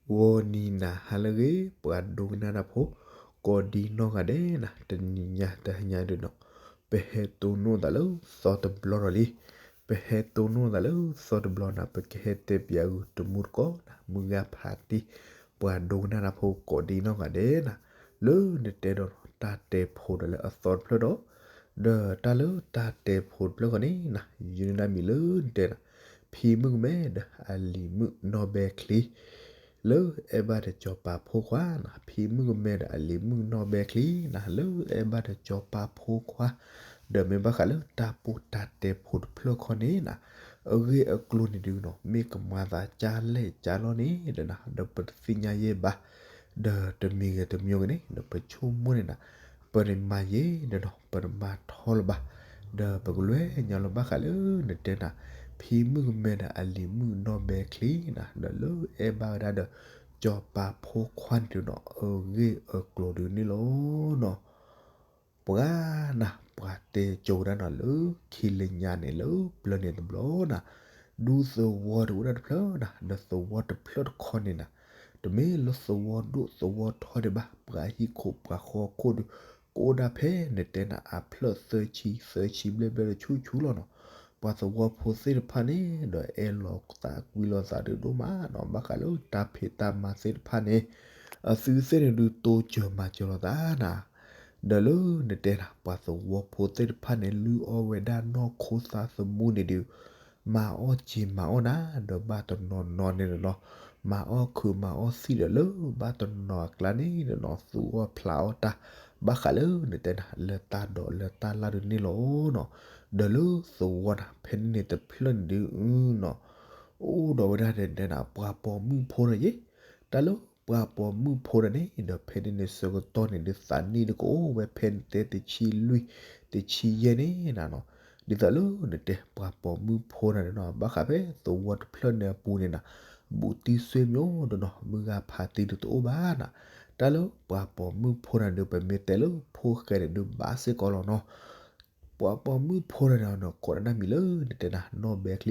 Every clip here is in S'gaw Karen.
ဂီၤနံၤနၤဟါလၢအဂ့ၤ ပှၤဒိကနၣ်တၢ်ဖိ ကိးဒံနီၢ်ဂၤဒဲးနၤ, တနံၤညါတဟါညါဒုးနီၤ, ပဟဲတိၢ်နီၣ်သးလၢသီတဘျီဒီးလံ. ပဟဲတိၢ်နီၣ်သးလၢသီတဘျီနၤ, ပကဟဲတဲပၠးဂုာ်တမူတကိးနၤ, မုၢ်ဂၤဖးတံၢ် ပှၤဒိကနၣ်တၢ်ဖိကိးဒံနီၢ်ဂၤဒဲးနၤ, လၢနတဲဒီးတၢ်တဲဖိဒီးလၢအသီတဖျၢၣ်ဒီး, ဒီးတၢ်လၢတၢ်တဲဖိတဖျၢၣ်ဃီန့ၣ်နၤ, ယုၢ်န့ၢ်ဒၣ်မံၤလၢနတဲနၤ, ဖံမုၣ်ကမဲဒီးအလံၤမုၣ်နီၢ်ဘဲချံ လၢအဲၣ်ဘၣ်ဒီးစီၤပၤဖိခွါနၤ, ဖံမုၣ်ကမဲဒီးအလံၤမုၣ်နီၢ်ဘဲချံနၤ, လၢအဲၣ်ဘၣ်ဒီးစီၤပၤဖိခွါ, ဒီးမ့ၢ်ဘၣ်ဃးလၢတၢ်ပိၢ်တၢ်တဲဖိတဖျၢၣ်ခီန့ၣ်နၤ, အဂ့ၢ်အကျိၤန့ၣ်ဒုးနီၤ, မ့ၢ်ကမၤသးကၢ်လဲၣ်ကၢ်လီၢ်န့ၣ်ဒီးနၤ, ဒီးပတသ့ၣ်ညါယဲၢ်ဘၣ်, ဒီးတမံၤဂ့ၤတမံၤဂ့ၤန့ၣ် ဒီးပဆိကမိၣ်န့ၣ်နၤ, ပန့ၣ်မၤယဲၢ်ဒီးနီၤ, ပတမၤထီလၢၤဘၣ်, ဒီးပကလဲၤညီလၢဘၣ်ဃးလၢနတဲနၤ, ဖံမုၣ်ကမဲဒီးအလံၤမုၣ်နီၢ်ဘဲချံနၤ, ဒီးလၢအဲၣ်ဘၣ်ဝဲဒၣ်ဒီးစီၤပၤဖိခွါန့ၣ်ဒုးနီၤ, အဂ့ၢ်အကျိၤဒုးန့ၣ်လီၤနီၤ. ပှၤနၤ, ပှၤတဲကၠိဝဲဒၣ်နီၤ, လၢခံလၢညါန့ၣ် လၢပျၢၤန့ၣ်တဘျီနၤ, ဒူသဝီတအိၣ်ဒၣ်တဖျၢၣ်နၤ, ဒီးသဝီတဖျၢၣ်တခီန့ၣ်နၤ, တမ့ၢ်လၢသဝီဒိၣ်သဝီထီဒံးဘၣ်, ပှၤဟံၣ်ခိၣ်ပှၤဃီခိၣ်ဒုး ကအိၣ်ဒၣ်ဖဲနတဲနၤ အဖျၢၣ်သၢဆံ သၢဆံဘျဲၣ်ဘျဲၣ်ဒီးဆူၣ်ဆူၣ်လီၤနီၤ. ပှၤသဝီဖိသ့ၣ်တဖၣ်န့ၣ်ဒီး အဲၣ်လီၤသးကွံလီၤသးဒုးဒိၣ်မးနီၤ, ဘၣ်ဃးလၢတၢ်ဖံးတၢ်မၤသ့ၣ်တဖၣ်န့ၣ်, အသုသ့ၣ်န့ၣ်ဒုးတိစၢၤမၤစၢၤလိာ်သးနၤ, ဒီးလၢနတဲနၤ ပှၤသဝီဖိသ့ၣ်တဖၣ်န့ၣ် လုၢ်အီၣ်ဝဲဒၣ်နီၢ်ခိသးသမူန့ၣ်ဒုး မၤအီၣ်စ့ၤမၤအီၣ်နၤ, ဒီးဘၣ်တနီၤနီၤန့ၣ်နီၤ, မၤအီၣ်ခုးမၤအီၣ်သံၣ်ဒီးလၢဘၣ်တနီၤအကျါန့ၣ်နီၤ, သူၣ်အီၣ်ဖျးအီၣ်တၢ်, ဘၣ်ဃးလၢနတဲနၤ လၢတၢ်ဒိးလၢတၢ်လၢ်ဒုးန့ၣ်လီၤနီၤ. ဒီးလၢသဝီနၤ ဖဲန့ၣ်န့ၣ်တဖျၢၣ်န့ၣ်ဒုးနီၤ, အိၣ်ဒီးဝဲဒၣ်နတဲနၤ ပှၤပိာ်မုၣ်ဖိဒီးယဲၢ်, တၢ်လၢပှၤပိာ်မုၣ်ဖိဒီးန့ၣ်ဒီး ဖဲန့ၣ်န့ၣ်ဆၢကတီၢ်န့ၣ်ဒုး သးနံၣ်ဒုးကအိၣ်ဝဲဖဲနတဲတဆံလွံၢ် တဆံယဲၢ်န့ၣ်နၤနီၤ, ဒ်သိးလၢနတဲ ပှၤပိာ်မုၣ်ဖိနၤန့ၣ်နီၤ, ဘၣ်ဃးဖဲသဝီတဖျၢၣ်န့ၣ်အပူၤန့ၣ်နၤ, ဘူးတံၢ်ဆွေမျိုးဒီးနီၤ, မုၢ်ဂၤဖးတံၢ်ဒုးတအိၣ်ဘၣ်နၤ. တၢ်လၢပှၤပိာ်မုၣ်ဖိနၤဒုး ပမ့ၢ်တဲလၢဖိဃဲန့ၣ်ဒုး ဘၣ်စ့ၢ်ကီးလီၤနီၤ. ပှၤပိာ်မုၣ်ဖိနၤန့ၣ်နီၤ ကိးဒၣ်နၢ်မံၤလၢနတဲနၤ နီၢ်ဘဲချံ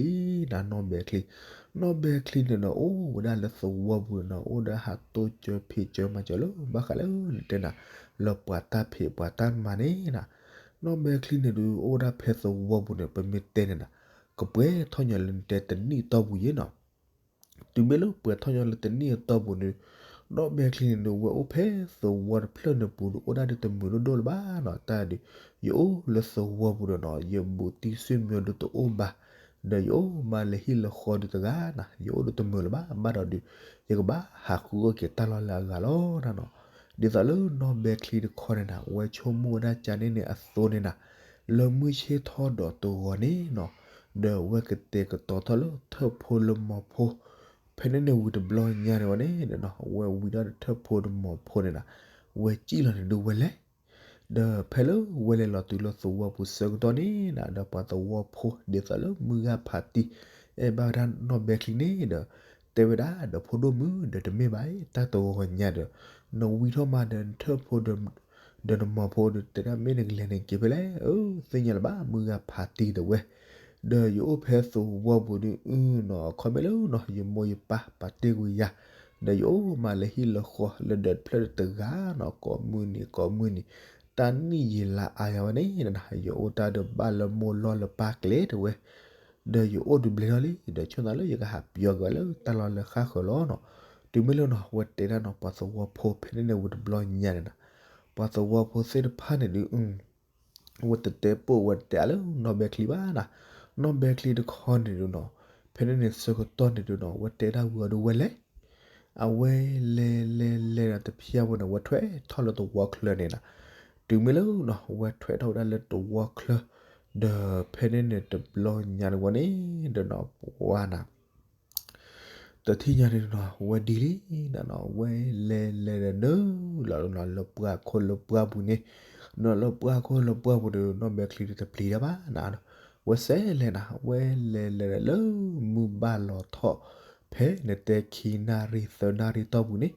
နၤ, နီၢ်ဘဲချံ, နီၢ်ဘဲချံန့ၣ်နီၤ အိၣ်ဝဲဒၣ်လၢသဝီပူၤန့ၣ်နီၤ, အိၣ်ဒီးဟးတိစၢၤဖံးစၢၤမၤစၢၤလၢ ဘၣ်ဃးလၢနတဲနၤ လၢပှၤတၢ်ဖံးပှၤတၢ်မၤန့ၣ်နၤ, နီၢ်ဘဲချံန့ၣ်ဒုး အိၣ်ဒၣ်ဖဲသဝီပူၤန့ၣ် ပမ့ၢ်တဲန့ၣ်နၤ, ကပှဲၤထီၣ်ညီလၢနတဲတနံၣ်အတီၢ်ပူၤယဲၢ်နီၤ. တုၤမ့ၢ်လၢပှဲၤထီၣ်ညီလၢတနံၣ်အတီၢ်ပူၤန့ၣ်, နီၢ်ဘဲချံန့ၣ်ဒုး ဝဲအိၣ်ဖဲသဝီတဖျၢၣ်န့ၣ်ပူၤဒုး အိၣ်ဒၣ်ဒုးတမုာ်ဒိၣ်ဒိၣ်လၢၤဘၣ်နီၤ. တၢ်ဒုး ယအိၣ်လၢသဝီပူၤဒီးနီၤ, ယဘူးတံၢ်ဆွေမျိုးဒုးတအိၣ်ဘၣ်, ဒီးယအိၣ်မးလၢဟံၣ်လၢဃီဒုးတဂၤနၤ, ယအိၣ်ဒုးတမုာ်လၢၤဘၣ်, ဘၣ်ဒီးဒုး ယကဘၣ်ဟးဃုအီၣ်က့ၤတၢ်လီၢ်လၢအဂၤလီၤနၤနီၤ. ဒ်သိးလၢနီၢ်ဘဲချံတခီန့ၣ်နၤ ဝဲဆိကမိၣ်ဝဲဒၣ်ကန့ၣ်န့ၣ်အသိးန့ၣ်နၤ, လၢမုၢ်ဆ့ၣ်ထီၣ်ဒီးတဂီၤန့ၣ်နီၤ, ဒီးဝဲကတဲာ်ကတီၤထီၣ်လၢထၢၣ်ဖိလၢမီၤဖိ, ဖဲန့ၣ်န့ၣ်ဝံၤတဘျီညါန့ၣ်ဝဲန့ၣ်နီၤ, ဝဲဝံၤဒီးထၢၣ်ဖိဒီးမီၤဖိန့ၣ်နၤ, ဝဲစံၣ်လီၤန့ၣ်ဒုးဝဲလဲၤ ဒီးဖဲလၢဝဲလဲၤလီၤတုၤလၢသဝီပူၤဆၢကတီၢ်န့ၣ်နၤ, ဒီးပှၤသဝီဖိဒ်သိးလၢမုၢ်ဂၤဖးတံၢ် အဲၣ်ဘၣ်ဝဲဒၣ်နီၢ်ဘဲချံန့ၣ်ဒီး တဲဝဲဒၣ်ဒီးဖိဒိၣ်မုၣ်ဒီး တမ့ၢ်ဘၣ်အံၤ တၢ်တဂီၤညါဒီး နဝံထီၣ်မးဒီးနထၢၣ်ဖိ ဒီးနမီၤဖိဒီး တဲဒၣ်မ့ၢ်နကလဲၤန့ၣ်က့ၤဖဲလဲၣ်, အၢ သ့ၣ်ညါလၢၤဘၣ် မုၢ်ဂၤဖးတံၢ်တဲဝဲ ဒီးယအိၣ်ဖဲသဝီပူၤဒုးအုနီၤ အခီပညီလၢနီၤ ယမိၢ်ယပၢ်ပာ်တ့ၢ်ကွံာ်ယၤ, ဒီးယအိၣ်မးလၢဟံၣ်လၢဃီလၢဒီးတဖျၢၣ်တဂၤနီၤ ကိးမုၢ်နံၤကိးမုၢ်နံၤ, တၢ်နံၣ်ယံာ်လါအါယၤဝဲန့ၣ် ယအိၣ်တၢ်ဒီးဘၣ်လၢမိၢ်လီၢ်လၢပၢ်ကျဲတဲဝဲ ဒီးယအိၣ်ဒုးဘျဲၣ်ထီၣ်လံ ဒီးဆိသးလၢယကဟးပၠီက့ၤဝဲလၢတၢ်လီၢ်လၢဃၣ်ဃၢၤလီၤနီၤ, တုၤမ့ၢ်လၢနီၤ ဝဲတဲဒၣ်နီၤ ပှၤသဝီဖိဖဲန့ၣ်န့ၣ်ဝံၤတဘျီညါန့ၣ်နီၤ, ပှၤသဝီဖိသ့ၣ်တဖၣ်န့ၣ်ဒုး ဝဲတတဲပိာ်ဝဲတတဲအါလၢနီၢ်ဘဲချံဘၣ်နီၤ, နီၢ်ဘဲချံတခီန့ၣ်ဒုးနီၤ, ဖဲန့ၣ်န့ၣ်ဆၢကတီၢ်န့ၣ်ဒုးနီၤ ဝဲတဲဒၣ်ဝံၤအီၤဒုးဝဲလဲၤ အဝဲလဲၤလဲၤလဲၤဒီးတဖျၢၣ်ဝဲန့ၣ် ဝဲထွဲထီၣ်လၢသဝီချၢန့ၣ်နီၤ, တုၤမ့ၢ်လၢနီၤ ဝဲထွဲထီၣ်ဝဲဒၣ်လၢသဝီချၢ, ဒီးဖဲန့ၣ်န့ၣ်တဘျီညါန့ၣ်ဝဲန့ၣ်ဒီးနီၤ ပှၤနီၤ တထံၣ်ညါန့ၣ်နီၤ ဝဲဒ်လံနီၤနီၤ ဝဲလဲၤလဲၤဒီးနုာ်လီၤနီၤ လၢပှၢ်ခိၣ်လၢပှၢ်ပူၤန့ၣ်, နီၤလၢပှၢ်ခိၣ်လၢပှၢ်ပူၤဒီး နီၢ်ဘဲချံဒီးတပျံၤတၢ်ဘၣ်နီၤ, ဝဲစဲးလဲၤနီၤ ဝဲလဲၤလဲၤဒီးလၢမုၢ်ဘၣ်လီၤထီၣ် ဖဲနတဲခံနၣ်ရံၣ်သၢနၣ်ရံၣ်တီၢ်ပူၤန့ၣ်,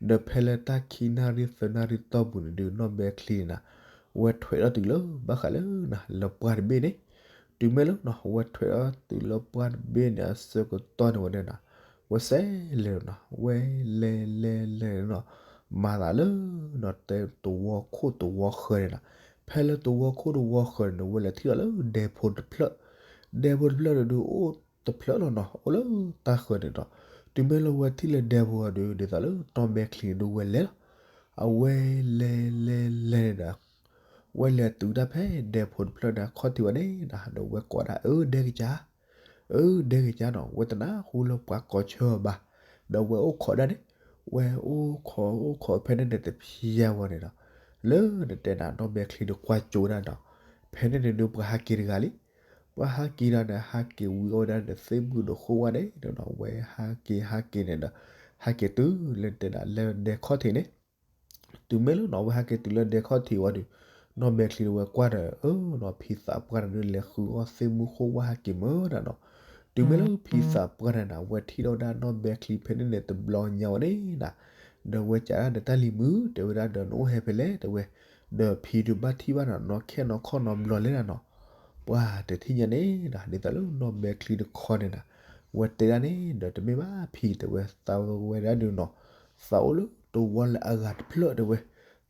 ဒီးဖဲလၢတၢ်ခံနၣ်ရံၣ်သၢနၣ်ရံၣ်တီၢ်ပူၤန့ၣ်ဒုး နီၢ်ဘဲချံန့ၣ်နီၤ ဝဲထွဲထီၣ်တုၤလၢဘၣ်ဃးလၢနီၤ လၢပှၢ်တဘ့ၣ်န့ၣ်, တုၤမ့ၢ်လၢနီၤ ဝဲထွဲထီၣ်တုၤလၢပှၢ်တဘ့ၣ်န့ၣ် အဆၢကတီၢ်န့ၣ်ဝဲန့ၣ်နီၤ, ဝဲစဲးလဲၤနီၤ, ဝဲလဲၤလဲၤလဲၤနီၤ, မၤသးလၢနီၤ တဲသဝီခိၣ်သဝီဃၢၤန့ၣ်နီၤ, ဖဲလၢသဝီခိၣ်သဝီဃၢၤန့ၣ် ဝဲလဲၤထံၣ်လီၤလၢဒဲဖိတဖျၢၣ်, ဒဲဖိတဖျၢၣ်န့ၣ်ဒုးအိၣ်တဖျၢၣ်လီၤနီၤ, အိၣ်လၢတၢ်ဃၢၤန့ၣ်ဒီး, တုၤမ့ၢ်လၢဝဲထံၣ်လၢဒဲဖိအီၤဒီး ဒ်သိးလၢနီၢ်ဘဲချံဒုးဝဲလဲၤလီၤ, အဝဲလဲၤလဲၤလဲၤန့ၣ်ဒီး ဝဲလဲၤတုၤတၢ်ဖဲဒဲဖိတဖျၢၣ်န့ၣ်အခီၣ်ထံးဝဲန့ၣ်နီၤ, ဒီးဝဲကိးဒၣ် အၢ ဒဲကစၢ်, အၢ ဒဲကစၢ်နီၤ, ဝဲတနၢ်ဟူလၢပှၤကိးဆၢအီၤဘၣ်, ဒီးဝဲအိၣ်ခိးဒၣ်န့ၣ်, ဝဲအိၣ်ခိးအိၣ်ခိးဖဲန့ၣ်န့ၣ်တဖျၢၣ်ဝဲန့ၣ်ဒီး, လၢနတဲနၤနီၢ်ဘဲချံဒီးကွၢ်ကၠိဒၣ်ဒီး, ဖဲန့ၣ်န့ၣ်ဒုးပှၤဟးက့ၤတဂၤလံ, ပှၤဟးက့ၤဒီးန့ၣ် ဟးက့ၤဝံၤအီၣ်ဝဲဒၣ်ဒီးသ့ၣ်မုၣ်ဒီးဃိဝဲန့ၣ်ဒီး ဝဲဟးက့ၤဟးက့ၤန့ၣ်ဒီး, ဟဲက့ၤတုၤလၢနတဲနၤလၢဒဲခီၣ်ထံးန့ၣ် တုၤမ့ၢ်လၢနီၤ ဝဲဟဲက့ၤတုၤလၢဒဲခီၣ်ထံးဝံၤဒီး, နီၢ်ဘဲချံဒီးဝဲကွၢ်ဒီး အၢနီၤ ဖံသးပှၢ်န့ၣ်ဒုးလဲၤဃုအီၣ်သ့ၣ်မုၣ်ဃိဝဲဟဲက့ၤမုာ်ဒၣ်နီၤ, တုၤမ့ၢ်လၢဖံသးပှၢ်န့ၣ်နီၤ ဝဲထံၣ်ဒီးဝဲဒၣ်နီၢ်ဘဲချံဖဲန့ၣ်န့ၣ်တဘျီညါဝဲန့ၣ်နီၤ, ဒီးဝဲကးဒၣ်ဒီးတၢ်လံၤမုၣ် တဲဝဲဒၣ်ဒီးနအိၣ်ဟဲဖဲလဲၣ် တဲဝဲ, ဒီးဖံဒုးဘၣ်ထံၣ်ဘၣ်နီၤ နီၢ်ခဲနီၢ်ခီၣ်နီတဘျီလဲၣ်နီၤ, ပှၤတထံၣ်ညါန့ၣ်နီၤ ဒ်သိးလၢနီၢ်ဘဲချံတခီန့ၣ်နီၤ, ဝဲတဲဒၣ်န့ၣ်ဒီးတမ့ၢ်ဘၣ်ဖံတဲဝဲ သးဝဲဒၣ်ဒုးနီၤ, သးအိၣ်လၢသဝီလၢအဂၤတဖျၢၣ်တဲဝဲ,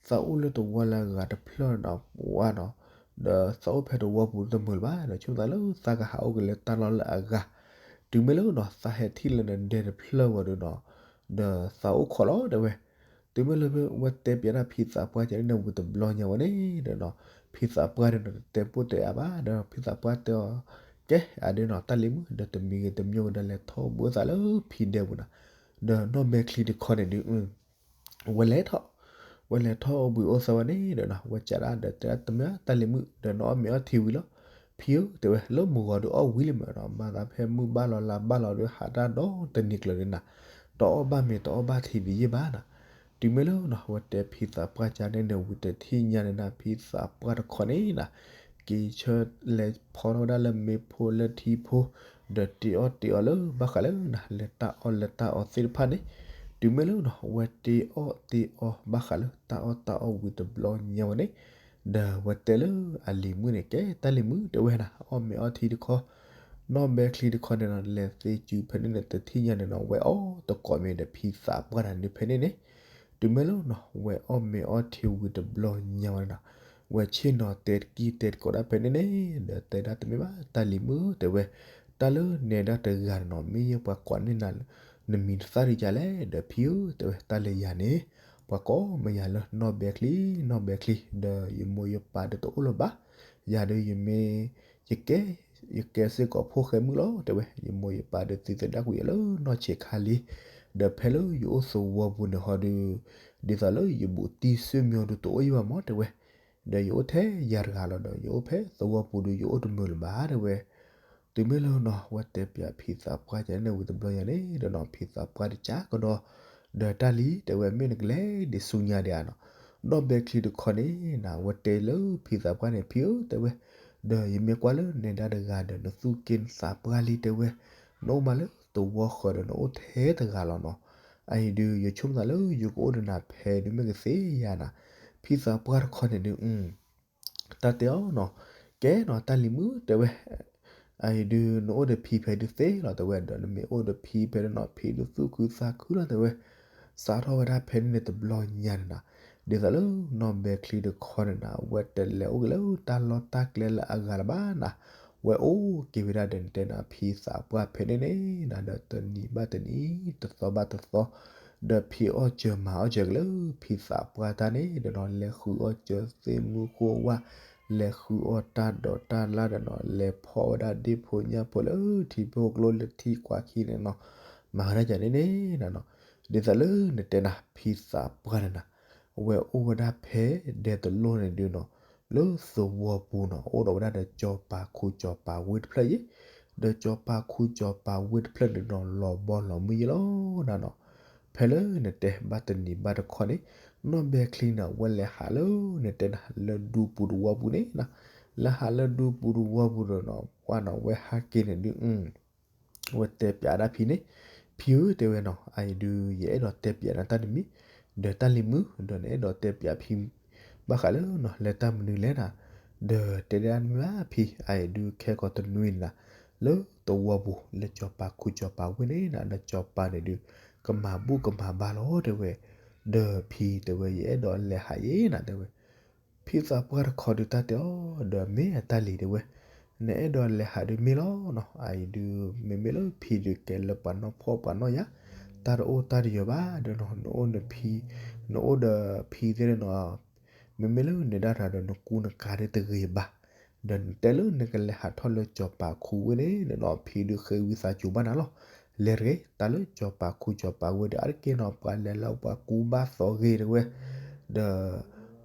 သးအိၣ်လၢသဝီလၢအဂၤတဖျၢၣ်နီၤ ဝါနီၤ, ဒီးသးအိၣ်ဖဲသဝီပူၤတမုာ်လၢၤဘၣ် ဒီးဆိကမိၣ်သးလၢသးကဟးအိၣ်က့ၤလၢတၢ်လီၢ်လၢအဂၤ, တုၤမ့ၢ်လၢနီၤ သးဟဲထံၣ်လၢနဒဲတဖျၢၣ်ဝံၤဒီးနီၤ, ဒီးသးအိၣ်ခိးလီၤတဲဝဲ, တုၤမ့ၢ်လၢဝဲတဲပၠးဒၣ်ဖံသးပှၢ်ကန့ၣ်ဝံၤတဘျီညါဝဲန့ၣ်ဒီးနီၤ, ဖံသးပှၢ်န့ၣ်နီၤ တတဲပိၢ်တဲအါဘၣ် ဒီးဖံသးပှၢ်တဲအီၤ, ကဲ အဒုးနီၤ တၢ်လံၤမုၣ် ဒီးတမံၤဂ့ၤတမံၤဂ့ၤဒီးလဲၤထီၣ်ဘှံးသးလၢဖံဒဲပူၤနီၤ, ဒီးနီၢ်ဘဲချံတခီန့ၣ်ဒုး ဝဲလဲၤထီၣ်, ဝဲလဲၤထီၣ်အိၣ်ဘှံးအိၣ်သါဝဲန့ၣ်ဒီးနီၤ ဝဲကးဒၣ်ဒီးတဲတမ့ၢ်တၢ်လံၤမုၣ် ဒီးနအီၣ်မ့ၤအီထံဝံၤလီၤ, ဖံဧၢ တဲဝဲ လၢမုၢ်ဂီၤဒုးအီၣ်ဝံၤလံမးနီၤ မၤသးဖဲမုၢ်ဘၣ်လီၤလါဘၣ်လီၤဒုး ဟးတၢ်ဒီတနံၤကျၢၤန့ၣ်နီၤ, တအီၣ်ဘၣ်မ့ၤတအီၣ်ဘၣ်ထံဒ်ယဲၢ်ဘၣ်နီၤ, တုၤမ့ၢ်လၢနီၤ ဝဲတဲဖံသးပှၢ်ကန့ၣ်န့ၣ်ဝံၤတထံၣ်ညါန့ၣ်နီၤ ဖံသးပှၢ်တခီန့ၣ်နီၤ က့ၤဆၢလဲၤဖီထီၣ်ဝဲဒၣ်လၢမ့ၢ်ဖိလၢထံဖိ, ဒီးတ့အီၣ်တ့အီလၢဘၣ်ဃးလၢနီၤ လဲၤတၢ်အီၣ်လဲၤတၢ်အီသ့ၣ်တဖၣ်န့ၣ်, တုၤမ့ၢ်လၢနီၤ ဝဲတ့အီၣ်တ့အီဘၣ်ဃးလၢတၢ်အီၣ်တၢ်အီဝံၤတဘျီညါဝဲန့ၣ်, ဒီးဝဲတဲလၢအလံၤမုၣ်န့ၣ် ကဲတၢ်လံၤမုၣ် တဲဝဲနီၤ အီၣ်မ့ၤအီထံတခီ, နီၢ်ဘဲချံတခီန့ၣ်နီၤ လဲၤသ့စုဖဲန့ၣ်န့ၣ်တထံၣ်ညါန့ၣ်နီၤ ဝဲအီၣ်တကိးမ့ၤဒီးဖံသးပှၢ်န့ၣ်ဒုးဖဲန့ၣ်န့ၣ်, တုၤမ့ၢ်လၢနီၤ ဝဲအီၣ်မ့ၤအီထံဝံၤတဘျီညါဝဲန့ၣ်နီၤ, ဝဲဆ့ၣ်နီၤတဲတကံၢ်တဲတကိးဒၣ်ဖဲန့ၣ်န့ၣ် ဒီးတဲဒၣ်တမ့ၢ်ဘၣ် တၢ်လံၤမုၣ် တဲဝဲ, တၢ်လၢနဲဒၣ်တဂၤန့ၣ်နီၤ မ့ၢ်ယဲပှၤကိးန့ၢ်နၤ နမံၤနသၣ်ဒ်ယၤလဲၣ် ဒီးဖံဧၢ တဲဝဲ တၢ်လၢယၤန့ၣ် ပှၤကိးမ့ၢ်ယၤလၢနီၢ်ဘဲချံ နီၢ်ဘဲချံ ဒီးယမိၢ်ယပၢ်ဒီးတအိၣ်လၢၤဘၣ်, ယၤဒီးယမ့ၢ် ယကဲ ယကဲစ့ၢ်ကီးဖိၣ်ဃဲမုၣ်လီၤ တဲဝဲ, ယမိၢ်ယပၢ်ဒီးသံသဒၣ်ကွံာ်ယၤလၢနီၢ်ဆံးခါလံ, ဒီးဖဲလၢယအိၣ်သဝီပူၤန့ၣ်ဟီဒီး ဒ်သိးလၢယဘူးတံၢ်ဆွေမျိုးဒီးတအိၣ်ယံၤဘၣ်မး တဲဝဲ, ဒီးယအိၣ်ထဲယၤတဂၤလီၤဒီး ယအိၣ်ဖဲသဝီပူၤဒီးယအိၣ်တမုာ်လၢၤဘၣ် တဲဝဲ, တုၤမ့ၢ်လၢနီၤ ဝဲတဲပၠးဖံသးပှၢ်ကန့ၣ်ဝံၤတဘျီညါန့ၣ်ဒီးနီၤ ဖံသးပှၢ်တကးကဒီး, ဒီးတၢ်လံၤ တဲဝဲ မ့ၢ်နကလဲၤဒံးဆူညါဒံးဧါနီၤ, နီၢ်ဘဲချံတခီန့ၣ်နီၤ ဝဲတဲလၢဖံသးပှၢ်န့ၣ် ဖံဧၢ တဲဝဲ, ဒီးယမ့ၢ်ကွၢ်လၢနဲဒၣ်တဂၤဒီး နသူၣ်က့နသးပှၢ်လံ တဲဝဲ, နအိၣ်မးလၢသဝီဃၢၤဒီးနအိၣ်ထဲတဂၤလီၤနီၤ, အအံၤဒုး ယဆိကမိၣ်သးလၢယကအိၣ်ဒီးနၤဖဲဒုးမ့ၢ်ကသ့ဧါနီၤ, ဖံသးပှၢ်တခီန့ၣ်ဒုး တၢ်တဲအီၤနီၤ, ကဲနီၤ တၢ်လံၤမုၣ် တဲဝဲ, အအံၤဒုး နအိၣ်ဒီးဖံဖဲဒုးသ့လီၤ တဲဝဲ, ဒီးနမ့ၢ်အိၣ်ဒီးဖံဖဲဒုးနီၤ ဖံဒုးသူၣ်ခုသးခုလီၤ တဲဝဲ, စးထီၣ်ဝဲဒၣ်ဖဲန့ၣ်န့ၣ်တဘျီညါန့ၣ်နီၤ, ဒ်သိးလၢနီၢ်ဘဲချံတခီန့ၣ်နီၤ ဝဲတလဲၤအိၣ်က့ၤလၢတၢ်လီၢ်တၢ်ကျဲလၢအဂၤလၢၤဘၣ်နီၤ, ဝဲအိၣ်က့ၤဝဲဒၣ်ဒီးနတဲနီၤ ဖံသးပှၢ်ဖဲန့ၣ်န့ၣ်နီၤ ဒီးတနံၤဘၣ်တနံၤ တသီဘၣ်တသီ ဒီးဖံအီၣ်စၢၤမၤအီၣ်စၢၤက့ၤလၢဖံသးပှၢ်တၢ်န့ၣ်ဒီးနီၤ လဲၤဃုအီၣ်စၢၤသ့ၣ်မုၢ်ဃိဝၣ်, လဲၤဃုအီၣ်တၢ်ဒိးတၢ်လၣ်ဒီးနီၤ လဲၤဖီၣ်ဝဲဒၣ်ဒ့ၣ်ဖိညၣ်ဖိလၢထံဖိကျိလၢထံကွၢ်ခံန့ၣ်နီၤ, မၤဝဲဒၣ်ယၤန့ၣ်န့ၣ်နီၤ, ဒ်သိးလၢနတဲနီၤ ဖံသးပှၢ်န့ၣ်နီၤ, ဝဲအိၣ်ဝဲဒၣ်ဖဲဒဲတလိၣ်န့ၣ်ဒုးနီၤ, လၢသဝီပူၤနီၤ အိၣ်ဒီးဝဲဒၣ်ဒီးစီၤပၤခူစီၤပၤဝ့ၢ်တဖျၢၣ်ယ့ၣ်, ဒီးစီၤပၤခူစီၤပၤဝ့ၢ်တဖျၢၣ်န့ၣ်နီၤ လီၤဘီလီၤမုၢ်ယ့ၣ်လီၤနီၤနီၤ, ဖဲလၢနတဲဘၣ်တနံၤဘၣ်တခီန့ၣ်, နီၢ်ဘဲချံန့ၣ် ဝဲလဲၤဟးလၢနတဲနီၤ လၢဒူပူၤတဝီပူၤန့ၣ်နီၤ, လၢဟးလၢဒူပူၤတဝီပူၤဒီးနီၤ ပှၢ်နီၤ ဝဲဟးက့ၤန့ၣ်ဒုး ဝဲတဲပၠးဒၣ်ဖံန့ၣ်, ဖံဧၢ တဲဝဲနီၤ အအံၤဒုး ယအဲၣ်ဒိးတဲပၠးနၤတၢ်တမံၤ, ဒီးတၢ်လံၤမုၣ် ဒီးနအဲၣ်ဒိးတဲပၠးဖံ ဘၣ်ဃးလၢနီၤ လၢတၢ်မနုၤလဲၣ်နီၤ, ဒီးတဲဒၣ်မ့ၢ်ဘၣ်ဖံ အအံၤဒုး ခဲကိာ်တနွံန့ၣ်နီၤ, လၢ သဝီပူၤ လၢစီၤပၤခူစီၤပၤဝ့ၢ်န့ၣ်နၤ ဒီးစီၤပၤန့ၣ်ဒုး ကမၤဘူၣ်ကမၤဘါလီၤတဲဝဲ, ဒီးဖံတဲဝဲ ယအဲၣ်ဒိးလဲၤဟးယဲနၤတဲဝဲ, ဖံသးပှၢ်တခီဒုးတၢ်တဲအီၤ ဒီးမ့ၢ်အတၢ်လံၤတဲဝဲ, နအဲၣ်ဒိးလဲၤဟးဒုးမ့ၢ်လီၤနီၤ, အအံၤဒုး မ့မ့ၢ်လၢဖံဒုးကဲလၢပှၤနီၢ်ဖှီၣ်ပှၤနီၢ်ယၤ, တၢ်တအိၣ်တၢ်တယၢၤဘၣ်ဒီးနီၤ, နအိၣ်နဖံ, နအိၣ်ဒီးဖံသ့ၣ်နီၤ, မ့မ့ၢ်လၢနဒါတၢ်ဒီးနကူနကၤဒ်တဂ့ၤဘၣ်, ဒီးနတဲလၢနကလဲၤဟးထီၣ်လၢစီၤပၤခူဝ့ၢ်န့ၣ်နီၤ ဖံဒုးဃ့ဝံသးစူၤဘၣ်နၤလီၤ, လဲၤတဂ့ၤ တၢ်လၢစီၤပၤခူစီၤပၤဝ့ၢ်ဒီး အါတက့ၢ်နီၤ ပှၤလဲၤလၢပှၤကူဘၣ်သီဂ့ၤတဲဝဲ, ဒီး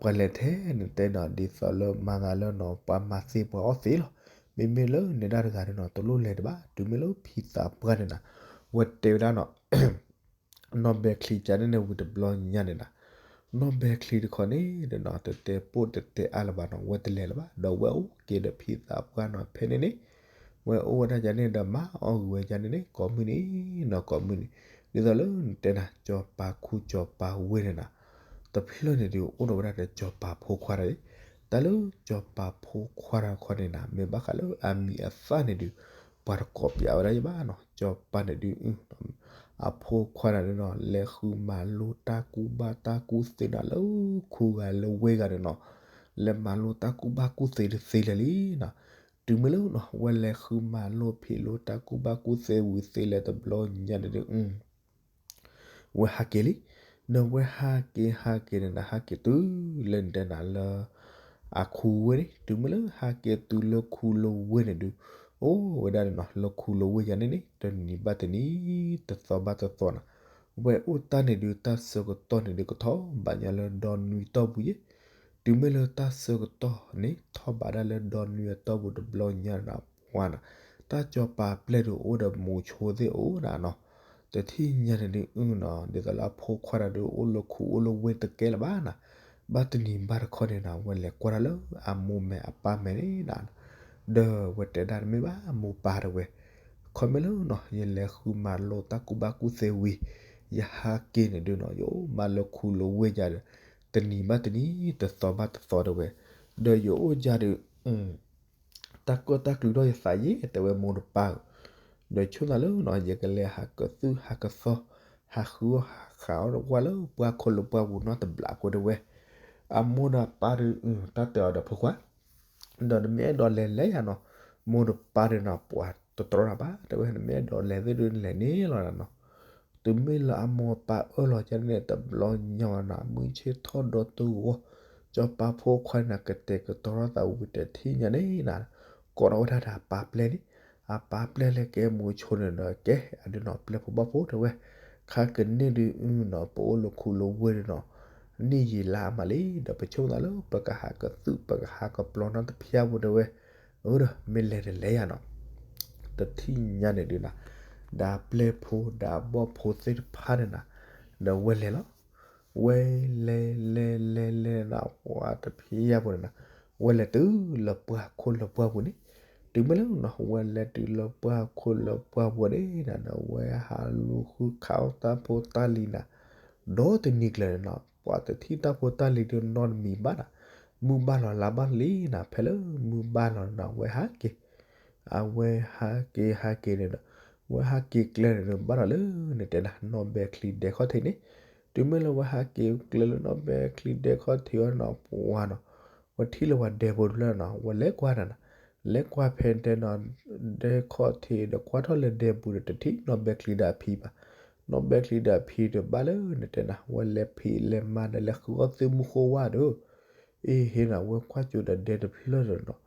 ပှၤလဲၤထဲနတဲနီၤ ဒ်သိးလၢမၤသးလၢနီၤ ပှၤမၤသ့ပှၤအီၣ်သ့လီၤ, မ့မ့ၢ်လၢနဒါတဂၤန့ၣ်နီၤ တလိၣ်လဲၤတဘၣ်, တုၤမ့ၢ်လၢဖံသးပှၢ်န့ၣ်နၤ, ဝဲတဲဝဲဒၣ်နီၤ နီၢ်ဘဲချံကန့ၣ်န့ၣ်ဝံၤတဘျီညါန့ၣ်နၤ, နီၢ်ဘဲချံတခီန့ၣ်ဒီးနီၤ တတဲပိၢ်တတဲအါလၢၤဘၣ်နီၤ ဝဲတလဲၤလၢၤဘၣ် ဒီးဝဲအိၣ်က့ၤဒီးဖံသးပှၢ်နီၤ ဖဲန့ၣ်န့ၣ်, ဝဲအိၣ်ဝဲဒၣ်ယၤန့ၣ်ဒီးမၤအီၣ်ဂ့ၤဝဲယၤန့ၣ်န့ၣ် ကိးမုၢ်နံၤနီၤ ကိးမုၢ်နံၤ, ဒ်သိးလၢနတဲနၤ စီၤပၤခူစီၤပၤဝ့ၢ်န့ၣ်နၤ, တဖျၢၣ်န့ၣ်ဒုး အိၣ်ဒီးဝဲဒၣ်ဒီးစီၤပၤဖိခွါတဂၤအံၤ, တၢ်လၢစီၤပၤဖိခွါတဂၤခီန့ၣ်နၤ မ့ၢ်ဘၣ်ဃးလၢအမံၤအသၣ်န့ၣ်ဒုး ပှၤတကိးပၠးဝဲဒၣ်ယဘၣ်နီၤ, စီၤပၤန့ၣ်ဒုး အဖိခွါန့ၣ်ဒုးနီၤ လဲၤဃုမၤလိတၢ်ကူဘၣ်တၢ်ကူသ့နၤလၢခူဂၤလၢဝ့ၢ်ဂၤန့ၣ်နီၤ, လဲၤမၤလိတၢ်ကူဘၣ်ကူသ့တသ့လၢာ်လံနီၤ, တုၤမ့ၢ်လၢနီၤ ဝဲလဲၤဃုမၤလိဖံးလိတၢ်ကူဘၣ်ကူသ့ဝံၤသ့လဲၤတဘျီညါန့ၣ်ဒုး ဝဲဟးက့ၤလံ, ဒီးဝဲဟးက့ၤဟးက့ၤန့ၣ်နၤ ဟးက့ၤတုၤလၢနတဲနၤလၢ အခူဝ့ၢ်န့ၣ် တုၤမ့ၢ်လၢဟးက့ၤတုၤလၢခူလၢဝ့ၢ်န့ၣ်ဒုး, အိၣ်ဝဲဒၣ်န့ၣ်နီၤ လၢခူလၢဝ့ၢ်ယၤန့ၣ်န့ၣ် တနံၤဘၣ်တနံၤ တသီဘၣ်တသီနၤ, ဝဲအိၣ်တၢ်န့ၣ်ဒုး တၢ်ဆၢကတီၢ်န့ၣ်ဒုး ကထီၣ်ဘးညါလၢဒီနွံတီၢ်ပူၤယဲၢ်, တုၤမ့ၢ်လၢတၢ်ဆၢကတီၢ်န့ၣ် ထီၣ်ဘးဒၣ်လၢဒီနွံအတီၢ်ပူၤတဘျီညါနၤ ပှၤနၤ, တၢ်စီၤပၤပျဲၢ်ဒုးအိၣ်ဒီးမိၤဆိသ့ၣ်အိၣ်နၤနီၤ, တထံၣ်ညါန့ၣ်ဒုးအုနီၤ ဒ်သိးလၢအဖိခွါတဂၤဒုးအိၣ်လၢခူအိၣ်လၢဝ့ၢ်တကဲလၢၤဘၣ်နၤ, ဘၣ်တနံၤဘၣ်တခီန့ၣ်နၤ ဝဲလဲၤကွၢ်တၢ်လၢအမိၢ်မဲာ်အပၢ်မဲာ်န့ၣ်နၤ, ဒီးဝဲတဲဒၣ်တမ့ၢ်ဘၣ်မိၢ်ပၢ်တဲဝဲ, ခီမ့ၢ်လၢနီၤ ယလဲၤဃုမၤလိတၢ်ကူဘၣ်ကူသ့ဝံၤ, ယဟးက့ၤန့ၣ်ဒုးနီၤ ယအိၣ်မးလၢခူလၢဝ့ၢ်ယၤဒီး, တနံၤဘၣ်တနံၤ တသီဘၣ်တသီတဲဝဲ, ဒီးယအိၣ်ယၤဒီး တၢ်ကီတၢ်ကျူၤဒီးယသးယဲၢ် တဲဝဲမိၢ်တပၢ်ဧၢ, ဒီးဆိသးလၢနီၤ ယကလဲၤဟးကသုၣ်ဟးကသီ, ဟးဃုအီၣ်ဟးဃုအီၣ်တဝၢ်လၢပှၢ်ခိၣ်လၢပှၢ်ပူၤနီတဘျီဖိတဲဝဲ, အမိၢ်ဒီးပၢ်ဒီး တၢ်တဲအီၤဒီးဖိခွါ ဒီးနမ့ၢ်အဲၣ်ဒိးလဲၤလဲၤယၤနီၤ, မိၢ်ဒီးပၢ်ဒီးနီၤ ပှၤတတြီနၤဘၣ် တဲဝဲ နမ့ၢ်အဲၣ်ဒိးလဲၤသ့ၣ်ဒုးလဲၤန့ၣ်လီၤနၤနီၤ, တုၤမ့ၢ်လၢအမိၢ်ပၢ်အၢၣ်လီၤယၤန့ၣ် တဘျီညါနၤ မုၢ်ဆ့ၣ်ထီၣ်ဒီတုၤဂီၢ်, စီၤပၤဖိခွါန့ၣ် ကတဲာ်ကတီၤထီၣ်သးဝံၤတထံၣ်ညါန့ၣ်နၤ, ကိးထီၣ်ဝဲဒၣ်ဒီးအပၢ်ပျဲၢ်န့ၣ်, အပၢ်ပျဲၢ်လဲၤကဲမိၤဆိန့ၣ်ဒီး ကဲအဒုးနီၤ ပျဲၢ်ဖိဘၣ်ဖိတဲဝဲ, ခါကန့ၢ်ဒုးနီၤ ပအိၣ်လၢခူလၢဝ့ၢ်ဒုးနီၤ နံၣ်ယံာ်လါမးလံ ဒီးပဆိကမိၣ်သးလၢပကဟးကသုၣ် ပကဟးကပျီနီတဖျၢၣ်ဖိတဲဝဲ, အၢ ဒီးမ့ၢ်လဲၤတလဲၤယၤနီၤ, တထံၣ်ညါန့ၣ်ဒုးနၤ, ဒီးပျဲၢ်ဖိဒီးအဘီၣ်ဖိသ့ၣ်တဖၣ်န့ၣ်နၤ, ဒီးဝဲလဲၤလီၤ, ဝဲလဲၤလဲၤလဲၤလဲၤနၤ ပှၤတဖျၢၣ်ဖိန့ၣ်နၤ, ဝဲလဲၤတုၤလၢပှၢ်ခိၣ်လၢပှၢ်ပူၤန့ၣ်, တုၤမ့ၢ်လၢနီၤ ဝဲလဲၤတုၤလၢပှၢ်ခိၣ်လၢပှၢ်ပူၤန့ၣ်နၤ ဒီးဝဲဟးလူၤဃုခးအီၣ်တၢ်ဖိတၢ်လံၤနၤ, ဒီးတနံၤကျၢၤန့ၣ်နီၤ ပှၤတထံၣ်တၢ်ဖိတၢ်လံၤဒုးနီတမံၤဘၣ်နၤ, မုၢ်ဘၣ်လီၤလါဘၣ်လံနၤ ဖဲလၢမုၢ်ဘၣ်လီၤနၤ ဝဲဟးက့ၤ, အဝဲဟးက့ၤဟးက့ၤန့ၣ်ဒီး, ဝဲဟးက့ၤကျဲန့ၣ်ဒီး ဘၣ်ဒီးလၢနတဲနၤ နီၢ်ဘဲချံဒဲခီၣ်ထံးန့ၣ်, တုၤမ့ၢ်လၢဝဲဟးက့ၤကျဲလၢနီၢ်ဘဲချံဒဲခီၣ်ထံးအီၤနီၤ ပှၤနီၤ, ဝဲထံၣ်လၢပှၤဒဲဖိတဖျၢၣ်နီၤ ဝဲလဲၤကွၢ်တၢ်နၤ, လဲၤကွၢ်ဖဲတဲနီၤ ဒဲခီၣ်ထံးဒီးကွၢ်ထီၣ်လၢဒဲပူၤဒီးတထံၣ်နီၢ်ဘဲချံဒီးအဖံဘၣ်, နီၢ်ဘဲချံဒီးအဖံဒီးဘၣ်လၢနတဲနၤ ဝဲလဲၤဖံးလဲၤမၤဒီးလဲၤဃုအီၣ်သ့ၣ်မူဃိဝါဒီး အ့ဟ့နီၤ ဝဲကွၢ်ကၠိဒီးဒဲတဖျၢၣ်ဒီးနီၤ,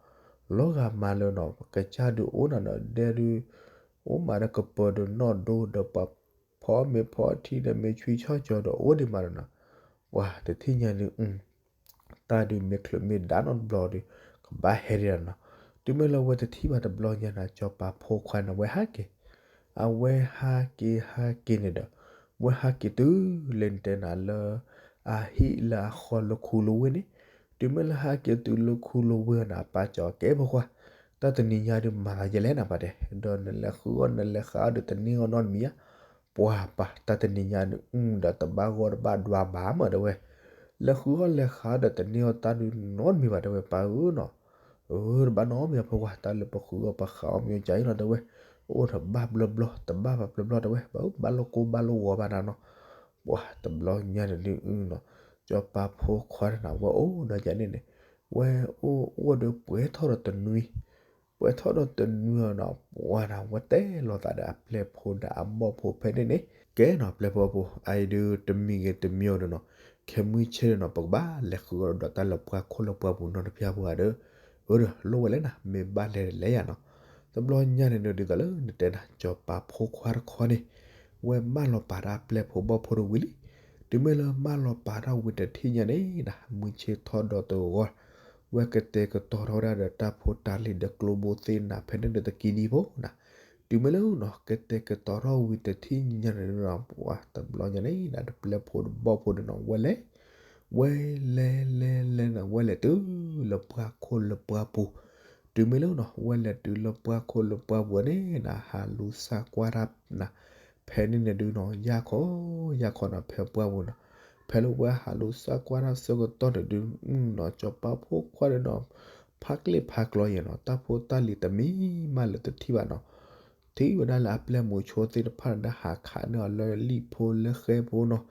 လီၤဂာ်မးလၢနီၤ ကစၢ်ဒုးအိၣ်နၤဒီးဒဲဒုး, အိၣ်မးဒီးကပၢၤဒီးနီၢ်ဒိဒီးပှၤဖီအီၣ်မ့ၤဖီအီထံဒီး မ့ၢ်ဆွံဆီၣ်ကၠီၤဒီးအိၣ်ဒံးမးဒီးနီၤ, ပှၤတထံၣ်ညါဒုး တၢ်ဒုးမ့ၢ်ချုးမ့ၢ်ဒါနီတဘျီဒီး ကဘၣ်ဟဲဒံးနီၤ, တုၤမ့ၢ်လၢဝဲတထံၣ်ဘၣ်တဘျီညါနၤ စီၤပၤဖိခွါန့ၣ် ဝဲဟးက့ၤ, အဝဲဟးက့ၤဟးက့ၤန့ၣ်ဒီး, ဝဲဟးက့ၤတုၤလၢနတဲနၤလၢ အဟံၣ်လၢအဃီလၢခူလၢဝ့ၢ်န့ၣ်, တုၤမ့ၢ်လၢဟးက့ၤတုၤလၢခူလၢဝ့ၢ်နၤ အပၢ်ကၠီၤကဲဖိခွါ, တၢ်တနံၤညါဒုးမၤသးယဲလဲၣ်နၤပၢ်တဲ, ဒီးနလဲၤဃုအီၣ်နလဲၤဃုအီၣ်ဒီးတန့ၢ်အီၣ်နီတမံၤဧါ, ပှၤပၢ် တၢ်တနံၤညါဒုး ဒီးတဘၣ်ဂီၢ်တဘၣ်ဒွးဘၣ်မးတဲဝဲ, လဲၤဃုအီၣ်လဲၤဃုအီၣ်ဒီးတန့ၢ်အီၣ်တၢ်ဒုးနီတမံၤဘၣ်တဲဝဲ ပၢ်ဧၢနီၤ, အၢ တဘၣ်နီတမံၤဖိခွါ တၢ်လၢပဃုအီၣ်ပဃုအီၣ်မ့ၢ်ကၢ်အံၤလီၤတဲဝဲ, အိၣ်တဘၣ်ဘျီဘျီ တဘၣ်ဘၣ်ဘျီဘျီတဲဝဲ ဘၣ်ဘၣ်လိၣ်ကိၢ်ဘၣ်လိၣ်ဂီၤဘၣ်နၤနီၤ. ပှၤတဘျီညါန့ၣ်ဒုးနီၤ စီၤပၤဖိခွါတနီၤ ဝဲအိၣ်ဒီးယၤန့ၣ်န့ၣ် ဝဲအိၣ်အိၣ်ဒီးပှဲၤထီၣ်ဒီးတနွံ ပှဲၤထီၣ်ဒီးတနွံအီၤနီၤ ပှၤနီၤ ဝဲတဲလိာ်သးဒီးအပျဲၢ်ဖိဒီးအဘီၣ်ဖိဖဲန့ၣ်န့ၣ် ကဲနီၤ ပျဲၢ်ဖိဘီၣ်ဖိ အအံၤဒုးတမံၤဂ့ၤတမံၤဂ့ၤဒီးနီၤ ခဲမုၢ်ဆ့ၣ်နီၤ ပကဘၣ်လဲၤဃုာ်ဒီးတၢ်လၢပှၢ်ခိၣ်လၢပှၢ်ပူၤနီတဖျၢၣ်ဖိဧါဒီး အၢဒီးလိၣ်ဝဲလဲၣ်နၤ မ့ၢ်ဘၣ်လဲၤလဲၤယၤနီၤ. တဘျီညါန့ၣ်ဒုး ဒ်သိးလၢနတဲနၤ စီၤပၤဖိခွါတခီန့ၣ် ဝဲမၢလီၤပာ်တၢ်ပျဲၢ်ဖိဘီၣ်ဖိတဝံၤလံ. တုၤမ့ၢ်လၢမၢလီၤပာ်တၢ်ဝံၤတထံၣ်ညါန့ၣ်နၤ မုၢ်ဆ့ၣ်ထီၣ်ဒီးတဂီၤ ဝဲကတဲာ်ကတီၤထီၣ်ဝဲဒၣ်ဒီးတၢ်ဖိတၢ်လံၤဒီးကျိဘိသ့ၣ်နၤ ဖဲန့ၣ်ဒီးတကံဒံဖိနၤ. တုၤမ့ၢ်လၢနီၤ ကတဲာ်ကတီၤထီၣ်ဝံၤတထံၣ်ညါန့ၣ်နီၤ ပှၤတဘျီညါန့ၣ်နၤ တပျဲၢ်ဖိတဘီၣ်ဖိန့ၣ်နီၤ ဝဲလဲၤ ဝဲလဲၤလဲၤလဲၤနၤ ဝဲလဲၤတုၤလၢပှၢ်ခိၣ်လၢပှၢ်ပူၤ တုၤမ့ၢ်လၢနီၤ ဝဲလဲၤတုၤလၢပှၢ်ခိၣ်လၢပှၢ်ပူၤန့ၣ်နၤ ဟးလူၤစၢ်ကွၢ်တၢ်နၤ ဖဲန့ၣ်န့ၣ်ဒုးနီၤ ယၢ်ခီ ယၢ်ခီနၤ ဖဲပှၢ်ပူၤနီၤ ဖဲလၢဝဲဟးလူၤစၢ်ကွၢ်တၢ်ဆၢကတီၢ်န့ၣ်ဒုးနီၤ စီၤပၤဖိခွါန့ၣ်နီၤ ဖးကျ့ၣ်ဖးကျီယဲၢ်နီၤ တၢ်ဖိတၢ်လံၤတမံၤမးလၢတထံၣ်ဘၣ်နီၤ ထံၣ်ဝဲဒၣ်လၢအပျဲၢ်မုၣ်ဆိသ့ၣ်တဖၣ်န့ၣ် ဟးခးန့ၢ်အီၤလၢလံာ်ဖိလၢဃဲဖိနီၤ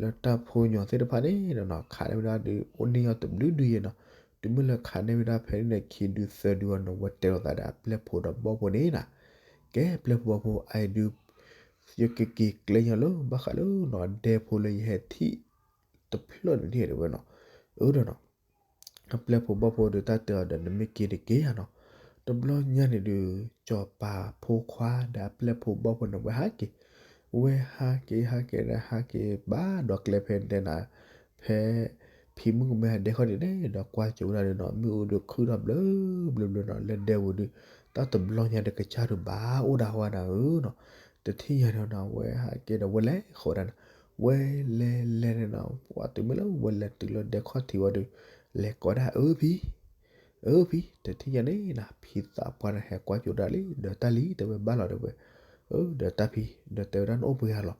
လၢတၢ်ဖိညီသ့ၣ်တဖၣ်န့ၣ်နီၤ ခးန့ၢ်ဝဲဒၣ်ဒုး အိၣ်န့ၢ်အီၤတဘျုးဒုးယဲၢ်နီၤ တုၤမ့ၢ်လၢခးန့ၢ်ဝဲဒၣ်ဖဲန့ၣ်န့ၣ် ခံဒုသၢဒုအီၤနီၤ ဝဲတဲလိာ်သးဒီးအပျဲၢ်ဖိဒီးဘီၣ်ဖိန့ၣ်နၤ ကဲပျဲၢ်ဖိဘီၣ်ဖိအံၤဒုး ယကက့ၤကျဲညီလၢဘၣ်ဃးလၢနီၤ ဒဲဖိလၢယဟဲထံၣ်တဖျၢၣ်န့ၣ်ဒ်တဲဝဲနီၤ အၢဒီးနီၤ အပျဲၢ်ဖိဘီၣ်ဖိဒီးတၢ်တဲအီၤဒီး နမ့ၢ်က့ၤတက့ၤဧါနီၤ. တဘျီညါန့ၣ်ဒုး စီၤပၤဖိခွါဒီးအပျဲၢ်ဖိဘီၣ်ဖိန့ၣ် ဝဲဟးက့ၤ, ဝဲဟးက့ၤဟးက့ၤဒီး ဟးက့ၤဘၣ်ဒီးကျဲဖဲတဲနၤ, ဖဲ ဖံမုၣ်ကမဲဒဲခီၣ်ထံးန့ၣ် ဒီးကွၢ်ကၠိဝဲဒၣ်ဒီးနီၤ မ့ၣ်အူဒုးခုၣ်ထီၣ်ဘျၢဘျၢဘျၢနီၤ လၢဒဲဝဲဒုး တၢ်တဘျီညါဒီး ကစၢ်ဒုးဘၣ်အိၣ်ဒၣ်ဝဲနၤဧၢနီၤ. တထံၣ်ညါန့ၣ်နီၤ ဝဲဟးက့ၤဒီး ဝဲလဲၤဃီဒၣ်န့ၣ် ဝဲလဲၤလဲၤန့ၣ်နီၤ ပှၤတုၤမ့ၢ်လၢဝဲလဲၤတုၤလၢဒဲခီၣ်ထံးဝံၤဒီး လဲၤကိးဒၣ်အၢဖံ အၢဖံ, တထံၣ်ညါန့ၣ်နၤ ဖံသးပှၢ်န့ၣ် ဟဲကွၢ်ကၠိဒၣ်လံ ဒီးတၢ်လံၤတဲဝဲဘၣ်လီၤတဲဝဲ, အၢ ဒီးတၢ်ဖံ ဒီးတဲဝဲဒၣ်နအိၣ်ပှဲၤဂၤလီၤ,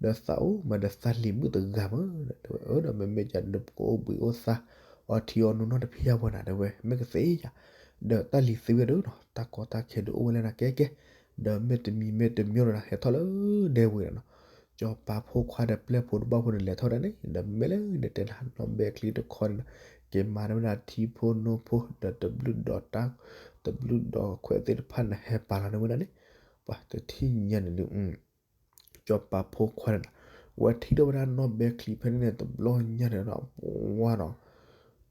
ဒီးသးအိၣ်မးဒီးသးလံၤမုၣ်တဂၤမး တဲဝဲ, အၢ ဒီးမ့မ့ၢ်ကန့ၣ် ပကအိၣ်ဘှံးအိၣ်သါ အီထံအီနိနီတဖံအပှၤနၤတဲဝဲ မ့ၢ်ကသ့ဧါ, ဒီးတၢ်လံၤသ့ဝဲဒီးနီၤ တၢ်ကီတၢ်ခဲဒုးအိၣ်ဝဲလၢနၤကဲကဲ, ဒီးမ့ၢ်တမံၤမ့ၢ်တမံၤဒီးနၤ ဟဲထီၣ်လၢဒဲဝဲဒၣ်နီၤ စီၤပၤဖိခွါဒီးပျဲၢ်ဖိတဘီၣ်ဖိန့ၣ် လဲၤထီၣ်ဒၣ်န့ၣ် ဒီးမ့ၢ်လၢနတဲနၤ နီၢ်ဘဲချံတခီန့ၣ်ဒီး က့ၤမၤန့ၢ်ဝဲဒၣ်ထံဖိနိဖိ ဒီးတဘျုးဒီးတၢ် တဘျုးဒီးခွဲးသ့ၣ်တဖၣ်န့ၣ် ဟဲပာ်လီၤန့ၢ်ဝဲဒၣ်န့ၣ်, ပှၤတထံၣ်ညါန့ၣ်ဒုး စီၤပၤဖိခွါန့ၣ်ဒီး ဝဲထံၣ်ထီၣ်ဝဲဒၣ်နီၢ်ဘဲချံဖဲန့ၣ်န့ၣ် တဘျီညါန့ၣ်ဒီး ပှၤနီၤ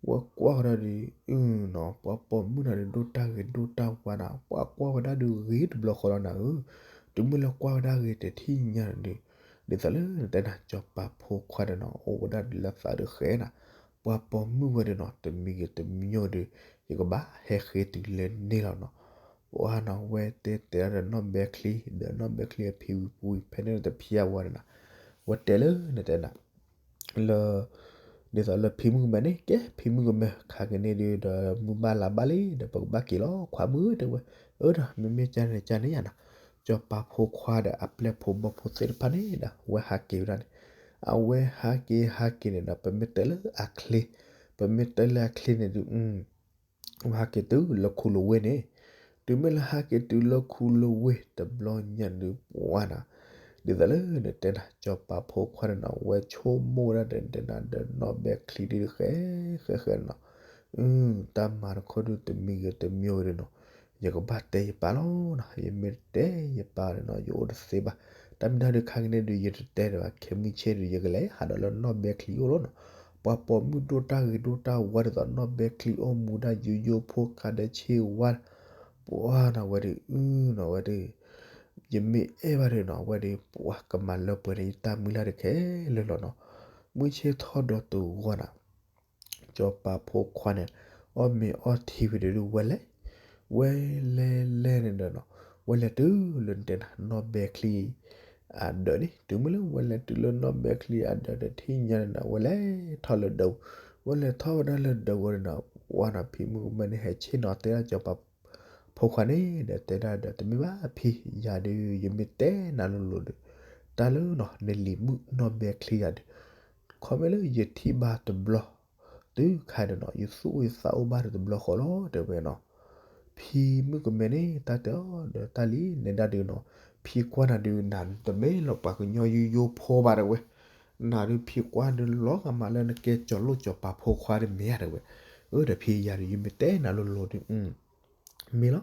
ဝဲကွၢ်ဝဲဒၣ်ဒီး အုနီၤ ပှၤပိာ်မုၣ်နၤဒီး ဒိၣ်တၢ်ဂ့ၤဒိၣ်တၢ်ဝါနၤ ပှၤကွၢ်ဝဲဒၣ်ဒုးဂ့ၤတဘျီဃီလီၤနၤဧၢ, တုၤမ့ၢ်လၢကွၢ်ဝဲဒၣ်ဂ့ၤတထံၣ်ညါန့ၣ်ဒုး ဒ်သိးလၢနတဲနၤ စီၤပၤဖိခွါဒီးနီၤ အိၣ်ဝဲဒၣ်ဒုးလၢသးဒုးဃဲနၤ, ပှၤပိာ်မုၣ်ဝဲဒီးနီၤ တမံၤဂ့ၤတမံၤဂ့ၤဒီး ယကဘၣ်ဟဲဃ့တုၤလၢန့ၣ်လီၤနီၤ, ပှၤနီၤ ဝဲတဲတဲဒၣ်ဒီးနီၢ်ဘဲချံ ဒီးနီၢ်ဘဲချံအဖံဝံၤပူၤဝံၤဖဲန့ၣ်တဖျါဝဲန့ၣ်နၤ, ဝဲတဲလၢနတဲနၤ လၢ ဒ်သိးလၢဖံမုၣ်ကမဲန့ၣ် ကဲဖံမုၣ်ကမဲ ခါက့ၤန့ၣ်ဒုးဒီး မုၢ်ဘၣ်လါဘၣ်လံ ဒီးပကဘၣ်က့ၤလီၤ ခွါမုၣ်ဧၢ တဲဝဲ, အၢဒီး မ့မ့ၢ်ကန့ၣ်ကန့ၣ်ယၤနီၤ, စီၤပၤဖိခွါဒီးအပျဲၢ်ဖိဘီၣ်ဖိသ့ၣ်တဖၣ်န့ၣ်ဒီး ဝဲဟးက့ၤဝဲဒၣ်န့ၣ်, အဝဲဟးက့ၤဟးက့ၤန့ၣ်ဒီး ပမ့ၢ်တဲလၢအချ့, ပမ့ၢ်တဲလၢအချ့န့ၣ်ဒုး ဝဲဟးက့ၤတုၤလၢခူလဝ့ၢ်န့ၣ်, တုၤမ့ၢ်လၢဟးက့ၤတုၤလၢခူလဝ့ၢ်တဘျီညါဒုးပှၤနီၤ, ဒ်သိးလၢနတဲနၤ စီၤပၤဖိခွါန့ၣ်နီၤ ဝဲဆိကမိၣ်ဝဲဒၣ်ဒီးနတဲနၤ ဒီးနီၢ်ဘဲချံဒုးဃဲဃဲဃဲနီၤ, တၢ်မၤတခီဒုးတမံၤဂ့ၤတမံၤဂ့ၤဒီးနီၤ, ယကဘၣ်တဲယပၢ်လီၤနီၤ, ယမ့ၢ်တတဲယပၢ်ဒီးနီၤ ယအိၣ်တသ့ဘၣ်, တၢ်မ့ၢ်တၢ်ဒုးခါက့ၤန့ၣ်ဒုး ယတတဲဒီးဘၣ် ခဲမုၢ်ဆ့ၣ်ဒုး ယကလဲၤဟးဒီးလၢနီၢ်ဘဲချံအိၣ်လီၤနီၤ, ပှၤပိာ်မုၣ်ဒိၣ်တၢ်ဂ့ၤဒိၣ်တၢ်ဝါဒ်သိးနီၢ်ဘဲချံအိၣ်မူဒၣ်ယိယိဖိခါဒီးဆ့ဝါ ပှၤနီၤဝဲဒုး အုနီၤဝဲဒုး ယမ့ၢ်အဲၣ်ဘၣ်ဒီးနီၤ ဝဲဒုး ပှၤကမၤလၢပှဲၤန့ၢ်ယတၢ်မုၢ်လၢ်တခဲလၢာ်လီၤနီၤ, မုၢ်ဆ့ၣ်ထီၣ်ဒီးတဂီၤနၤ စီၤပၤဖိခွါန့ၣ် အီၣ်မ့ၤအီထံဝံၤဒီးဒုးဝဲလဲၤ, ဝဲလဲၤလဲၤန့ၣ်ဒီးနီၤ ဝဲလဲၤတုၤလၢနတဲနၤ နီၢ်ဘဲချံ အဒၢးန့ၣ် တုၤမ့ၢ်လၢဝဲလဲၤတုၤလၢနီၢ်ဘဲချံအဒၢးတထံၣ်ညါန့ၣ်ဒီး ဝဲလဲၤထီၣ်လၢဒၢး, ဝဲလဲၤထီၣ်ဝဲဒၣ်လၢဒၢးဝံၤန့ၣ်ဒီး ပှၤနီၤ ဖံမုၣ်ကမဲန့ၣ် ဟဲဆ့ၣ်နီၤတဲဒၣ်စီၤပၤဖိခွါန့ၣ်ဒီး တဲဒၣ်ဒီး တမ့ၢ်ဘၣ်ဖံ, ယၤဒုး ယမ့ၢ်တဲနၤလိၤလိၤဒီး တၢ်လၢနီၤ နလံၤမုၣ်နီၢ်ဘဲချံယၤဒုး ခီမ့ၢ်လၢယထံၣ်ဘၣ်တဘျီ တုၤခါဒီးနီၤ ယသူၣ်အိၣ်ယသးအိၣ်ဘၣ်ဒီးတဘျီဃီလီၤ တဲဝဲနီၤ, ဖ ဖံမုၣ်ကမဲန့ၣ် တၢ်တဲအီၤဒီး တၢ်လံ နဲဒၣ်ဒုးနီၤ, ဖံကွၢ်နၤဒုး နၤတမ့ၢ်လၢပှၤကညီယိယိဖိဘၣ်တဲဝဲ, နၤဒုးဖံကွၢ်ဒုးလီၤဂာ်မးလၢနကဲကၠီၤလိၣ်ကၠီၤပၤဖိခွါတမ့ၢ်ဧါတဲဝဲ, အၢ ဒီးဖံယၤဒုး ယမ့ၢ်တဲနၤလိၤလိၤဒုး မ့ၢ်လီၤ,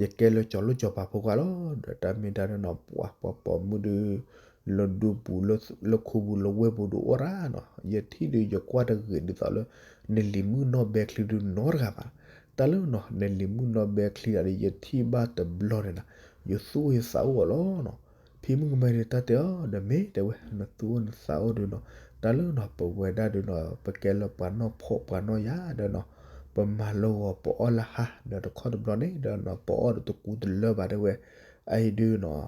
ယကဲလၢကၠီၤလိၣ်ကၠီၤပၤဖိခွါလီၤ, ဒီးတၢ်မ့ၢ်တၢ်ဒီးနီၤ ပှၤပိာ်မုၣ်ဒုး လၢဒူပူၤ လၢခူပူၤ လၢဝ့ၢ်ပူၤဒုးအိၣ်ရၣ်နီၤ, ယထံၣ်ဒုး ယကွၢ်တဂ့ၤဒ်သိးလၢ နလံၤမုၣ်နီၢ်ဘဲချံဒုးနီတဂၤဘၣ်, တၢ်လၢနီၤ နလံၤမုၣ်နီၢ်ဘဲချံဂၤဒီး ယထံၣ်ဘၣ်တဘျီန့ၣ်နီၤ ယသူၣ်အိၣ်ယသးအိၣ်အီၤလီၤနီၤ, ဖံမုၣ်ကမဲဒုး တၢ်တဲအီၤဒီး မ့ၢ်တဲဝဲ နသူၣ်အိၣ်နသးအိၣ်ဒုးနီၤ, တၢ်လၢနီၤ ပဝဲဒၣ်ဒုးနီၤ ပကဲလၢပှၤနီၢ်ဖှီၣ်ပှၤနီၢ်ယာ်ဒီးနီၤ, ပမၤလၢဂီၤပအီၣ်လၢဟါ ဒီးတခီတဘျီန့ၣ်ဒီးနီၤ ပအီၣ်ဒီးတကူတလၢဘၣ်တဲဝဲ, အအံၤဒုးနီၤ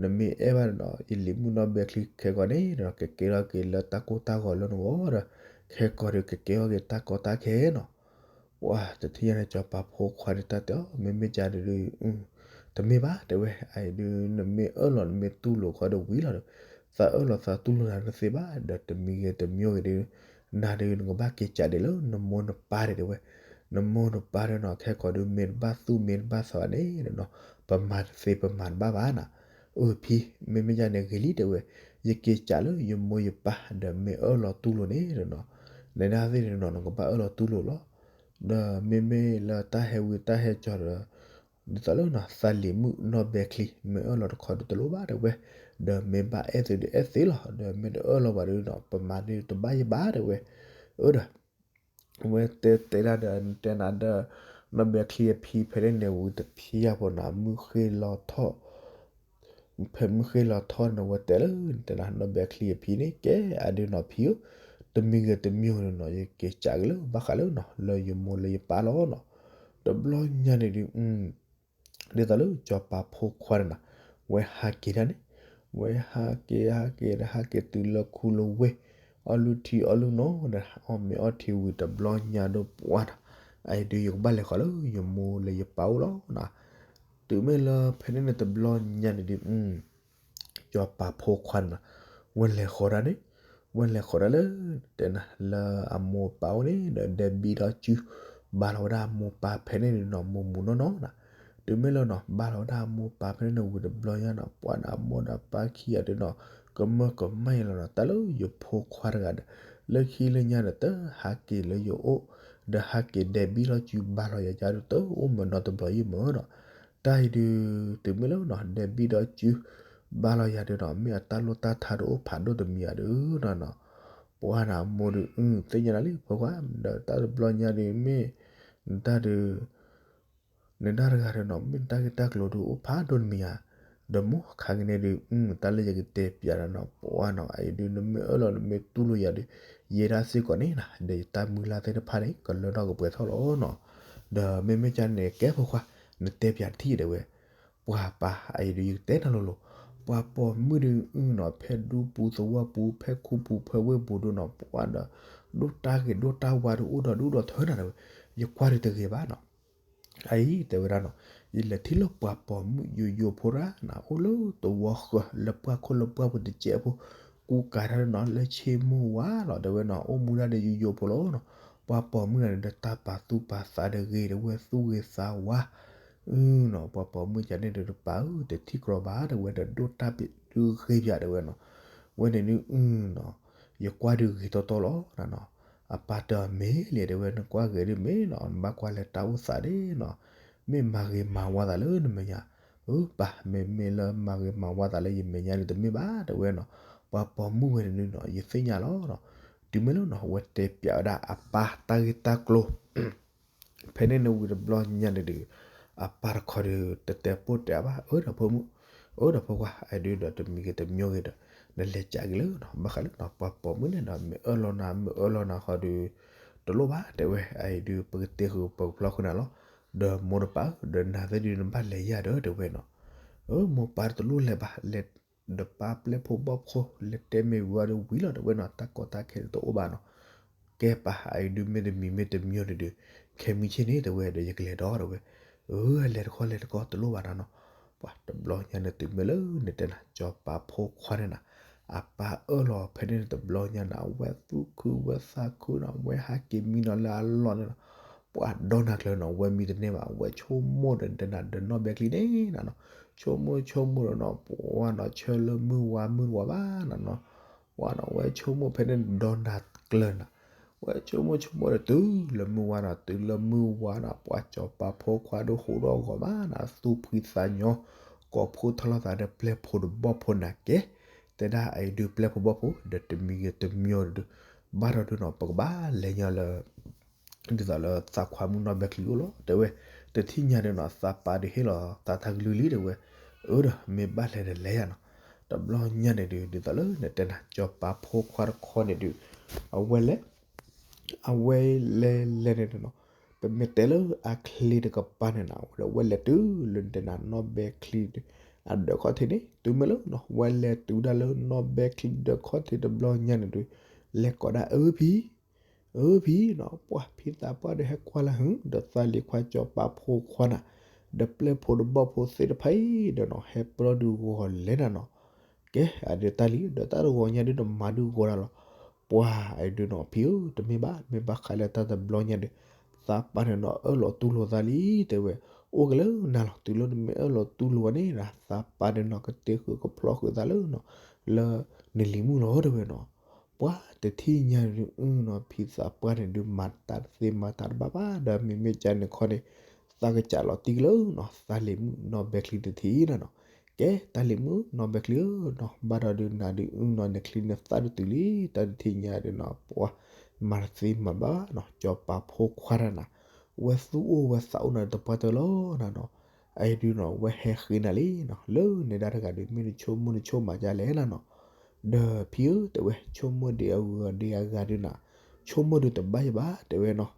နမ့ၢ်အဲၣ်ဘၣ်ဒီးနီၤ ယလံၤမုၣ်နီၢ်ဘဲချံခဲကီးန့ၣ်ဒီး ကကဲထီၣ်က့ၤလၢတၢ်ကိၢ်တၢ်ဂီၤလၢနဂီၢ်ဒီး ခဲကီးဒုးကကဲထီၣ်က့ၤတၢ်ကီတၢ်ခဲနီၤ ပှၤတထံၣ်ညါန့ၣ် ကၠီၤပၤဖိခွါဒုးတၢ်တဲအီၤ မ့မ့ၢ်ကဒုး တမ့ၢ်ဘၣ်တဲဝဲ, အအံၤဒုး နမ့ၢ်အၢၣ်လီၤနမ့ၢ်တူၢ်လိာ်ခီဒီးဝံၤလီၤဒီး သးအၢၣ်လီၤသးတူၢ်လိာ်နၤတသ့ဘၣ်, ဒီးတမံၤဂ့ၤတမံၤဂ့ၤဒုး နၤဒုးနကဘၣ်က့ၤကးဒံးလၢနမိၢ်နပၢ်ဒံးတဲဝဲ, နမိၢ်နပၢ်ဒုးနီၤ ခဲကီးဒုး မ့ၢ်တဘၣ်သူၣ်မ့ၢ်တဘၣ်သးဘၣ်န့ၣ်ဒီးနီၤ ပမၤတသ့ပမၤတဘၣ်ဘၣ်နီၤ, အၢ ဖံ မ့မ့ၢ်ကန့ၣ်ဂ့ၤလံတဲဝဲ, ယက့ၤကးလၢယမိၢ်ယပၢ် ဒီးမ့ၢ်အၢၣ်လီၤတူၢ်လိာ်န့ၣ်ဒီးနီၤ, နဲဒၣ်သ့ၣ်န့ၣ်နီၤ နကဘၣ်အၢၣ်လီၤတူၢ်လိာ်လီၤ ဒီးမ့မ့ၢ်လၢတၢ်ဟဲဝံၤတၢ်ဟဲကၠီၤဒီး ဒ်သိးလၢနီၤ သးလံၤမုၣ်နီၢ်ဘဲချံ မ့ၢ်အၢၣ်လီၤတခီဒုးတလိၣ်ဘၣ်တဲဝဲ, ဒီးမ့ၢ်ဘၣ်အဲၣ်သုးဒုးအဲၣ်သ့လီၤ, ဒီးမ့ၢ်တအၢၣ်လီၤဘၣ်ဒုးနီၤ ပမၤဒုးတဘၣ်ယဘၣ်တဲဝဲ, အၢ ဒီး ဝဲတဲတဲဒၣ်ဒီး တဲနၤဒီး နီၢ်ဘဲချံအဖံဖဲန့ၣ်န့ၣ် ဝံၤတဖံယၢ်ဖိနီၤ မုၢ်ဃ့ၢ်လီၤထီၣ် ဖဲမုၢ်ဃ့ၢ်လီၤထီၣ်န့ၣ် ဝဲတဲလၢ တဲနၤ နီၢ်ဘဲချံအဖံန့ၣ် ကဲအဒုးနီၤဖံဧၢ, တမံၤဂ့ၤတမံၤဂ့ၤန့ၣ်နီၤ ယက့ၤကးက့ၤလၢဘၣ်ဃးလၢနီၤ လၢယမိၢ်လၢယပၢ်လီၤနီၤ, တဘျီညါန့ၣ်ဒုး ဒ်သိးလၢကၠီၤပၤဖိခွါန့ၣ်နီၤ ဝဲဟးက့ၤဒၣ်န့ၣ်, ဝဲဟးက့ၤဟးက့ၤဒီးဟးက့ၤတုၤလၢခူလၢဝ့ၢ်, အီၣ်လုၢ်ထံအီၣ်လုၢ်နီၤဒီး အီၣ်မ့ၤအီထံဝံၤတဘျီညါဒီးပှၢ်နီၤ, အအံၤဒုးယကဘၣ်လဲၤဃီၤလၢယမိၢ်လၢယပၢ်အိၣ်လီၤနီၤ, တုၤမ့ၢ်လၢဖဲန့ၣ်န့ၣ်တဘျီညါန့ၣ်ဒုး ကၠီၤပၤဖိခွါန့ၣ်နီၤ, ဝဲလဲၤဃီၤဒၣ်န့ၣ်, ဝဲလဲၤဃီၤဒၣ်လၢ တဲနၤ လၢအမိၢ်ပၢ်အိၣ်န့ၣ်ဒီး ဒဲဘံၣ်ဒီးစု ဘါလီၤဝဲဒၣ်အမိၢ်ပၢ်ဖဲန့ၣ်န့ၣ်နီၤ မိၢ်မူနီၢ်နီၢ်နီၤ, တုၤမ့ၢ်လၢနီၤ ဘါလီၤဝဲဒၣ်အမိၢ်ပၢ်ဖဲန့ၣ်န့ၣ်ဝံၤတဘျီညါနီၤ ပှၢ်န့ၣ် အမိၢ်ဒီးပၢ်ခံဂၤဒုးနီၤ ကမၢကမၣ်လီၤနီၤ တၢ်လၢယဖိခွါတဂၤဒီး လၢခံလၢညါဒီး တဟးက့ၤလၢယအိၣ်, ဒီးဟးက့ၤဒဲဘံၣ်ဒီးစုဘါလီၤယၤဒုး တအိၣ်မးနီတဘျီယံမၢနီၤ, တၢ်အံၤဒုး တုၤမ့ၢ်လၢနီၤ ဒဲဘံၣ်ဒီးစု ဘါလီၤယၤဒုးနီၤ မ့ၢ်အတၢ်လိၣ်တၢ်ထါတအိၣ်ဖးဒိၣ်တမံၤဧါဒုးနီၤ, ပှၢ်န့ၣ် အမိၢ်ဒုး သ့ၣ်ညါနၤလံ ဖိခွါ ဒီးတၢ်တဘျီညါဒုး မ့ၢ်နတၢ်ဒုး နတၢ်တဂၤဒုးနီၤ မ့ၢ်နတၢ်ဂ့ၢ်တၢ်ကျိၤဒုးအိၣ်ဖးဒိၣ်တမံၤဧါ, ဒီးမိၢ်ခါကန့ၣ်ဒုး တၢ်လၢယကတဲပၠးဒီးနီၤ ပှၢ်နီၤ အအံၤဒုး နမ့ၢ်အၢၣ်လီၤနမ့ၢ်တူၢ်လိာ်ယၤဒုး ယဲဒၣ်စ့ၢ်ကီးန့ၣ်နီၤ ဒီးယတၢ်မုၢ်လၢ်သ့ၣ်တဖၣ်န့ၣ် ကလၢထီၣ်ကပှဲၤထီၣ်လီၤနီၤ, ဒီးမ့မ့ၢ်ကန့ၣ် ကဲဖိခွါ နတဲပၠးတထံၣ်တဲဝဲ ပှၤပၢ်အံၤဒုး ယကတဲနၤလိၤလိၤ, ပှၤပိာ်မုၣ်ဒုးနီၤ ဖဲဒူပူၤသဝီပူၤ ဖဲခူပူၤဖဲဝ့ၢ်ပူၤဒုးနီၤ ပှၢ်ဒီး ဒိၣ်တၢ်ဂ့ၤဒိၣ်တၢ်ဝါဒုးအိၣ်ဒီးဒုးအိၣ်ဒီးထၢနၤတဲဝဲ, ယကွၢ်ဒုးတဂ့ၤဘၣ်နီၤ, အအံၤတဲဝဲဒၣ်နီၤ, ယလဲၤထံၣ်လၢပှၤပိာ်မုၣ်ယိယိဖိရၣ်နီၤ အိၣ်လၢသဝီဃၢၤ လၢပှၢ်ခိၣ်လၢပှၢ်ပူၤတစဲးဖိ, ကူကၤတၢ်နီၤ လၢဆ့မိၢ်ဝါလီၤ တဲဝဲနီၤ အိၣ်မူဒၣ်ဒီးယိယိဖိလီၤနီၤ, ပှၤပိာ်မုၣ်န့ၣ်ဒီးတၢ်ပာ်သူၣ်ပာ်သးဒီးဂ့ၤ တဲဝဲသူၣ်ဂ့ၤသးဝါ နီၤ ပှၤပိာ်မုၣ်ကန့ၣ်ဒီးတပာ်ဧၢ တထံၣ်ကြီဘၣ် တဲဝဲဒီး ဒိၣ်တၢ်ပ့ၤဒုးဂ့ၤပၠး တဲဝဲနီၤ, ဝဲန့ၣ်ဒုးနီၤ ယကွၢ်ဒုးဂ့ၤတီတီလီၤနီၤ, အပၢ်တမ့ၢ်လံ တဲဝဲ နကွၢ်ဂ့ၤဒုးမ့ၢ်နီၤ နဘၣ်ကွၢ်လၢတၢ်အိၣ်သးဒၣ်နီၤ, မ့ၢ်မၤဂ့ၤမၤဝါသးလၢနမဲာ်ညါ, အၢ ပၢ် မ့မ့ၢ်လၢမၤဂ့ၤမၤဝါသးလၢယမဲာ်ညါဒုးတမ့ၢ်ဘၣ် တဲဝဲနီၤ, ပှၤပိာ်မုၣ်ဝဲန့ၣ်ဒုးနီၤ ယသ့ၣ်ညါလီၤနီၤ, တုၤမ့ၢ်လၢနီၤ ဝဲတဲပၠးဝဲဒၣ်အပၢ်တၢ်ဂ့ၢ်တၢ်ကျိၤ ဖဲန့ၣ်န့ၣ်ဝံၤတဘျီညါန့ၣ်ဒီး အပၢ်တခီဒီး တတဲပိာ်တဲဘၣ် အၢ ဒီးဖိမုၣ်, အၢ ဒီးဖိခွါ အအံၤဒုးဒီးတမံၤဂ့ၤတမံၤဂ့ၤဒီး နလဲၤကးက့ၤလၢနီၤ ဘၣ်ဃးလၢနီၤ ပှၤပိာ်မုၣ်န့ၣ်ဒီး မ့ၢ်အၢၣ်လီၤနၤ မ့ၢ်အၢၣ်လီၤနၤဃီဒီး တလိၣ်ဘၣ် တဲဝဲ အအံၤဒုး ပကတဲဃုာ်ပကဖျီဃုာ်နၤလီၤ, ဒီးမိၢ်တပၢ်ဧၢ ဒီးနၤသ့ၣ်ဒုး နဘၣ်လဲၤယၤဒီး တဲဝဲနီၤ, အၢ မိၢ်ပၢ်တလိၣ်လဲၤဘၣ် လဲၤ ဒီးပၢ်ပျဲၢ်ဖိဘီၣ်ဖိ လဲၤတဲမ့ၢ်ဝံၤဒီးဝံၤလီၤ တဲဝဲနီၤ တၢ်ကီတၢ်ခဲတအိၣ်ဘၣ်နီၤ, ကဲပၢ် အအံၤဒုး မ့ၢ်တမံၤမ့ၢ်တမံၤန့ၣ်ဒီး ခဲမုၢ်ဆ့ၣ်န့ၣ် တဲဝဲဒီး ယကလဲၤဒီး တဲဝဲ, အၢ လဲၤတခီလဲၤတခီတလိၣ်ဘၣ်နၤနီၤ, ပှၤတဘျီညါန့ၣ်တုၤမ့ၢ်လၢန့ၣ်တဲနၤ ကၠီၤပၤဖိခွါန့ၣ်နၤ, အပၢ်အၢၣ်လီၤဖဲန့ၣ်န့ၣ်တဘျီညါန့ၣ် အဝဲသူၣ်ခုဝဲသးခုနီၤ ဝဲဟးက့ၤမံနီၤလၢအလီၢ်န့ၣ်နီၤ, ပှၤဒီနၤကျၢၤနီၤ ဝဲမံတန့ၢ်ဘၣ် ဝဲဆိကမိၣ်ဒီးတဲနၤဒီးနီၢ်ဘဲချံန့ၣ်နၤနီၤ ဆိကမိၣ်ဆိကမိၣ်ဒီးနီၤ ပှၤနီၤဆၢလၢမုၢ်ဝါမုၢ်ဝါဘၣ်နၤနီၤ ပှၤနီၤ ဝဲဆိကမိၣ်ဖဲန့ၣ်ဒီနၤကျၢၤနၤ ဝဲဆိကမိၣ်ဆိကမိၣ်ဒီးတုၤလၢမုၢ်ဝါနီၤ တုၤလၢမုၢ်ဝါနီၤ ပှၤစီၤပၤဖိခွါဒုးဟူးထီၣ်ဂီၤမးနၤ သူၣ်ဖှံသးညီ ကိးဖှိၣ်ထီၣ်လိာ်သးဒီးပျဲၢ်ဖိဒီးဘီၣ်ဖိနၤကဲ တဲဒၣ်အံၤဒုးပျဲၢ်ဖိဘီၣ်ဖိ ဒီးတမံၤဂ့ၤတမံၤအံၤဒုး ဘၣ်ဒီးဒုးနီၤ ပကဘၣ်လဲၤညီလၢ ဒ်သိးလၢသးခွါမုၣ်နီၢ်ဘဲချံအိၣ်လီၤ တဲဝဲ တထံၣ်ညါဒုးနီၤ သးပၢ်ဒုးဟ့ၣ်လီၤသးတၢ်ကလုၢ်လံ တဲဝဲ အၢဒီး မ့ၢ်ဘၣ်လဲၤဒီးလဲၤယၤနီၤ တဘျီညါန့ၣ်ဒုး ဒ်သိးလၢနတဲနၤ စီၤပၤဖိခွါတခီန့ၣ်ဒုး အဝဲလဲၤ အဝဲလဲၤလဲၤန့ၣ်နီၤ ပမ့ၢ်တဲလၢအချ့တကပၤန့ၣ်နၤ အဝဲလဲၤတုၤလၢနတဲနၤ နီၢ်ဘဲချံဒုး အဒၢးခီၣ်ထံးန့ၣ် တုၤမ့ၢ်လၢနီၤ ဝဲလဲၤတုၤဒၣ်လၢနီၢ်ဘဲချံဒၢးခီၣ်ထံးတဘျီညါန့ၣ်ဒုး လဲၤကိးဒၣ်အၢဖံ အၢဖံနီၤ ပှၤဖံသးပှၢ်ဒီးဟဲကွၢ်လၢဟု ဒီးသးလံၤခွါစီၤပၤဖိခွါနၤ ဒီးပျဲၢ်ဖိဒီးဘီၣ်ဖိသ့ၣ်တဖၣ်အံၤဒီးနီၤ ဟဲပျီဒုးဂီၤလဲၤနၤနီၤ ကဲ အဒုးတၢ်လံ ဒီးတၢ်တဂီၤညါဒုးနမၤဒုးဂီၤဒၣ်လီၤ ပှၤအံၤဒုးနီၤ ဖံဧၢ တမ့ၢ်ဘၣ် မ့ၢ်ဘၣ်ဃးလၢတၢ်တဘျီညါဒီး သးပၢ်န့ၣ်နီၤ အၢၣ်လီၤတူၢ်လိာ်သးလံ တဲဝဲ အိၣ်က့ၤလၢနၤလီၤ တုၤလၢနမ့ၢ်အၢၣ်လီၤတူၢ်လိာ်ဝဲန့ၣ် သးပၢ်န့ၣ်နီၤ ကတ့ဃုာ်ကဖျီဃုာ်သးလၢနီၤ လၢနလံၤမုၣ်လီၤ တဲဝဲနီၤ ပှၤတထံၣ်ညါဒုးနီၤ ဖံသးပှၢ်န့ၣ်ဒုး မၤတၢ်တသ့မၤတၢ်တဘၣ်ဘၣ် ဒီးမ့မ့ၢ်ကန့ၣ်ခီန့ၣ် သးကစးလီၤတံၢ်က့ၤလၢနီၤ သးလံၤမုၣ်နီၢ်ဘဲချံတထံၣ်နၤနီၤ ကဲ တၢ်လံၤမုၣ်နီၢ်ဘဲချံဧၢနီၤ ဘၣ်ဒီးဒုးနၤဒုးနီၤ နချံနသၣ်ဒုးတုၤလံ တၢ်တထံၣ်ညါဒုးနီၤ ပှၤမၤတသ့မၤတဘၣ်ဘၣ်နီၤ စီၤပၤဖိခွါတဂၤနၤ ဝဲသူၣ်အိၣ်ဝဲသးအိၣ်နၤတပှၢ်တၢၢ်လီၤနၤနီၤ အံၤဒုးနီၤ ဝဲဟဲဃ့နၤလံနီၤ လၢနဒါတဂၤဒုး မ့ၢ်နဆိကမိၣ်နဆိကမးဒ်လဲၣ်နၤနီၤ ဒီးဖံဧၢ တဲဝဲ ဆိကမိၣ်ဒံးအဂၤဒံးအဂၤဒုးနၤ ဆိကမိၣ်ဒုးတဘၣ်ယဘၣ် တဲဝဲနီၤ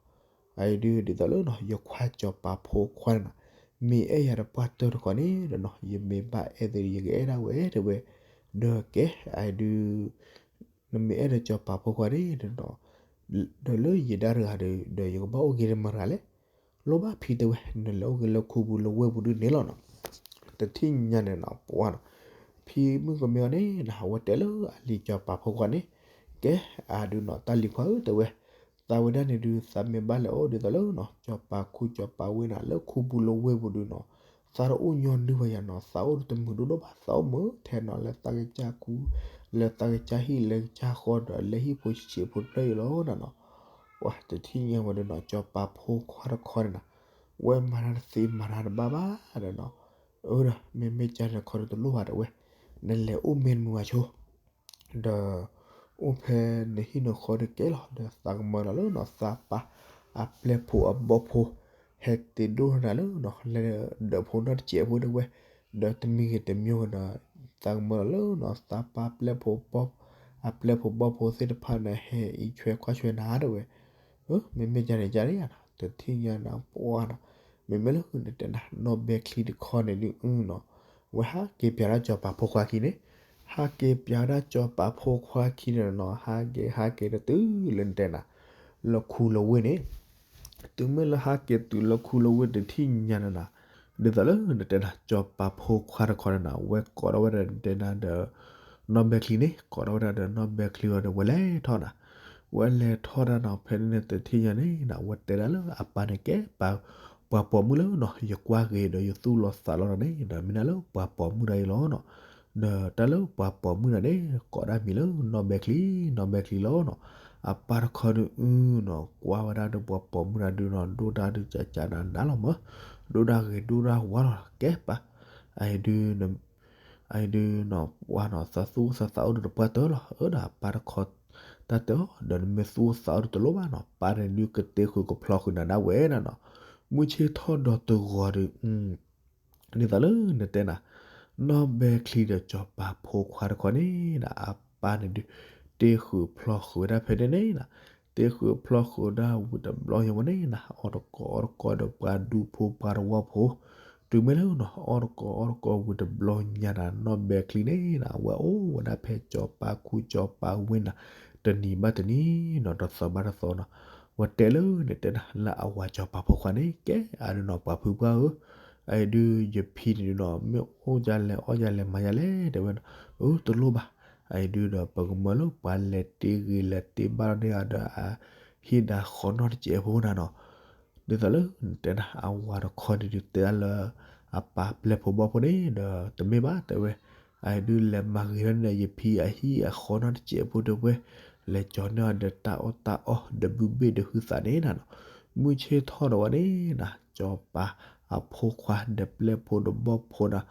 အံၤဒုးဒ်သိးလၢနီၤ ယခွါစီၤပၤဖိခွါန့ၣ်နီၤ မ့ၢ်အဲၣ်ယၤတပှၢ်တၢၢ်တခီန့ၣ်ဒီးနီၤ ယမ့ၢ်ဘၣ်အဲၣ်သ့ၣ် ယကအဲၣ်ဒၣ်ဝဲ တဲဝဲ ဒီးကဲ အံၤဒုး နမ့ၢ်အဲၣ်ဒိးစီၤပၤဖိခွါန့ၣ်ဒီးနီၤ ဒီးလၢယဒါတဂၤဒီး ဒီးယကဘၣ်အိၣ်က့ၤဒီးမတၤလဲၣ် လိၣ်ဘၣ်ဖံတဲဝဲ နလဲၤအိၣ်က့ၤလၢခူပူၤလၢဝ့ၢ်ပူၤဒုးန့ၣ်လီၤနီၤ တထံၣ်ညါန့ၣ်နီၤ ပှၤနီၤ ဖံမုၣ်ကမဲအီၤန့ၣ်နီၤ အဝဲတဲလၢအလံၤစီၤပၤဖိခွါန့ၣ် ကဲ အဒုးနီၤ တၢ်လံၤခွါဧၢ တဲဝဲ သးဝဲဒၣ်န့ၣ်ဒုး သးမ့ၢ်ဘၣ်လဲၤအိၣ်ဒ်သိးလၢနီၤ စီၤပၤခူစီၤပၤဝ့ၢ်နၤ လၢခူပူၤလၢဝ့ၢ်ပူၤဒုးနီၤ သးတအိၣ်ညီနုၢ်ဝဲယၤနီၤ သးအိၣ်တမုာ်ဒိၣ်ဒိၣ်ဘၣ် သးအိၣ်မုာ်ထဲနီၤ လၢသးကစၢ်ခူ လၢသးကစၢ်ဟံၣ်လၢကစၢ်ဃီဒီး လဲၤဟံၣ်ဖိဆံးဖိတဖျၢၣ်အံၤလီၤနၤနီၤ ပှၤတထံၣ်ညါဝဲဒၣ်နီၤ စီၤပၤဖိခွါတခီန့ၣ်နီၤ ဝဲမၤတၢ်တသ့မၤတၢ်တဘၣ်ဘၣ်ဒီးနီၤ အၢဒီး မ့မ့ၢ်ကန့ၣ်ခီဒီးတလိၣ်ဘၣ်တဲဝဲ နလဲၤအိၣ်မ့ၢ်နမုာ်ဘၣ်ဆိ ဒီး အိၣ်ဖဲနဟံၣ်နဃီဒုးကဲလီၤ ဒီးသးကမၢလီၤလၢနီၤ သးပၢ်အပျဲၢ်ဖိအဘီၣ်ဖိ ဟဲတ့ဒိၣ်ထီၣ်နၤလၢနီၤ လၢဒၢးဖိနီၢ်တစဲးဖိတဲဝဲ ဒီးတမံၤဂ့ၤတမံၤဂ့ၤဒီး သးကမၢလီၤလၢနီၤ သးပၢ်ပျဲၢ်ဖိဘီၣ် အပျဲၢ်ဖိဘီၣ်ဖိသ့ၣ်တဖၣ်န့ၣ် ဟဲအံးဆွဲကွၢ်ဆွဲနၤတဲဝဲ မ့မ့ၢ်ကန့ၣ်ကန့ၣ်ယါနီၤ တထံၣ်ညါနၤပှၤနီၤ မ့မ့ၢ်လၢနတဲနၤ နီၢ်ဘဲချံတခီန့ၣ်ဒုးနီၤ ဝဲဟးက့ၤပၠးဒၣ်စီၤပၤဖိခွါခံန့ၣ် ဟးက့ၤပၠးဒၣ်စီၤပၤဖိခွါခံန့ၣ်နီၤ ဟးက့ၤဟးက့ၤဒီးတုၤလၢနတဲနၤ လၢခူလၢဝ့ၢ်န့ၣ် တုၤမ့ၢ်လၢဟးက့ၤတုၤလၢခူလၢဝ့ၢ်တထံၣ်ညါန့ၣ်နၤ ဒ်သိးလၢနတဲနၤ စီၤပၤဖိခွါတခီန့ၣ်နၤ ဝဲကိးထီၣ်ဝဲဒၣ်နတဲနၤဒီး နီၢ်ဘဲချံန့ၣ် ကိးထီၣ်ဝဲဒၣ်ဒီးနီၢ်ဘဲချံအီၤဒီး ဝဲလဲၤထီၣ်နၤ ဝဲလဲၤထီၣ်ဒၣ်နီၤ ဖဲန့ၣ်တထံၣ်ညါန့ၣ်နၤ ဝဲတဲဒၣ်လၢအပၢ်န့ၣ်ကဲ ပှၤပိာ်မုၣ်လၢနီၤ ယကွၢ်ဂ့ၤဒီးယသူၣ်လီၤသးလီၤန့ၣ် ဒီးမ့ၢ်ဒၣ်လၢပှၤပိာ်မုၣ်ဒၣ်အံၤလီၤနီၤ ဒီးတၢ်လၢပှၤပိာ်မုၣ်ဒၣ်န့ၣ် ကိးဒၣ်မံၤလၢနီၢ်ဘဲချံ နီၢ်ဘဲချံလီၤနီၤ အပၢ်တခီဒုးနီၤ ကွၢ်ဝဲဒၣ်ဒီးပှၤပိာ်မုၣ်ဒၣ်ဒုးနီၤ ဒိၣ်တၢ်ဒုးကကနးနးလီၤမး ဒိၣ်တၢ်ဂ့ၤဒိၣ်တၢ်ဝါလီၤ ကဲပၢ် အံၤဒုး အံၤဒုးနီၤ ပှၤနီၤ သးသူၣ်သးသးအိၣ်ဒီးတပှၢ်တၢၢ်လီၤ အၢဒီးအပၢ်တခီ တၢ်တဲအီၤ ဒီးနမ့ၢ်သူၣ်အိၣ်သးအိၣ်ဒီးတလိၣ်ဘၣ်နီၤ ပၢ်န့ၣ်ဒုးကတ့ဃုာ်ကဖျီဃုာ်နၤဒၣ်ဝဲဒၣ်နီၤ မုၢ်ဆ့ၣ်ထီၣ်ဒီးတဂီၤဒီး ဒ်သိးလၢနတဲနၤ နီၢ်ဘဲချံဒီးစီၤပၤဖိခွါတခီန့ၣ်နၤ အပၢ်န့ၣ်ဒုး တ့ဃုာ်ဖျီဃုာ်ဝဲဒၣ်ဖဲန့ၣ်န့ၣ်နၤ တ့ဃုာ်ဖျီဃုာ်ဝဲဒၣ်ဝံၤတဘျီညါဝဲန့ၣ်နၤ အီၣ်တကိးအီၣ်တကိးဒီးပှၤဒူဖိပှၤတဝီဖိ တုၤမ့ၢ်လၢနီၤ အီၣ်တကိးအီၣ်တကိးဝံၤတဘျီညါနၤ နီၢ်ဘဲချံန့ၣ်နၤ ဝဲအိၣ်ဝဲဒၣ်ဖဲစီၤပၤခူစီၤပၤဝ့ၢ်နၤ တနံၤဘၣ်တနံၤနီၤ တသီဘၣ်တသီနီၤ ဝဲတဲလၢနတဲနၤ လၢအဝၤစီၤပၤဖိခွါန့ၣ် ကဲအဒုးနီၤ ပှၤဖုပှၢ်ဧၢ အံၤဒုးယဖံန့ၣ်ဒုးနီၤ မ့ၢ်အိၣ်ဒ်လဲၣ်အီၣ်ဒ်လဲၣ်မၤဒ်လဲၣ် တဲဝဲနီၤ အၢ တလိၣ်ဘၣ် အံၤဒုးဒီးပကမၢလၢပှၤလဲၤတ့ဂ့ၤလဲၤတ့ဘၣ်လီၤန့ၢ်အီၤဒီးအဟံၣ်ဒီးဃီနီၢ်တစဲးဖိနၤနီၤ ဒ်သိးလၢနတဲဒၣ်အဝၤတခီန့ၣ်ဒုး တဲဒၣ်လၢ အပၢ်ပျဲၢ်ဖိဘီၣ်ဖိန့ၣ်ဒီး တမ့ၢ်ဘၣ်တဲဝဲ, အဒုးလဲၤမၤဂ့ၤထီၣ်န့ၣ်ဒီး ယဖံအဟံၣ်အဃီနီတစဲးဖိတဲဝဲ, လဲၤကၠီၤန့ၢ်အီၤဒီးတၢ်အီၣ်တၢ်အီ ဒီးဘုဘ့ၣ်ဒီးဟုသးန့ၣ်နၤနီၤ, မုၢ်ဆ့ၣ်ထီၣ်ဒီးဝဲန့ၣ်နၤ စီၤပၤအဖိခွါဒီးပျဲၢ်ဖိဒီးဘီၣ်ဖိနၤ,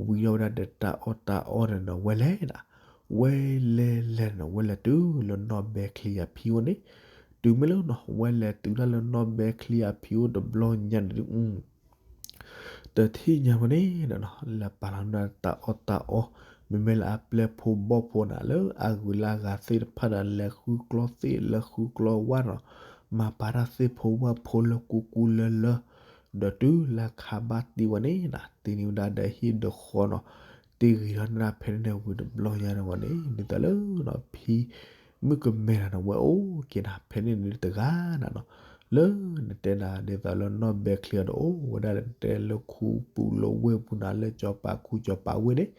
ဝံၤထီၣ်ဝဲဒၣ်ဒီးတၢ်အီၣ်တၢ်အီန့ၣ်ဒီး ဝဲလဲၤနၤ, ဝဲလဲၤလဲၤနၤ ဝဲလဲၤတုၤလၢနီၢ်ဘဲချံအဖံအိၣ်န့ၣ်, တုၤမ့ၢ်လၢနီၤ ဝဲလဲၤတုၤဒၣ်လၢနီၢ်ဘဲချံအဖံအိၣ်တဘျီညါန့ၣ်ဒုး တထံၣ်ညါဝဲန့ၣ်နၤနီၤ လဲၤပာ်လီၤန့ၢ်တၢ်အီၣ်တၢ်အီ, မ့မ့ၢ်လၢအပျဲၢ်ဖိဘီၣ်ဖိနၤ လၢအဂုၤလၢအဂၤသ့ၣ်တဖၣ်ဒီး လဲၤဃုကျီသ့ၣ်လဲၤဃုကျီဝၣ်နီၤ, မၤပာ်တၢ်သ့ၣ်ဖိဝၣ်ဖိလၢကူကူလၢလၢ, ဒီးတုၤလၢခါဘၣ်တံၢ်ဝဲန့ၣ်နၤ တ့န့ၢ်ဝဲဒၣ်ဒီးဟံၣ်ဒီးဃီနီၤ, တ့ဂ့ၤထီၣ်န့ၢ်ဒၣ်ဖဲန့ၣ်န့ၣ်ဝံၤတဘျီညါန့ၣ်ဝဲန့ၣ် ဒ်သိးလၢနီၤ ဖံ မုၣ်ကမဲနၤနီၤ ဝဲအိၣ်က့ၤနၤ ဖဲန့ၣ်န့ၣ်တဂၤနၤနီၤ, လၢနတဲနၤ ဒ်သိးလၢနီၢ်ဘဲချံအံၤဒီး အိၣ်ဝဲဒၣ်လၢနတဲလၢခူပူၤလၢဝ့ၢ်ပူၤနၤ လၢစီၤပၤခူစီၤပၤဝ့ၢ်န့ၣ်,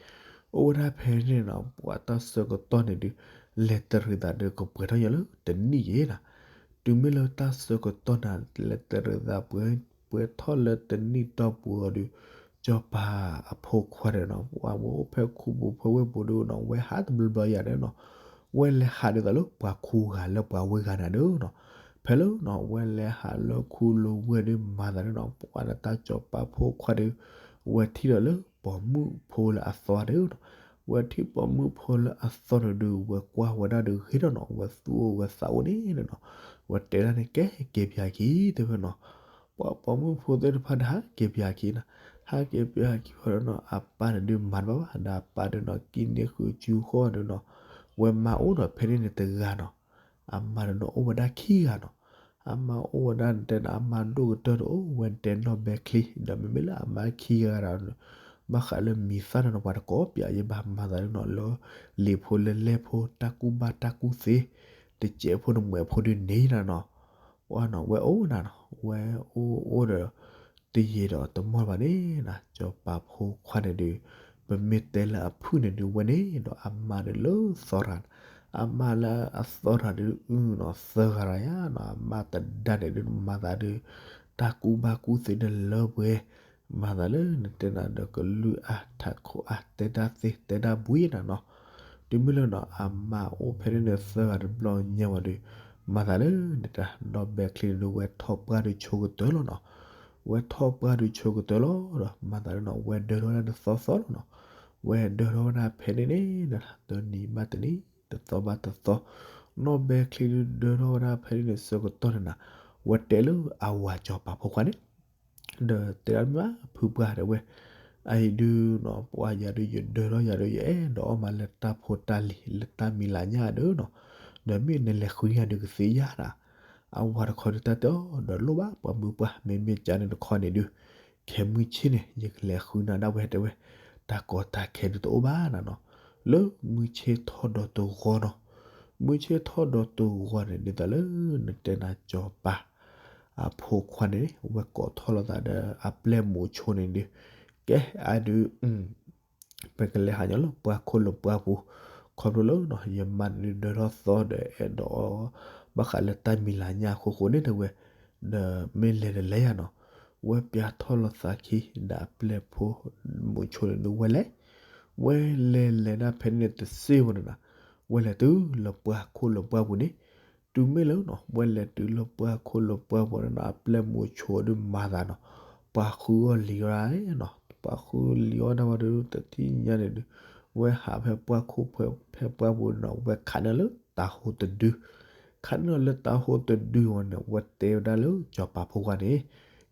အိၣ်ဝဲဒၣ်ဖဲန့ၣ်နီၤ ပှၤတၢ်ဆၢကတီၢ်န့ၣ်ဒုး လဲၤတရံးသးဒီးကပှဲၤထီၣ်ညါလၢတနံၣ်ယဲနၤ, တုၤမ့ၢ်လၢတၢ်ဆၢကတီၢ်နၤ လဲၤတရံးသးပှဲၤ ပှဲၤထီၣ်လၢတနံၣ်တီၢ်ပူၤအီၤဒီး စီၤပၤအဖိခွါဒီးနီၤ ပှၤဝဲအိၣ်ဖဲခူပူၤဖဲဝ့ၢ်ပူၤဒုးနီၤ ဝဲဟးတဘျီဘျီယၤဒီးနီၤ, ဝဲလဲၤဟးဒ်သိးလၢပှၤခူဂၤလၢပှၤဝ့ၢ်ဂၤနၤဒီးနီၤ, ဖဲလၢနီၤ ဝဲလဲၤဟးလၢခူလၢဝ့ၢ်ဒီးမၤသးဒီးနီၤ ပှၤဒီးတၢ်စီၤပၤဖိခွါဒီး ဝဲထံၣ်ဒီးလၢပိာ်မုၣ်ဖိလၢအသီဒီးနီၤ, ဝဲထံၣ်ပိာ်မုၣ်ဖိလၢအသီဒီးဒုး ဝဲကွၢ်ဝဲဒၣ်ဒီးဂ့ၤဒီးနီၤ ဝဲသူၣ်အိၣ်ဝဲသးအိၣ်န့ၣ်နီၤ, ဝဲတဲဒၣ်န့ၣ် ကဲက့ၤပၠးခံတဲဝဲနီၤ, ပှၤပိာ်မုၣ်ဖိသ့ၣ်တဖၣ်ဒီးဟးက့ၤပၠးခံနၤ, ဟးက့ၤပၠးခံဝဲဒီးနီၤ အပၢ်န့ၣ်ဒုးမၤတဘၣ်ဘၣ် ဒီးအပၢ်ဒုးနီၤ ကံန့ၢ်ဃုာ်စုဃီဒီးနီၤ, ဝဲမါအိၣ်ဒီးဖဲန့ၣ်န့ၣ်တဂၤနီၤ, အမါဒီးနီၤအိၣ်ဝဲဒၣ်ခံဂၤနီၤ, အမါအိၣ်ဝဲဒၣ်နတဲန့ၣ် အမါဒိၣ်ကတၢၢ်ဒီးအိၣ်ဝဲနတဲနီၢ်ဘဲချံ ဒီးမ့မ့ၢ်လၢအမါခံဂၤဒီး ဘၣ်ဃးလၢမံၤသၣ်ဒီးနီၤ ပှၤတကိးပၠးယဘၣ်မၤသးဒုးနီၤ လၢလံာ်ဖိလၢလဲၢ်ဖိ တၢ်ကူၣ်ဘၣ်တၢ်ကူၣ်သ့ တစဲးဖိန့ၣ်မွဲးဖိဒုးန့ၣ်နၤနီၤ, ပှၤနီၤ ဝဲအိၣ်နၤနီၤ ဝဲအိၣ်အိၣ်ဒီး တယံာ်ဒီးတမီၢ်ဘၣ်န့ၣ်နၤ စီၤပၤဖိခွါန့ၣ်ဒုး ပမ့ၢ်တဲလၢအဖုၣ်န့ၣ်ဒုး ဝဲန့ၣ်ဒီးအမါဒုးလၢသီရၤ, အမါလၢအသီရၤဒုးအုနီၤ သၢဂၤရၤယါနီၤ အမါတဒါန့ၣ်ဒုး မၤသးဒုး တၢ်ကူၣ်ဘၣ်ကူၣ်သ့ဒၣ်လၢပှဲၤ, မၤသးလၢနတဲနၤဒီးကလုၢ်အါထးခိၣ်အါ တဲတၢ်သ့တဲတၢ်ဘှံးနၤနီၤ, တုၤမ့ၢ်လၢနီၤ အမါအိၣ်ဖဲန့ၣ်န့ၣ်သၢဂၤတဘျီညါဝဲဒီး မၤသးလၢနတဲနီၢ်ဘဲချံန့ၣ်ဒုး ဝဲထီၣ်ပှၢ်ဒုးဆိကတၢၢ်လီၤနီၤ, ဝဲထီၣ်ပှၢ်ဒုးဆိကတၢၢ်လီၤဒီး မၤသးလၢနီၤ ဝဲဒၢထီၣ်ဝဲဒၣ်တသီသီလီၤနီၤ, ဝဲဒၢထီၣ်ဝဲဒၣ်ဖဲန့ၣ်န့ၣ် တနံၤဘၣ်တနံၤ တသီဘၣ်တသီ, နီၢ်ဘဲချံဒုးဒၢထီၣ်ဝဲဒၣ်ဖဲန့ၣ်န့ၣ်ဆၢကတီၢ်န့ၣ်နၤ, ဝဲတဲလၢအဝၤစီၤပၤဖိခွါန့ၣ် ဒီးတဲဒၣ်မ့ၢ်ဘၣ်ဖုပှၢ်တဲဝဲ, အအံၤဒုးနီၤ ပှၤယၤဒုးယဒၢထီၣ်ယၤဒုး ယအဲၣ်ဒိးအီၣ်မးလၢတၢ်ဖိတၢ်လံၤ လၢတၢ်မံၤလၤညါဒုးနီၤ, ဒီးမ့ၢ်နလဲၤဃုယၤဒုးကသ့ယါနၤ, အဝၤတခီဒုးတၢ်တဲအီၤ ဒီးလိၣ်ဘၣ်ပှၤမုၢ်ပှၢ် မ့မ့ၢ်ကန့ၣ်တခီန့ၣ်ဒုး ခဲမုၢ်ဆ့ၣ်န့ၣ် ယကလဲၤဃုနၤဒၣ်ဝဲတဲဝဲ, တၢ်ကီတၢ်ခဲဒုးတအိၣ်ဘၣ်နၤနီၤ, လၢမုၢ်ဆ့ၣ်ထီၣ်ဒီးတဂီၤနီၤ, မုၢ်ဆ့ၣ်ထီၣ်ဒီးတဂီၤန့ၣ် ဒ်သိးလၢနတဲနၤစီၤပၤ အဖိခွါန့ၣ် ဝဲကိးထီၣ်လိာ်သးဒီးအပျဲၢ်မိၤဆိန့ၣ်ဒုး, ကဲအဒုး ပကလဲၤဟးညီလၢပှၢ်ခိၣ်လၢပှၢ်ပူၤ, ခီဖျိလၢနီၤ ယမါန့ၣ်ဒုးဒၢထီၣ်သီဒီးအဲၣ်ဒိးအီၣ် ဘၣ်ဃးလၢတၢ်မံၤလၤညါအဃိဃိန့ၣ်တဲဝဲ, ဒီးမ့ၢ်လဲၤတလဲၤယၤနီၤ, ဝဲပၠးထီၣ်လိာ်သးခံ ဒီးအပျဲၢ်ဖိ မိၤဆိန့ၣ်ဒုးဝဲလဲၤ, ဝဲလဲၤလဲၤဒၣ်ဖဲန့ၣ်တစ့ၢ်ဝဲန့ၣ်နၤ, ဝဲလဲၤတုၤလၢပှၢ်ခိၣ်လၢပှၢ်ပူၤန့ၣ်, တုၤမ့ၢ်လၢနီၤ ဝဲလဲၤတုၤလၢပှၢ်ခိၣ်လၢပှၢ်ပူၤန့ၣ်နီၤ အပျဲၢ်မိၤဆိဒုးမၤသးနီၤ, ပှၤဃုအီၣ်လံၤအီၣ်ဒၣ်နီၤ, ပှၤဃုလံၤအီၣ်ဒၣ်ဝဲဒုး တထံၣ်ညါန့ၣ်ဒုး ဝဲဟးဖဲပှၢ်ခိၣ်ဖဲပှၢ်ပူၤန့ၣ်နီၤ ဝဲခးန့ၢ်လၢတၤဟိတဒု, ခးန့ၢ်လၢတၤဟိတဒုဝဲန့ၣ် ဝဲတဲဝဲဒၣ်လၢစီၤပၤဖိခွါန့ၣ်,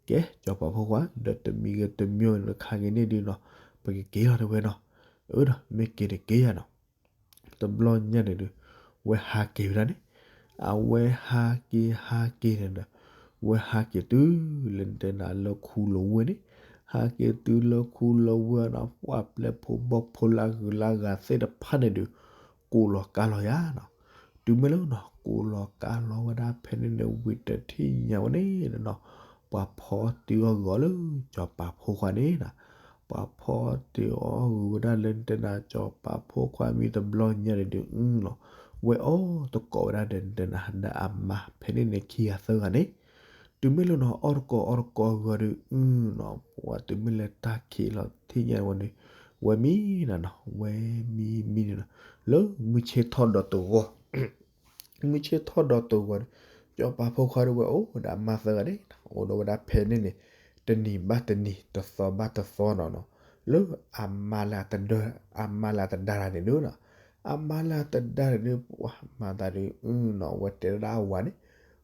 ကဲ စီၤပၤဖိခွါ ဒီးတမံၤဂ့ၤတမံၤဂ့ၤ နခးက့ၤန့ၢ်ဒုးနီၤ ပကက့ၤလီၤတဲဝဲနီၤ, အၢဒီး မ့ၢ်က့ၤတက့ၤယၤနီၤ တဘျီညါန့ၣ်ဒုး ဝဲဟးက့ၤဝဲဒၣ်န့ၣ်, အဝဲဟးက့ၤဟးက့ၤန့ၣ်ဒီး ဝဲဟးက့ၤတုၤလၢနတဲနၤလၢခူလၢဝ့ၢ်န့ၣ်, ဟးက့ၤတုၤလၢခူလၢဝ့ၢ်နီၤ ပှၤပျဲၢ်ဖိဘီၣ်ဖိလၢအဂုၤလၢအဂၤသ့ၣ်တဖၣ်န့ၣ်ဒုး ကိးလီၤကါလီၤယၤနီၤ, တုၤမ့ၢ်လၢနီၤ ကိးလီၤကါလီၤဝဲဒၣ်ဖဲန့ၣ်န့ၣ် ဝံၤတထံၣ်ညါဝဲန့ၣ်နီၤ, ပှၤဖီတုၤအီၣ်ဂီၤလၢစီၤပၤဖိခွါန့ၣ်နီၤ, ပှၤဖီတုၤအီၣ်ဂီၤဝဲဒၣ်လၢနတဲနၤစီၤပၤဖိခွါမံၤတဘျီညါန့ၣ်ဒုးနီၤ, ဝဲအီၣ်သကိးဝဲဒၣ်ဒီးနတဲနၤဒီးအမါဖဲန့ၣ်န့ၣ်ခံဂၤသၢဂၤန့ၣ်, တုၤမ့ၢ်လၢနီၤ အီၣ်တကိးအီတကိးအဂီၢ်ဒီး အုနီၤ ပှၤတုၤမ့ၢ်လၢတၢ်ခံးလီၤ ထံၣ်ညါဝဲဒီး ဝဲမံနၤနီၤ ဝဲမံမံန့ၣ်နီၤ လၢမုၢ်ဆ့ၣ်ထီၣ်ဒီးတဂီၤ မုၢ်ဆ့ၣ်ထီၣ်ဒီးတဂီၤန့ၣ် စီၤပၤဖိခွါဒီးဝဲအိၣ်ဝဲဒၣ်အမါသၢဂၤန့ၣ် အိၣ်ဒီးဝဲဒၣ်ဖဲန့ၣ်န့ၣ် တနံၤဘၣ်တနံၤ တသီဘၣ်တသီနီၤနီၤ လၢအမါလၢအတဒါ အမါလၢအတဒါတၢ်န့ၣ်ဒုနီၤ အမါလၢအတဒါန့ၣ်ဒု ပှၤမၤသးဒု အုနီၤ ဝဲတဲဒၣ်အဝၤန့ၣ်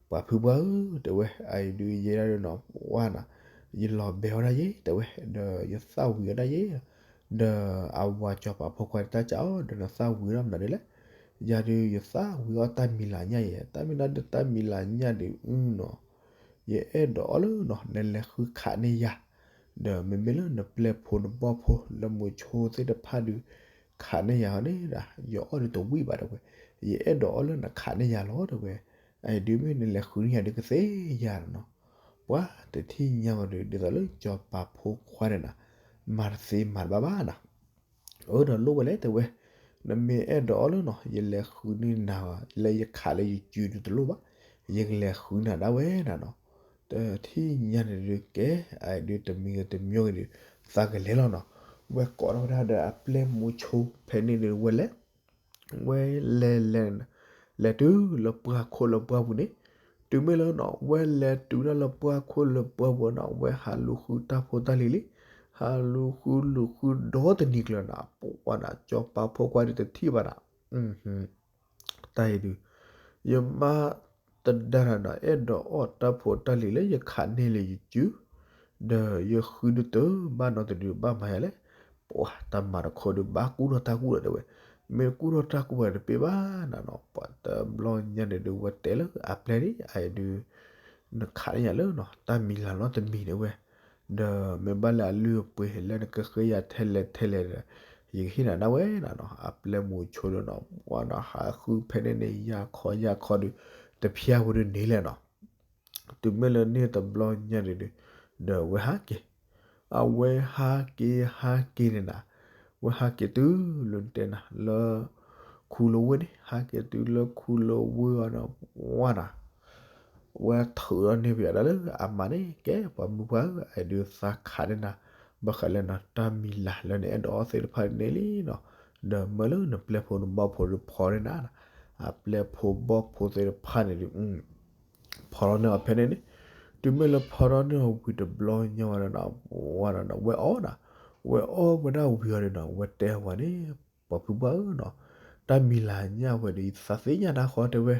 ပှၤဖုပှၢ်ဧၢ တဲဝဲ အအံၤဒုယဲဒၣ်ဒုနီၤ ပှၤနီၤ ယလီၤဘဲဝဲဒၣ်ယဲ တဲဝဲ ဒီးယသၣ်ဝံၤဝဲဒၣ်ယဲ ဒီးအဝၤစီၤပၤဖိခွါန့ၣ် တၢ်စံးအီၤ ဒီးနသၣ်ဝံၤဒၣ်မနုၤဒ်လဲၣ် ယၤဒုးယသၣ်ဝံၤအီၣ်တၢ်မံၤလၤညၣ်ယဲ တၢ်မ့ၢ်ဒၣ်ဒီးတၢ်မံၤလၤညၣ်ဒုး အုနီၤ ယအဲၣ်ဒိးအီၣ်လၢနီၤ နလဲၤဃုခးန့ၢ်ယၤ ဒီးမ့မ့ၢ်လၢနပျဲၢ်ဖိနဘီၣ်ဖိ လၢမုဆိသ့ၣ်တဖၣ်ဒုး ခးန့ၢ်ယၤန့ၣ်ဒီး ယအီၣ်ဒုးတဝံၣ်ဘၣ်တဲဝဲ ယအဲၣ်ဒိးအီၣ်လၢနခးန့ၢ်ယၤလီၤတဲဝဲ အအံၤဒုးမ့ၢ်နလဲၤဃုန့ၢ်ယၤဒုးကသ့ယၤနီၤ ပှၤတထံၣ်ညါဝဲဒုး ဒ်သိးလၢစီၤပၤဖိခွါန့ၣ်နီၤ မၤတသ့မၤတဘၣ်ဘၣ်နီၤ အၢ ဒီးလိၣ်ဝဲလဲၣ်တဲဝဲ နမ့ၢ်အဲၣ်ဒိးအီၣ်လၢနီၤ ယလဲၤဃုန့ၢ်နၤ လၢယခးလၢယစုဒုးတလိၣ်ဘၣ် ယကလဲၤဃုနၤဒၣ်ဝဲနၤနီၤ တထံၣ်ညါန့ၣ်ဒုးကဲ အအံၤဒုးတမံၤဂ့ၤတမံၤဂ့ၤဒုး သးကလဲၤလီၤနီၤ ဝဲကိးထီၣ်ဝဲဒၣ်ဒီးအပျဲၢ်မုဆိဖဲန့ၣ်ဒုးဝဲလဲၤ ဝဲလဲၤလဲၤ လဲၤတုၤလၢပှၢ်ခိၣ်လၢပှၢ်ပူၤန့ၣ် တုၤမ့ၢ်လၢနီၤ ဝဲလဲၤတုၤဒၣ်လၢပှၢ်ခိၣ်လၢပှၢ်ပူၤနီၤ ဝဲဟးလူၤဃုတၢ်ဖိတၢ်လံၤလံ ဟးလူၤဃုလူၤဃုဒီတနံၤကျၢၤနီၤ ပှၤနီၤ စီၤပၤဖိခွါဒုးတထံၣ်ဘၣ်နီၤ တၢ်အံၤဒုး ယမါတဒါတၢ်နီၤ အဲၣ်ဒိးအီၣ်တၢ်ဖိတၢ်လံၤလၢယခးန့ၢ်လၢယစု ဒီးယဃုဒုးတဘၣ်နီတဒုးဘၣ်မၤယၤလဲၣ် ပှၤတၢ်မၤတခီဒုးဘၣ်ကူၣ်ထီၣ်တၢ်ကူၣ်လီၤတဲဝဲ မ့ၢ်ကူၣ်ထီၣ်တၢ်ကူၣ်ဘၣ်တပ့ၢ်ဘၣ်နၤနီၤ ပှၤတဘျီညါန့ၣ်ဒုးဝဲတဲလၢအပျဲၢ်န့ၣ် အအံၤဒုး နခးန့ၢ်ယၤလၢနီၤ တၢ်မံၤလၤနီတမံၤတဲဝဲ ဒီးမ့ၢ်ဘၣ်လၢအလုၢ်အပှ့ၤလၢနကဃ့ယၤထဲလဲၣ်ထဲလဲၣ်ဒီး ယကဟ့ၣ်နၤဒၣ်ဝဲနၤနီၤ အပျဲၢ်မုဆိဒီးနီၤ ပှၤနီၤ ဟးဃုဖဲန့ၣ်န့ၣ် ယၤခီယၤခီဒုး တဖျါဝဲဒုးန့ၣ်လဲၣ်နီၤ တုၤမ့ၢ်လၢန့ၣ်တဘျီညါန့ၣ်ဒုး ဒီးဝဲဟးက့ၤ အဝဲဟးက့ၤဟးက့ၤန့ၣ်နၤ ဝဲဟးက့ၤတုၤလၢတဲနၤ လၢခူလဝ့ၢ်န့ၣ် ဟးက့ၤတုၤလၢခူလဝ့ၢ်အီၤဒီး ဝဲနၤ ဝဲထုးထီၣ်န့ၢ်ပယီၤဒၣ်လၢအမါန့ၣ် ကဲပှၤမုၣ်ပှၢ်ဧၢ အအံၤဒုးသးခးန့ၢ်နၤ ဘၣ်ဃးလၢနတၢ်မံၤလၤလၢနအဲၣ်ဒိးအီၣ်သ့ၣ်တဖၣ်န့ၣ်လံနီၤ ဒီးမၢလၢနပျဲၢ်ဖိနဘီၣ်ဖိဒုးဖီန့ၢ်နၤ အပျဲၢ်ဖိဘီၣ်ဖိသ့ၣ်တဖၣ်န့ၣ်ဒုး ဖီထီၣ်န့ၢ်အီၤဖဲန့ၣ်န့ၣ် တုၤမ့ၢ်လၢဖီထီၣ်န့ၢ်အီၤဝံၤတဘျီညါဝဲဒီးနီၤ ဝဲဒီးဝဲအီၣ်နၤ ဝဲအီၣ်ဝဲဒၣ်ဝံၤအီၤဒီးနီၤ ဝဲတဲအဝၤန့ၣ် ပှၤဖုပှၢ်ဧၢနီၤ တၢ်မံၤလၤညၣ်ဝဲဒီး ယသးသ့ၣ်ညါနၤဃီတဲဝဲ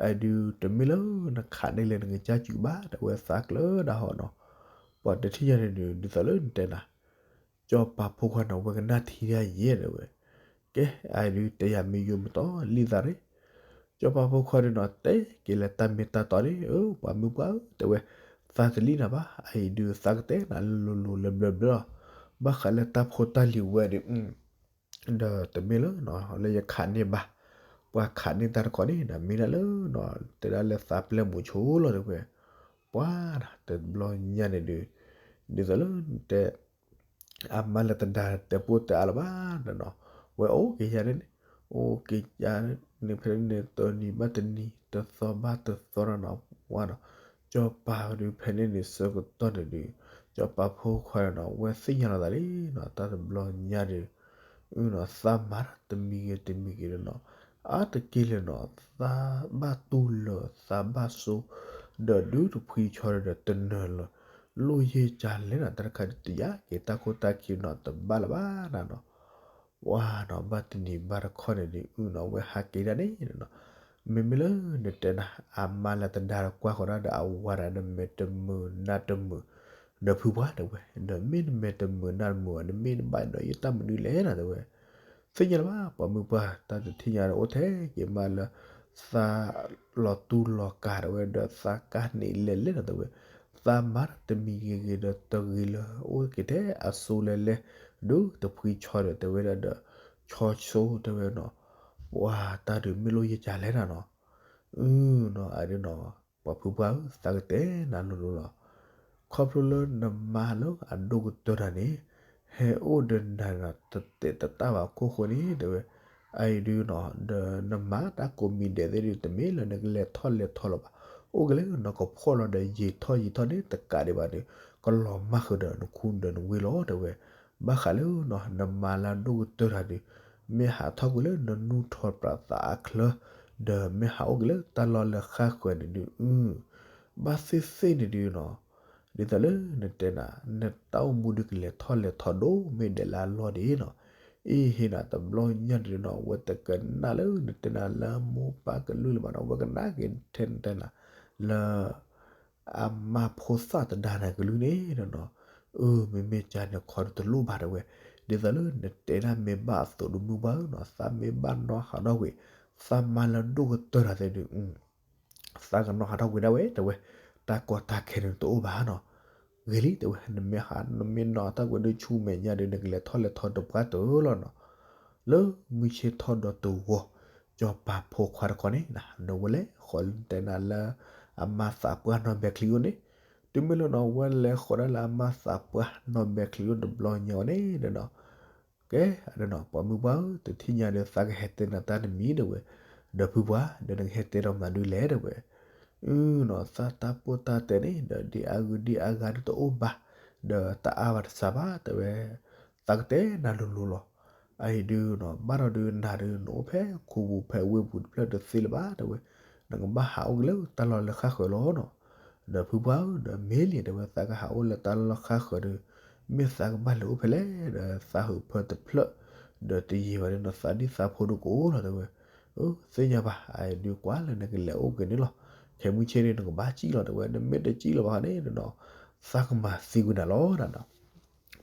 အဒုးတမ့ၢ်လၢနခးန့ၢ်လၢနကစၢ်စုဘၣ် တဲဝဲသးကျၢၤဒၣ်ဟီနီၤ ပှၤတထံၣ်ညါန့ၣ်ဒုး ဒ်သိးလၢနတဲနၤ စီၤပၤဖိခွါန့ၣ် ဝဲကနၣ်ထံဒၣ်ယဲၢ်တဲဝဲ ကဲ အဒုးတဲယၤမ့ၢ်ယိၣ်မတီၤလံသးရ့ စီၤပၤဖိခွါဒုးနီၤ တဲက့ၤလၢတၢ်မ့ၢ်တၢ်တီန့ၣ် အၢ ပှၤမုၣ်ပှၢ်ဧၢ တဲဝဲ သးတလံၣ်နၤဘၣ် အအံၤဒုးသးကတဲနၤလၢလိၤလိၤလၢဘျၢဘျၢလီၤ ဘၣ်ဃးလၢတၢ်ဖိတၢ်လံၤဝဲဒီး ဒီးတမ့ၢ်လၢ လၢယခးန့ၢ်ဘၣ် ပှၤခးန့ၢ်တၢ်တခီန့ၣ် မ့ၢ်ဒၣ်လၢ တဲဒၣ်လၢသးပျဲၢ်မုဆိလီၤတဲဝဲ ပှၤတဘျီညါန့ၣ်ဒုး ဒ်သိးလၢတဲ အမါလၢတဒါတဲပိၢ်တဲအါလၢၤဘၣ်နီၤ ဝဲအိၣ်က့ၤယၤန့ၣ် အိၣ်က့ၤယၤန့ၣ် ဖဲန့ၣ်တနံၤဘၣ်တနံၤ တသီဘၣ်တသီနီၤ ပှၤနီၤ စီၤပၤဒုးဖဲန့ၣ်န့ၣ်ဆၢကတီၢ်န့ၣ်ဒုး စီၤပၤဖိခွါနီၤ ဝဲသ့ၣ်ညါလီၤသးလံနီၤ တၢ်တဘျီညါန့ၣ် အုနီၤ သးမၤတၢ်တမံၤဂ့ၤတမံၤဂ့ၤဒီးနီၤ အါတက့ၢ်လၢနီၤ သးဘၣ်တူၢ်လၢာ်သးဘၣ်စိ ဒီးဒုးတဖှံဆီဒီးတနၢၤလၢၤ လိၣ်ယ့ၢ်ကၢ်လဲၣ်နီၤ တၢ်တခါဒုးတယာ်က့ၤတၢ်ခိၣ်တၢ်ခံနီၤ တဘၣ်လၢၤဘၣ်နၤနီၤ ပှၤနီၤ ဘၣ်တနံၤဘၣ်တခီန့ၣ်ဒုး အုနီၤ ဝဲဟးက့ၤဒၣ်န့ၣ်နီၤ မ့မ့ၢ်လၢနတဲနၤ အမါလၢတဒါကွၢ်ဃီၤဒၣ်ဒီးအဝၤဒီး နမဲာ်တမုာ်နါတမုာ် ဒီးဖုပှၢ်တဲဝဲ ဒီးမ့ၢ်နမဲာ်တမုာ်နါတမုာ်ဘၣ် နမ့ၢ်နဘၣ်ဒီးယတၢ်မနုၤလဲၣ်နီၤတဲဝဲ သ့ၣ်ညါလၢၤဘၣ် ပှၤမုၣ်ပှၢ် တၢ်တထံၣ်ညါဒီးအိၣ်ထဲက့ၤမးလၢ သးလီၤတူၢ်လီၤကာ်တဲဝဲ ဒီးသးကါန့ၣ်လဲၤလဲၣ်နီၤတဲဝဲ သးမၤတၢ်တမံၤဂ့ၤဂ့ၤဒီးတဂ့ၤလၢ အိၣ်က့ၤထဲအစိလဲၤလဲၣ် ဒုးတဖှံဆီဒီးတဲဝဲဒၣ်ဒီး ဆီဆိတဲဝဲနီၤ ပှၤတၢ်ဒုးမ့ၢ်လိၣ်ယ့ၢ်ကၢ်လဲၣ်နၤနီၤ အုနီၤ အဒုနီၤ ပှၤဖုပှၢ်ဧၢ သးကတဲနၤလိၤလိၤလီၤ ခီဖျိလၢနမါလၢအဒိၣ်ကတၢၢ်တၢ်န့ၣ် ဟဲအိၣ်ဒီးနၤနီၤ တတဲာ်တတၢ်ဘၣ်ခိၣ်ဃိန့ၣ် တဲဝဲ အအံၤဒုနီၤ ဒီးနမၤတၢ်ကိးမံၤဒဲးသ့ၣ်ဒုး တမ့ၢ်လၢနကလဲၤထီၣ်လဲၤထီလီၤဘၣ် အိၣ်က့ၤလၢနကဖှီၣ်လီၤဒီး ယံာ်ထီၣ်ယံာ်ထီၣ်န့ၣ် တကးဒံးဘၣ်ဒီး ကလီၤမၢ်ဃုာ်ဒီးနခူဒီးနဝ့ၢ်လီၤ တဲဝဲ. ဘၣ်ဃးလၢနမၤလၢအဒိၣ်ကတၢၢ်တၢ်ဒီး မ့ၢ်ဟးထီၣ်ကွံာ်လၢနနူၢ်ထီၣ်ပြးသးအချၢ ဒီးမ့ၢ်ဟးအိၣ်က့ၤလၢတၢ်လီၢ်လၢဃၣ်ဃၢၤန့ၣ်ဒုး အု ဘၣ်သ့ၣ်သ့ၣ်န့ၣ်ဒုးနီၤ ဒ်သိးလၢနတဲနၤ နတၢ်အိၣ်မူဒုးကလဲၤထီၣ်လဲၤထီဒိၣ်မ့ၢ်ဒဲးလၢအလီၢ်ဒ်နီၤ. အ့ဟ့ၣ်နၤတဘျီညါဒုးနီၤ အဝဲတကနၣ်လၢနတဲနၤလၢမိၢ်ပၢ်ကလုၢ်လၢၤဘၣ်နီၤ အဝဲကနၣ်က့ၤထဲနတဲနၤ လၢ အမါဖိသၣ်တဒါန့ၣ်ကလုၢ်န့ၣ်နီၤ. အၢ မ့မ့ၢ်ကန့ၣ်ခီဒုးတလိၣ်ဘၣ်တဲဝဲ. ဒ်သိးလၢနတဲဒၣ်မ့ၢ်ဘၣ်အသိးတမုာ်ဘၣ်နီၤ သးမ့ၢ်ဘၣ်နီၣ်ဟးထီၣ်ကွံာ် သးမၤလၢဒိၣ်ကတၢၢ်တၢ်သ့ဒုး သးကနီၣ်ဟးထီၣ်ကွံာ်ဒၣ်ဝဲတဲဝဲ. တၢ်ကီတၢ်ခဲန့ၣ်တအိၣ်ဘၣ်နီၤ. ဂ့ၤလံတဲဝဲ နမ့ၢ်ဟး နမ့ၢ်နီၣ်ဟးထီၣ်ကွံာ်ဒုးဆူမဲာ်ညါဒုး နကလဲၤထီၣ်လဲၤထီတပှၢ်တၢၢ်လီၤနီၤ. လၢမုၢ်ဆ့ၣ်ထီၣ်ဒီးတဂီၤ စီၤပၤဖိခွါတခီန့ၣ် ဒီးဝဲလဲၤဃီၤတဲနၤလၢ အမါသးပှၢ်နီၢ်ဘဲချံအိၣ်န့ၣ်. တုၤမ့ၢ်လၢနီၤ ဝဲလဲၤဃီၤဒၣ်လၢအမါသးပှၢ်နီၢ်ဘဲချံအိၣ်တဘျီညါအံၤန့ၣ်ဒီးနီၤ ကဲ အဒီးနီၤ ပှၤမုၢ်ပှၢ်ဧၢ တထံၣ်ညါဒီး သးကဟဲတဲနၤတၢ်တမံၤတဲဝဲ, ဒီးဖုပှၢ် ဒီးနကဟဲတဲဒီးမနုၤဒုလဲၣ်တဲဝဲ. အုနီၤ သးတၢ်ပိၢ်တၢ်တဲန့ၣ် ဒီးဒ်အဂုၤဒ်အဂၤဒုးတအိၣ်ဘၣ်, ဒီးတအါဘၣ်တစှၤဘၣ်တဲဝဲ, သးကတဲနၤလိၤလိၤလီၤ. အအံၤဒုးနီၤ ဘၣ်ဒီးဒုးနၤဒုး နအိၣ်ဖဲခူပူၤဖဲဝ့ၢ်ပူၤတဖျၢၣ်တသ့လၢၤဘၣ်တဲဝဲ, နကဘၣ်ဟးအိၣ်က့ၤလၢတၢ်လီၢ်လၢဃၣ်ဃၢၤလီၤနီၤ. ဒီးဖုပှၢ်ဧၢ ဒီးမ့ၢ်လံတဲဝဲ သးကဟးအိၣ်လၢတၢ်လီၢ်လၢဃၣ်ဃၢၤဒီး မ့ၢ်သးကဘၣ်လဲၤအိၣ်ဖဲလဲၣ်, ဒီးသးဟုးဖၢတဖျၢၣ်, ဒီးတယံာ်ဘၣ်ဒီးနီၤ သးဒံၣ်သးဖိဒုးကအိၣ်လီၤတဲဝဲ. အၢ သ့ၣ်ညါဘၣ် အအံၤဒုးကွၢ်လၢနကလဲၤအိၣ်က့ၤန့ၣ်လီၤ. ခဲမုၢ်ဆ့ၣ်န့ၣ် နကဘၣ်စံၣ်လီၤတဲဝဲ, နမ့ၢ်တစံၣ်လီၤဘၣ်န့ၣ်ဒီးနီၤ သးကမၤသံကွံာ်နၤလီၤနၤနီၤ.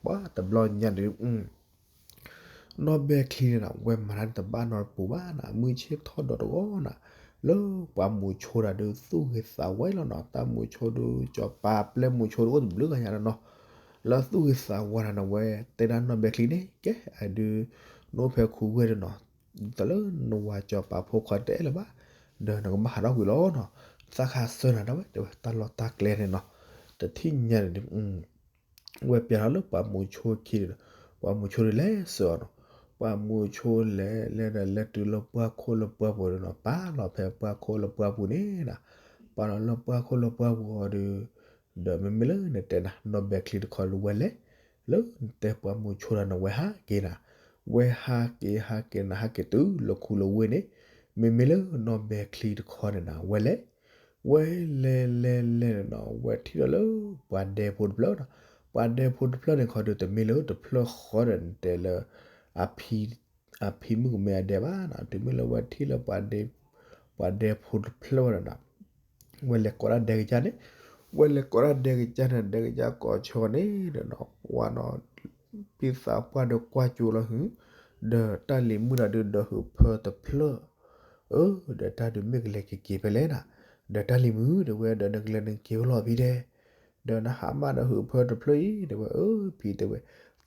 ပှၤတဘျီညါဒုး နီၢ်ဘဲချံန့ၣ်နီၤ ဝဲမၤတၢ်န့ၣ်တဘၣ်နီတပူၤဘၣ်နၤ, မုၢ်ဆ့ၣ်ထီၣ်ဒီးတဂီၤနၤ, လၢပှၤမိၤဆိတၢ်ဒုး သူၣ်ဂ့ၤသးဝါလီၤနီၤ, တၢ်မိၤဆိဒုး စီၤပၤပျဲၢ်မိၤဆိဒုးအိၣ်တဘျုးဂၤညါနီၤ, လၢသူၣ်ဂ့ၤသးဝါနၤနီၤ ဝဲတဲဒၣ်နီၢ်ဘဲချံန့ၣ် ကဲ အဒုး နအိၣ်ဖဲခူဝ့ၢ်ဒုးနီၤ, တၢ်လၢနဝၤစီၤပၤဖိခွါတအဲၣ်လၢၤဘၣ်, ဒီးနကဘၣ်ဟးထီၣ်ကွံာ်လီၤနီၤ, သးခးစၢၤနၤဒၣ်ဝဲ တဲဝဲ တၢ်လီၢ်တၢ်ကျဲန့ၣ်နီၤ, တထံၣ်ညါန့ၣ်ဒုး ဝဲပျဲလီၤလၢပှၤမိၤဆိခံဒီး ပှၤမိၤဆိဒုးလဲၤစၢၤအီၤနီၤ, ပှၤမိၤဆိလဲၤလဲၤဒီးလဲၤတုၤလၢပှၢ်ခိၣ်လၢပှၢ်ပူၤဒီးနီၤ ပာ်လီၤဖဲပှၢ်ခိၣ်လၢပှၢ်ပူၤန့ၣ်နၤ, ပာ်လီၤလၢပှၢ်ခိၣ်လၢပှၢ်ပူၤအီၤဒီး ဒီးမ့မ့ၢ်လၢနတဲနၤ နီၢ်ဘဲချံတခီဒုးဝဲလဲၤ, လၢနတဲပှၤမိၤဆိဒီးနဝဲဟးက့ၤနၤ, ဝဲဟးက့ၤဟးက့ၤနၤ ဟးက့ၤတုၤလၢခူလၢဝ့ၢ်န့ၣ်, မ့မ့ၢ်လၢနီၢ်ဘဲချံတခီန့ၣ်နၤ ဝဲလဲၤ ဝဲလဲၤလဲၤလဲၤန့ၣ်နီၤ ဝဲထံၣ်ဒီးလၢပှၤဒဲဖိတဖျၢၣ်နီၤ, ပှၤဒဲဖိတဖျၢၣ်န့ၣ်ခီဒုး တမ့ၢ်လၢတဖျၢၣ်ဃီဒီးနတဲလၢ အဖံ အဖံမုၣ်ကမဲအဒဲဘၣ်နီၤ, တုၤမ့ၢ်လၢဝဲထံၣ်လၢပှၤဒဲ ပှၤဒဲဖိတဖျၢၣ်ဝဲဒီးနီၤ ဝဲလဲၤကိးဒၣ်ဒဲကစၢ်န့ၣ်, ဝဲလဲၤကိးဒၣ်ဒဲကစၢ်န့ၣ် ဒဲကစၢ်ကိးဆိန့ၣ်ဒီးနီၤ ဝဲနီၤ ဖံသးပှၢ်ဒီးကွၢ်ကၠိလီၤဟု, ဒီးတၢ်လံၤမုၣ်ဒီးဒုးဒီးဟုးဖၢတဖျၢၣ်, အၢ ဒီးတၢ်ဒုးမ့ၢ်ကလဲၤက့ၤက့ၤဖဲလဲၣ်နၤ, ဒီးတၢ်လံၤမုၣ်တဲဝဲ ဒီးနကလဲၤနက့ၤဝဲလီၤဖံဒဲး, ဒီးနဟးမၢ်ဒီးဟုးဖၢတဖျၢၣ်အံၤ တဲဝဲအၢ ဖံတဲဝဲ,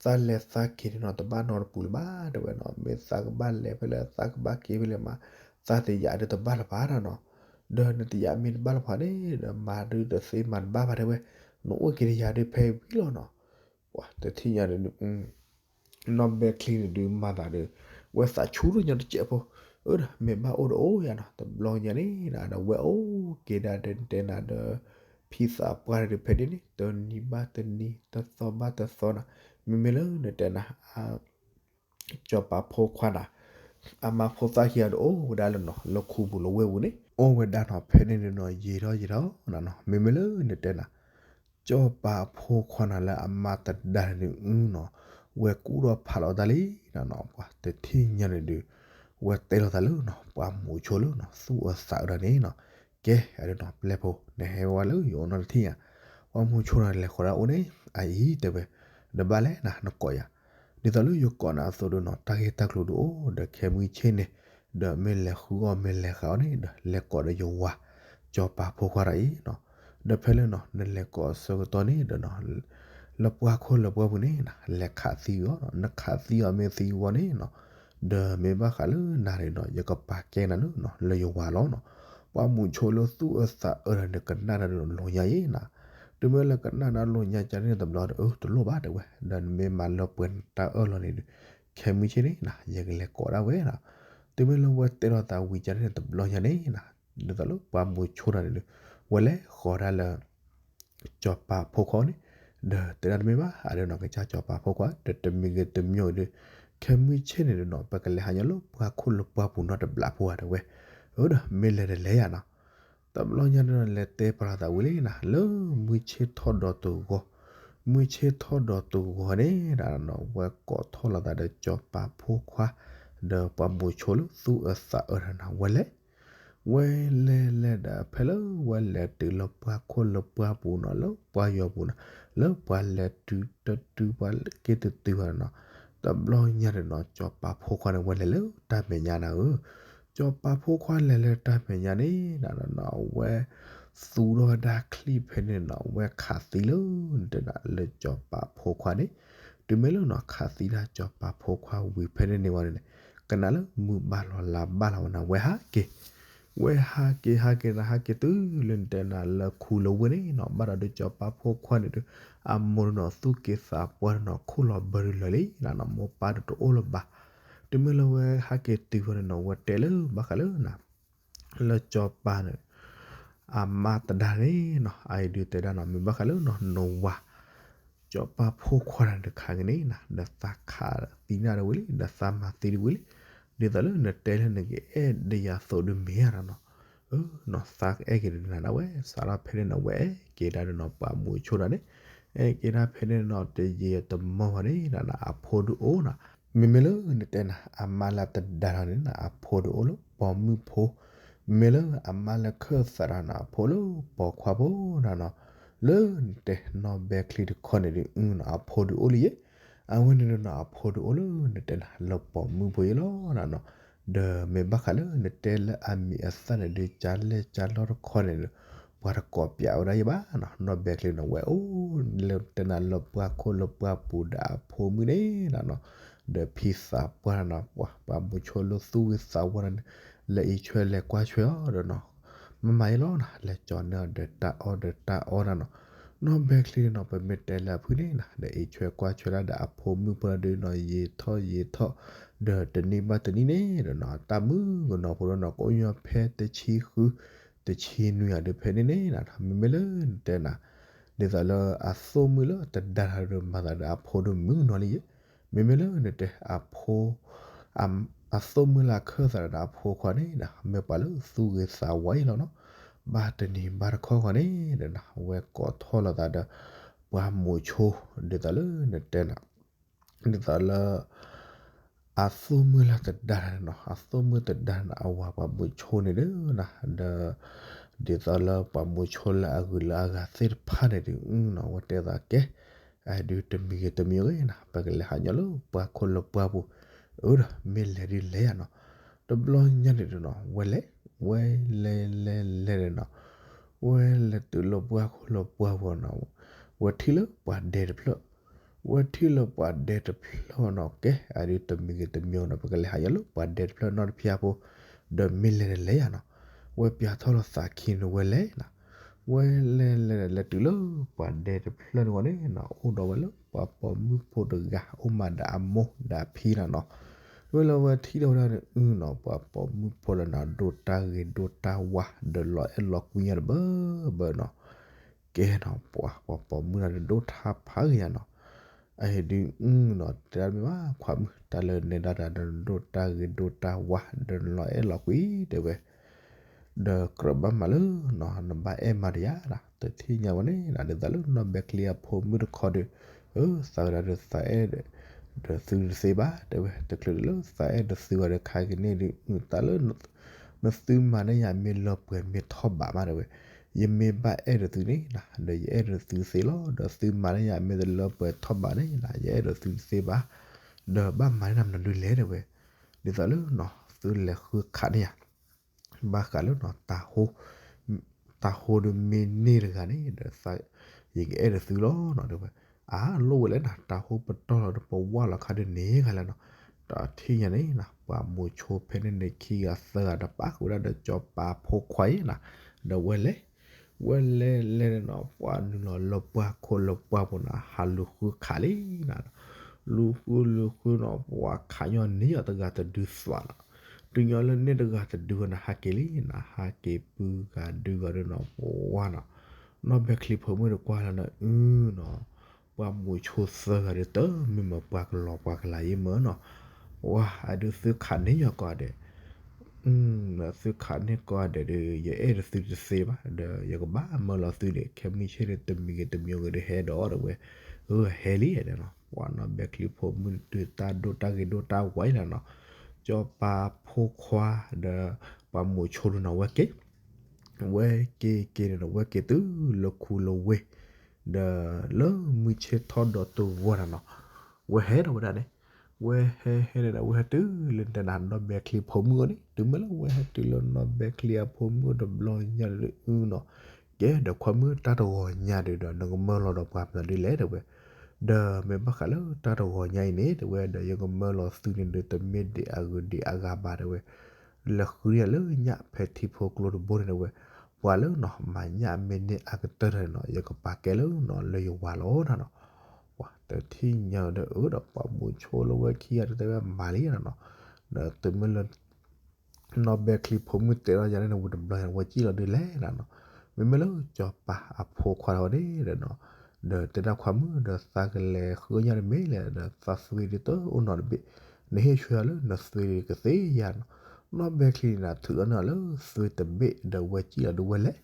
သးလဲၤသးက့ၤန့ၣ်နီၤ တဘၣ်နီတပူၤလၢၤဘၣ် တဲဝဲနီၤ, မ့ၢ်သးကဘၣ်လဲၤဖဲလဲၣ် သးကဘၣ်က့ၤဖဲလဲၣ်မး, သးတယာ်ဒုးတဘၣ်လၢၤဘၣ်နီၤ, ဒီးနတယာ်မ့ၢ်တဘၣ်လၢၤဘၣ်န့ၣ် ဒီးမၤဒုးတသ့မၤတဘၣ်ဘၣ်တဲဝဲ, နအိၣ်က့ၤတယာ်ဒုးဖဲဝံၤလီၤနီၤ, ပှၤတထံၣ်ညါန့ၣ် နီၢ်ဘဲချံန့ၣ်ဒုးမၤသးဒီး ဝဲသးဆူၣ်ထီၣ်ညါတစဲးဖိ, အၢ ဒီးမ့ၢ်ဘၣ်အိၣ်ဒီးအိၣ်ယါနီၤ တဘျီညါန့ၣ်နၤ ဒီးဝဲအိၣ်က့ၤဒၣ်ဒီးတဲနၤဒီး ဖံသးပှၢ်ဒီးဖဲဒၣ်န့ၣ် တနံၤဘၣ်တနံၤ တသီဘၣ်တသီနၤ, မ့မ့ၢ်လၢနတဲနၤ စီၤပၤဖိခွါနၤ အမါဖိသၣ်ခံဂၤဒီးအိၣ်ဝဲဒၣ်လၢနီၤ လၢခူပူၤလၢဝ့ၢ်ပူၤန့ၣ် အိၣ်ဝဲဒၣ်နီၤ ဖဲန့ၣ်န့ၣ်နီၤ ယံာ်ထီၣ်ယံာ်ထီၣ်နၤနီၤ မ့မ့ၢ်လၢနတဲနၤ စီၤပၤဖိခွါနၤလၢအမါတဒါန့ၣ်ဒုးနီၤ ဝဲကူၣ်ထီၣ်ဖးလီၤတၢ်လံနၤနီၤ ပှၤတထံၣ်ညါန့ၣ်ဒုး ဝဲတဲလိာ်သးလၢနီၤ ပှၤမိၤဆိလၢနီၤ သူၣ်အၢသးအၢတၢ်န့ၣ်နီၤ ကဲ အဒုးနီၤ ပျဲၢ်ဖိ နဟဲဝဲလၢယအိၣ်နီတထံၣ်ဧါ, ပှၤမိၤဆိနၤလဲၤဃီၤဒၣ်အိၣ်န့ၣ် အအံၤတဲဝဲ နဘၣ်လဲၣ်နၤ နကိးယၤ ဒ်သိးလၢယကိးနၤအသိးဒီးနီၤ တၢ်ဂ့ၢ်တၢ်ကျိၤဒုးအိၣ် ဒီးခဲမုၢ်ဆ့ၣ်န့ၣ် ဒီးမ့ၢ်လဲၤဃုအီၣ်မ့ၢ်လဲၤဃုအီၣ်န့ၣ်ဒီး လဲၤကိးဒီးယဝၤ စီၤပၤဖိခွါတဂၤအံၤနီၤ, ဒီးဖဲလၢနီၤ နလဲၤကိးအဆၢကတီၢ်န့ၣ်ဒီးနီၤ လၢပှၢ်ခိၣ်လၢပှၢ်ပူၤန့ၣ်နၤ လဲၤခးသံအီၤနီၤ, နခးသံအီၤမ့ၢ်သံဝံၤန့ၣ်နီၤ ဒီးမ့ၢ်ဘၣ်ဃးလၢနၤန့ၣ်ဒီး ယကပာ်ကဲနၤလၢနီၤ လၢယဝၤလီၤနီၤ, ပှၤမိၤဆိလၢသူၣ်အၢသးအၢဒီးနကနၣ်တၢ်ဒီးလိာ်ညါအံၤနၤ, တုၤမ့ၢ်လၢကနၣ်နၤလိာ်ညါကန့ၣ်တဘျီဒီး အၢ တလိၣ်ဘၣ်တဲဝဲ ဒီးနမ့ၢ်မၤလၢပှဲၤနတၢ်အၢၣ်လီၤန့ၣ်ဒီး ခဲမုၢ်ဆ့ၣ်န့ၣ်နၤ ယကလဲၤကိးဒၣ်ဝဲနၤ, တုၤမ့ၢ်လၢဝဲတဲလိာ်သးဝံၤကန့ၣ်တဘျီညါန့ၣ်နၤ ဒ်သိးလၢပှၤမိၤဆိနၤန့ၣ်ဒီး ဝဲလဲၤဃီၤဒၣ်လၢ ကၠီၤပၤဖိခွါန့ၣ်, ဒီးတဲဒၣ်တမ့ၢ်ဘၣ် အဒိနီၤ ကစၢ်ကၠီၤပၤဖိခွါ ဒီးတမံၤဂ့ၤတမံၤဂ့ၤဒီး ခဲမုၢ်ဆ့ၣ်န့ၣ်ဒီးနီၤ ပကလဲၤဟးညီလၢပှၢ်ခိၣ်လၢပှၢ်ပူၤနီတဘျီဖိဧါ တဲဝဲ, အၢဒီး မ့ၢ်လဲၤတလဲၤယၤနီၤ, တဘျီညါဒီးနီၤ လဲၤတဲပာ်လီၤသးဝံၤလံနီၤ လၢမုၢ်ဆ့ၣ်ထီၣ်ဒီးတဂီၤ, မုၢ်ဆ့ၣ်ထီၣ်ဒီးတဂီၤန့ၣ် ဒၣ်နီၤ ဝဲကိးထီၣ်လိာ်သးဒီးကၠီၤပၤဖိခွါ ဒီးပှၢ်မိၤဆိလၢသူၣ်အၢသးအၢတနီၤ ဝဲလဲၤ ဝဲလဲၤဒီးဖဲလၢဝဲလဲၤတုၤလၢပှၢ်ခိၣ်လၢပှၢ်ပူၤနီၤ လၢပှၢ်ယီၤပူၤနီၤ လၢပှၤလဲၤတုၤတတုၤ ပှၤက့ၤတတုၤဘၣ်နီၤ, တဘျီညါဒီးနီၤ ကၠီၤပၤဖိခွါန့ၣ် ဝဲလဲၤလၢတၢ်မဲာ်ညါနၤဧၢ, ကၠီၤပၤဖိခွါလဲၤလၢတၢ်မဲာ်ညါန့ၣ် ဒၣ်နီၤ အဝဲ သူထီၣ်ဝဲဒၣ်ချံၣ်ဖဲန့ၣ်နီၤ အဝဲခးသံလၢ နတဲနၤလၢကၠီၤပၤဖိခွါန့ၣ်, တုၤမ့ၢ်လၢနီၤ ခးသံဒၣ်ကၠီၤပၤဖိခွါဝံၤဖဲန့ၣ်န့ၣ်ဝံၤန့ၣ်န့ၣ်, ကနၣ်လၢမုၢ်ဘၣ်လီၤလါဘၣ်လီၤဝဲနီၤ ဝဲဟးက့ၤ, ဝဲဟးက့ၤ ဟးက့ၤနၤ ဟးက့ၤတုၤလၢနတဲနၤလၢခူလၢဝ့ၢ်န့ၣ်နီၤ ဘၣ်ဒီးဒုးကၠီၤပၤဖိခွါန့ၣ်ဒီး အမိၢ်ဒီးနီၤ သူၣ်က့သးပှၢ်ဒီးနီၤ ခိၣ်လီၤဘၢဒုးလၢာ်လံနီၤ မိၢ်ပၢ်ဒီးတအိၣ်လၢၤဘၣ်, တုၤမ့ၢ်လၢဝဲဟးက့ၤတုၤဝဲန့ၣ်နီၤ ဝဲတဲလၢဘၣ်ဃးလၢနၤ လၢကၠီၤပၤန့ၣ် အမါတဒါန့ၣ်နီၤ အအံၤဒုးတဲဒၣ်နီၤ မ့ၢ်ဘၣ်ဃးလၢနီၤ နဝၤ ကၠီၤပၤဖိခွါန့ၣ်တခါက့ၤန့ၣ်နီၤ ဒီးသးခးသံနၤတဝံၤလံ ဒီးသးမၤသံတဝံၤလံ, ဒ်သိးလၢနတဲလၢနကအဲၣ်ဒိးယၤသိးဒုးမ့ၢ်ဧါနီၤ, နီၤ သးကအဲၣ်က့ၤဒုးနၤဒၣ်ဝဲ စးထီၣ်ဖဲန့ၣ်နီၤ ဝဲအဲၣ်က့ၤဒၣ်ဒီးနီၤ ပှၢ်မိၤဆိဒၣ်န့ၣ်, အဲၣ်က့ၤဒၣ်ဖဲန့ၣ်နီၤ တယံာ်တမီၢ်ဘၣ်န့ၣ် ဒၣ်နၤ အဖိဒုးအိၣ်နီၤ, မ့မ့ၢ်လၢနတဲနၤ အမါလၢတဒါဒီးန့ၣ်နီၤ အဖိဒုးအိၣ်လၢပိာ်မုၣ်ဖိ, မ့မ့ၢ်လၢအမါလၢခၢၣ်သးဒီးနီၤ အဖိလၢပိာ်ခွါဖိဒၣ်နီၤ, လၢနတဲနီၢ်ဘဲချံတခီန့ၣ်ဒုးနီၤ အဖိဒုးအိၣ်လံယဲ, အဝဲန့ၣ်နီၤ အဖိဒုးအိၣ်လၢနတဲနၤ လၢပိာ်မုၣ်ဖိယဲလီၤနီၤ, ဒီးမ့ၢ်ဘၣ်ဃးလၢနတဲလၢအမံၤအသၣ်န့ၣ်ဒုး ကၢလဲၢ်ကၢလီတခီန့ၣ်ဒီး ပှၤတကိးပၠးဝဲဒၣ်ယဲဘၣ်နီၤ, နီၢ်ဘဲချံနီၤ ဝဲအိၣ်လၢတဲနၤလၢပှၢ်ခိၣ်လၢပှၢ်ပူၤဒီးအဖိမုၣ်န့ၣ်နီၤ, ဒီးဖံသးပှၢ်နီၤ ပှၤ ပှၤမိၤဆိလၢသူၣ်ဂ့ၤသးဝါန့ၣ် လဲၤအံးဆွဲလဲၤကွၢ်ဆွဲအီၤဒီးနီၤ, မ့ၢ်မၤယဲလီၤနီၤ လဲၤကၠီၤန့ၢ်အီၤဒီးတၢ်အီၣ်ဒီးတၢ်အီနီၤနီၤ, နီၢ်ဘဲချံနီၤ ပမ့ၢ်တဲလၢအဖုၣ်န့ၣ်နီၤ ဒီးအံးဆွဲကွၢ်ဆွဲဒၣ်ဒီးအဖိမုၣ်ဖိလီၤဒုးနီၤ ယံာ်ထီၣ်ယံာ်ထီၣ်, ဒီးတနံၣ်ဘၣ်တနံၣ်န့ၣ်ဒီးနီၤ တၢ်မုၣ်ကနီၤဖိဒီးနီၤ ကအိၣ်ညီဖဲတဆံဃု တဆံနွံအီၤဒုးဖဲန့ၣ်န့ၣ်နီၤ မ့မ့ၢ်လၢနတဲနၤ ဒ်သိးလၢအသိၣ်မုၣ်လၢတဒါဒီးမၤသးဒီးအဖိဒီးမုၣ်ကနီၤလံယဲ, မ့မ့ၢ်လၢနတဲအဖိ အသိၣ်မုၣ်လၢအခၢၣ်သးဒီးအဖိခွါန့ၣ်နီၤ မ့ၢ်ပှၤလၢသူၣ်ဂ့ၤသးဝါယဲလီၤနီၤ, ဘၣ်တနံၤဘၣ်တခီဃီန့ၣ်ဒီးနီၤ ဝဲကိးထီၣ်လိာ်သးဒီး ပှၢ်မိၤဆိ ဒ်သိးလၢနတဲနၤ ဒ်သိးလၢ အသိၣ်မုၣ်လၢတဒါန့ၣ်နီၤ အသိၣ်မုၣ်တဒါန့ၣ် အဝၤပှၢ်မိၤဆိန့ၣ်ဒီးနီၤ ဒီး ဒ်သိးလၢပှၢ်မိၤဆိလၢအဂုၤလၢအဂၤသ့ၣ်တဖၣ်န့ၣ်ဒုးနီၤ ဝဲတဲသးကဲ အဒုးတမံၤဂ့ၤတမံၤဂ့ၤနီၤ ပကလဲၤဟးညီလၢပှၢ်ခိၣ်လၢပှၢ်ပူၤ, အၢဒီး မ့ၢ်လဲၤဒုးလဲၤယၤနီၤ, တဘျီညါန့ၣ်ဒီးနီၤ ဝဲလဲၤ ဝဲလဲၤလဲၤလဲၤန့ၣ်နီၤ ဝဲလဲၤတုၤလၢပှၢ်ခိၣ်လၢပှၢ်ပူၤနီၤ, ဝဲထံၣ်လၢပှၤဒဲတဖျၢၣ်, ဝဲထံၣ်လၢပှၤဒဲတဖျၢၣ်နီၤ ကဲ အဒုးတမံၤဂ့ၤတမံၤနီၤ ပကလဲၤဟးညီလၢပှၤဒဲတဖျၢၣ်နီတဖျၢၣ်ဖိ, ဒီးမ့ၢ်လဲၤတလဲၤယၤနီၤ, ဝဲပၠးထီၣ်လီၤသးခံန့ၣ်ဝဲလဲၤနီၤ, ဝဲလဲၤလဲၤလဲၤတုၤလၢပှၤဒဲတဖျၢၣ်န့ၣ်ဝဲန့ၣ်နီၤ အိၣ်ဒီးဝဲလၢပှၤပိာ်မုၣ်ဖိတဂၤ အိၣ်မးဒီးအမိၢ်ဒီးအဖံနီၤနီၤ, ဝဲလၢဝဲထံၣ်ဒီးဝဲဒၣ်န့ၣ်နီၤ ပှၤပိာ်မုၣ်ဖိလၢနီၤ ဒိၣ်တၢ်ဂ့ၤဒိၣ်တၢ်ဝါ ဒီးလီၤအဲၣ်လီၤကွံညါတဘၢဘၢနီၤ ကဲနီၤ ပှၤ ပှၤပိာ်မုၣ်န့ၣ်ဒိၣ်ထါဖးဂ့ၤယၤနီၤ, အဟ့ၣ်ဒုးနီၤ တဲဒၣ်မ့ၢ်ဘၣ် ခွါမုၣ် တၢ်လၢနဲဒၣ်တၢ်ဒီးဒိၣ်တၢ်ဂ့ၤဒိၣ်တၢ်ဝါ ဒီးလီၤအဲၣ်လီၤကွံတဲဝဲ, ဒီးကြၢးဘၣ်မၤလၢနီၤ နဘၣ်အဲၣ်မၤတယၤနီၤ တထံၣ်ညါဝဲန့ၣ်နီၤ ဒ်သိးလၢနီၢ်ဘဲချံအဖိမုၣ်တခီဒီး, အၢ သးဝဲဒၣ်ဒီးသးအဲၣ်ဒီး ဒီးသုတသ့ဘၣ် တဲဝဲ တချုးလၢသးအဲၣ်ဒီးသုဂၤဒီးခါက့ၤန့ၣ်ဒီး တၢ်လၢ နသုမၤန့ၢ်ယၤမ့ၢ်လၢပှဲၤမ့ၢ်ထီၣ်ဘးမးတဲဝဲ, ယမ့ၢ်ဘၣ်အဲၣ်ဒီးသုန့ၣ်နီၤ ဒီးယအဲၣ်ဒီးသုသ့လီၤ ဒီးသုမၤန့ၢ်ယၤမ့ၢ်တလၢပှဲၤထီၣ်ဘးန့ၣ်နီၤ ယအဲၣ်ဒီးသုတသ့ဘၣ်, ဒီးဘၣ်မၤန့ၢ်နၤမနုၤလဲၣ်တဲဝဲ, ဒ်သိးလၢနီၤ သုလဲၤဃုခးန့ၢ်ယၤ ဘၣ်ဃးလၢနီၤ တၢ်ဟိ တၢ်ဟိဒီးမ့ၢ်န့ၢ်တဂၤန့ၣ်ဒီး ယကအဲၣ်ဒီးသုလီၤနီၤတဲဝဲ, အါ လိၣ်ဝဲလဲၣ်နီၤ တၢ်ဟိပတီၢ်လီၤဒီးပဝၢ်လီၤခါဒီးန့ၣ်ဂၤလဲၣ်နီၤ, တထံၣ်ညါန့ၣ်နီၤ ပှၤမိၤဆိဖဲန့ၣ်န့ၣ် ခံဂၤသၢဂၤဒီးပာ်ဃုာ်ဝဲဒၣ်ဒီးကၠီၤပၤဖိခွါအံၤနီၤ, ဒီးဝဲလဲၤ ဝဲလဲၤလဲၤန့ၣ်နီၤ ပှၤနုာ်လီၤလၢပှၢ်ခိၣ်လၢပှၢ်ပူၤနီၤ ဟးလူၤဃုခးလံနီၤ, လူၤဃုလူၤဃုနီၤ ပှၤခးညီန့ၢ်ယၤတဂၤတဒုသွးနီၤ, တ တုၤညီလၢန့ၣ်တဂၤတဒုဝဲန့ၣ် ဟးက့ၤလံန့ၣ်, ဟးက့ၤပုၢ်ဂၤဒုဂၤဒုနီၤ ပှၤနီၤ, နီၢ်ဘဲချံဖိမုၣ်တကွၢ်လၢန့ၣ် အုနီၤ, ပှၤမူးဆိသၢဂၤဒု တမ့ၢ်မ့ၢ်ပှၤကလီၤပှၤကလၤယ့မ့ၢ်နီၤ, ဝဲအဒုသုခးန့ၢ်ယီၤကိးဂၤဒဲး သုခးန့ၢ်ကိးဂၤဒဲးဒီး ယအဲၣ်ဒိးသုတသ့ဘၣ်, ဒီးယကဘၣ်မၢလီၤသုဒီး ခဲမုၢ်ဆ့ၣ်န့ၣ် တမံၤဂ့ၤတမံၤဂ့ၤဒီးဟဲဒီး တဲဝဲ, အၢ ဟဲလံတဲနီၤ, ပှၤနီၢ်ဘဲချံဖိမုၣ်တုၤတၢ်ဒိၣ်တၢ်ဂ့ၤဒိၣ်တၢ်ဝါအံၤလီၤနီၤ, စီၤပၤဖိခွါဒီး ပှၤမူးဆိန့ၣ်နီၤ ဝဲက့ၤ ဝဲက့ၤက့ၤန့ၣ်ဒီး ဝဲက့ၤတုၤလၢခူလၢဝ့ၢ်, ဒီးလၢမုၢ်ဆ့ၣ်ထီၣ်ဒီးတဝီန့ၣ်နီၤ, ဝဲဟဲဒီးဝဲဒၣ်န့ၣ်, ဝဲဟဲဟဲန့ၣ်ဒီး ဝဲဟဲတုၤလၢတဲဒၣ်နီၢ်ဘဲချံဖိမုၣ်အအိၣ်န့ၣ်, တုၤမ့ၢ်လၢဝဲဟဲတုၤလၢနီၢ်ဘဲချံအဖိမုၣ်အအိၣ်တဘျီညါဒီး အုနီၤ, ကဲဒီးခွါမုၣ်တၢ်တဂီၤညါဒုဒီး နကမၢလီၤဒီးပှၤမနုၤဒ်လဲၣ်တဲဝဲ, ဒီးမ့ၢ်ဘၣ်ဃးလၢတၢ်တဂီၤညါအံၤန့ၣ် တဲဝဲဒီး ယကမၢလီၤသုန့ၣ်ဒီး တမ့ၢ်ဒ်အဂုၤဒ်အဂၤဘၣ်တဲဝဲ လဲၤဃုန့ၢ်လၢညၣ်ဖဲထံဖိကျိတဘိန့ၣ်တဲဝဲ, ပှၤလၢနီၤ မၤညၣ်မ့ၢ်န့ၢ်အကတၢၢ်တၢ်န့ၣ်နီၤ ယကပာ်ကဲလၢနီၤ လၢယဝၤလီၤနီၤ, ပှၤတထံၣ်ညါဒီး အၢဒီးပှၤမူးဆိလၢဝဲခံဂၤတတဲဝဲမၤလံနီၤ, ဒီးတုၤမ့ၢ်လၢ နီၢ်ဘဲချံဖိမုၣ်တဲထီၣ်ယၤန့ၣ် ဝံၤတဘျီညါ ဝဲစံၣ်လီၤဒုးလဲၣ်နီၤ, မ့မ့ၢ်လၢစီၤပၤအဖိခွါတဂၤန့ၣ်ဒီးနီၤ, ဒီးတဲဒၣ်ခွါမုၣ်ဒီး သးကလဲၤဃုညၣ်တမ့ၢ်လဲၣ်ဒီး သးသွံၣ်ဒုးတအိၣ်နီတဘ့ၣ်, နဟ့ၣ်ဆှၢယၤလၢနသွံၣ်ဒုးကသ့ယၤနီၤ, နီၢ်ဘဲချံန့ၣ်ဒီး ထုးအီၤန့ၢ်အီၤလၢသွံၣ်တဘ့ၣ်ဒီး ဝဲစံၣ်လီၤဒုးဝဲလဲၤ